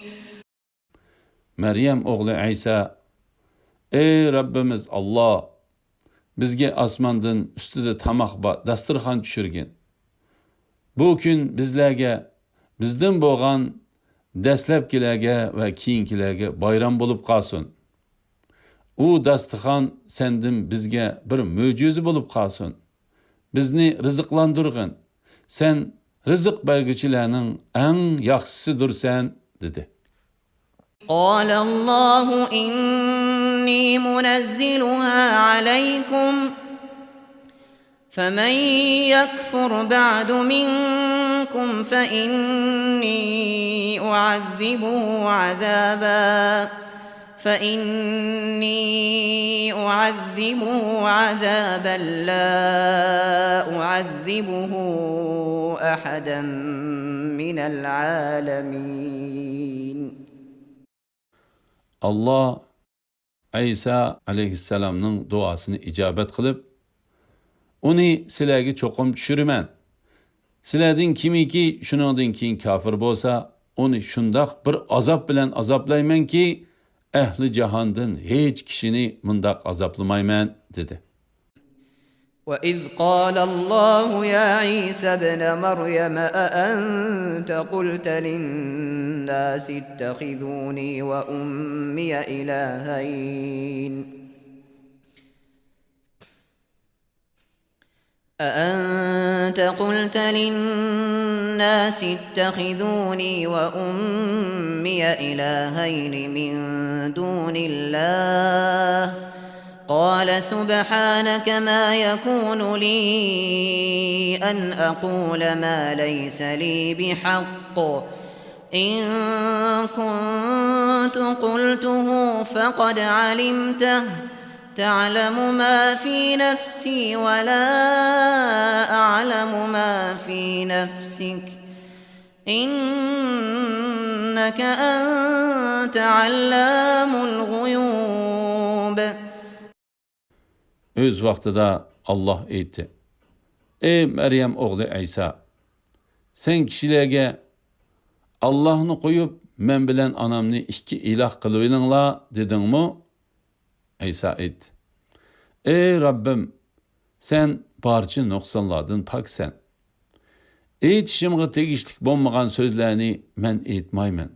مەريەم ئوغلى ئەيسا: «ئەي رەببىمىز ئاللا، بىزگە ئاسماندىن ئۈستىدە تاماق بار داستىرخان چۈشۈرگىن. بۇ كۈن بىزلەرگە، بىزدىن بولغان دەسلەپكىلەرگە ۋە كېيىنكىلەرگە بايرام بولۇپ قالسۇن. ئۇ داستىخان سەندىن بىزگە بىر مۆجىزە بولۇپ قالسۇن. بىزنى رىزىقلاندۇرغىن. سەن رىزىق بەرگۈچىلەرنىڭ ئەڭ ياخشىسىدۇرسەن» دېدى. قال الله إني منزلها عليكم فمن يكفر بعد منكم فإني أعذبه عذابا، فإني أعذبه عذابا لا أعذبه أحدا من العالمين. ئاللا ئەيسا ئەلەيھىسسالامنىڭ دۇئاسىنى ئىجابەت قىلىپ، ئۇنى سىلەرگە چوقۇم چۈشۈرىمەن. سىلەردىن كىمكى شۇنىڭدىن كېيىن كاپىر بولسا، ئۇنى شۇنداق بىر ئازاب بىلەن ئازابلايمەنكى، ئەھلى جاھاندىن ھېچ كىشىنى مۇنداق ئازابلىمايمەن، دېدى. وإذ قال الله يا عيسى ابن مريم أأنت قلت للناس اتخذوني وأمي إلهين أأنت قلت للناس اتخذوني وأمي إلهين من دون الله قال سبحانك ما يكون لي أن أقول ما ليس لي بحق إن كنت قلته فقد علمته تعلم ما في نفسي ولا أعلم ما في نفسك إنك أنت علام الغيوب. ئۆز ۋاقتىدا ئاللا ئېيتتى: «ئەي مەريەم ئوغلى ئەيسا، سەن كىشىلەرگە، ئاللاھنى قويۇپ، مەن بىلەن ئانامنى ئىككى ئىلاھ قىلىۋېلىڭلار دېدىڭمۇ؟» ئەيسا ئېيتتى: «ئەي رەببىم، سەن بارچە نۇقسانلاردىن پاكسەن. ئېيتىشىمغا تېگىشلىك بولمىغان سۆزلەرنى مەن ئېيتمايمەن.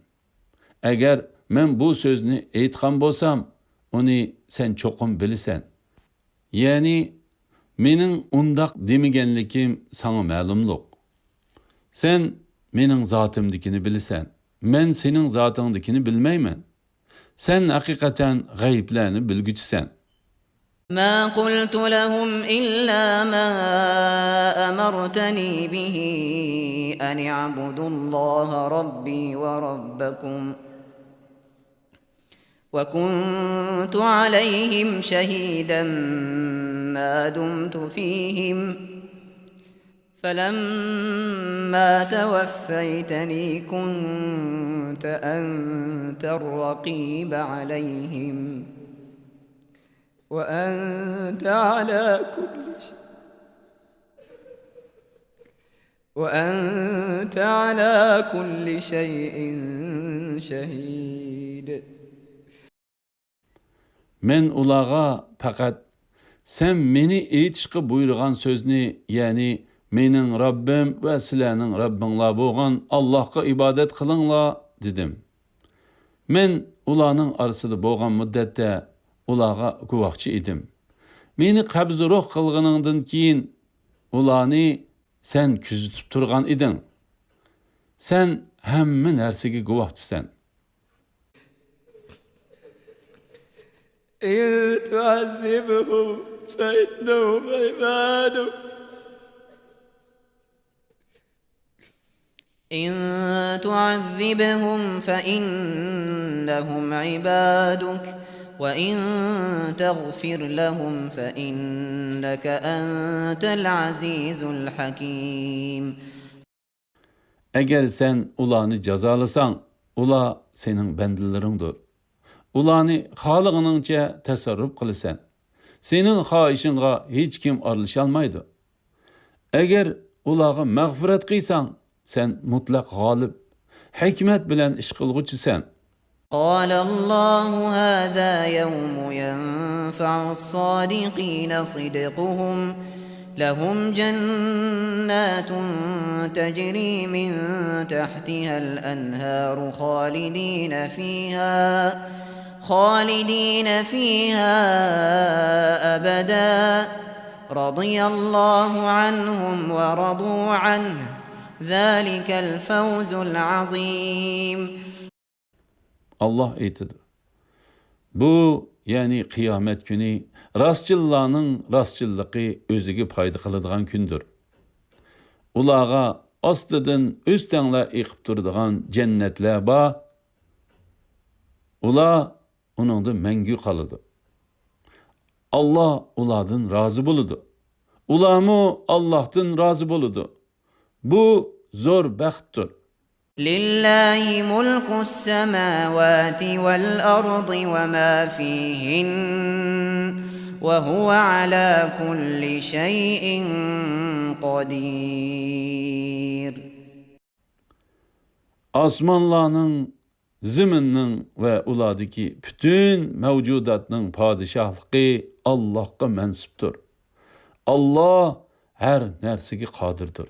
ئەگەر مەن بۇ سۆزنى ئېيتقان بولسام، ئۇنى سەن چوقۇم بىلىسەن. يەنى مېنىڭ ئۇنداق دېمىگەنلىكىم ساڭا مەلۇملۇق. سەن مېنىڭ زاتىمدىكىنى بىلىسەن. مەن سېنىڭ زاتىڭدىكىنى بىلمەيمەن. سەن ھەقىقەتەن غەيىبلەرنى بىلگۈچىسەن.» ما قلت لهم إلا ما أمرتني به أن اعبدوا الله ربي وربكم وكنت عليهم شهيدا ما دمت فيهم فلما توفيتني كنت أنت الرقيب عليهم وأنت على كل شيء وأنت على كل شيء شهيد. مەن ئۇلارغا پەقەت، سەن مېنى ئېيتىشقا بۇيرۇغان سۆزنى، يەنى مېنىڭ رەببىم ۋە سىلەرنىڭ رەببىڭلار بولغان ئاللاھقا ئىبادەت قىلىڭلار، دېدىم. مەن ئۇلارنىڭ ئارىسىدا بولغان مۇددەتتە ئۇلارغا گۇۋاھچى ئىدىم. مېنى قەبزى روھ قىلغىنىڭدىن كېيىن ئۇلارنى سەن كۆزىتىپ تۇرغان ئىدىڭ. سەن ھەممە نەرسىگە گۇۋاھچىسەن. إن تعذبهم فإنهم عبادك إن تعذبهم فإنهم عبادك وإن تغفر لهم فإنك أنت العزيز الحكيم. ئەگەر سەن ئۇلارنى جازالىساڭ، ئۇلار سېنىڭ بەندىلىرىڭدۇر. ئۇلارنى خالىغىنىڭچە تەسەررۇپ قىلىسەن. سېنىڭ خاھىشىڭغا ھېچكىم ئارىلىشالمايدۇ. ئەگەر ئۇلارغا مەغپىرەت قىلساڭ، سەن مۇتلەق غالىب، ھېكمەت بىلەن ئىش قىلغۇچىسەن. قال الله هذا يوم ينفع الصادقين صدقهم لهم جنات تجري من تحتها الأنهار خالدين فيها خالدين فيها أبدا رضي الله عنهم ورضوا عنه ذلك الفوز العظيم. ئاللاھ ئېيتىدۇ، بۇ، يەنى قىيامەت كۈنى راستچىللارنىڭ راستچىللىقى ئۆزىگە پايدا قىلىدىغان كۈندۇر. ئۇلارغا ئاستىدىن ئۆستەڭلەر ئېقىپ تۇرىدىغان جەننەتلەر بار. ئۇلار ئۇنىڭدا مەڭگۈ قالىدۇ. ئاللاھ ئۇلاردىن رازى بولىدۇ. ئۇلارمۇ ئاللاھتىن رازى بولىدۇ. بۇ زور بەختتۇر. لله ملك السماوات والأرض وما فيهن وهو على كل شيء قدير. ئاسمانلارنىڭ، زېمىننىڭ ۋە ئۇلاردىكى پۈتۈن مەۋجۇداتنىڭ پادىشاھلىقى ئاللاھقا مەنسۇپتۇر. ئاللاھ ھەر نەرسىگە قادىردۇر.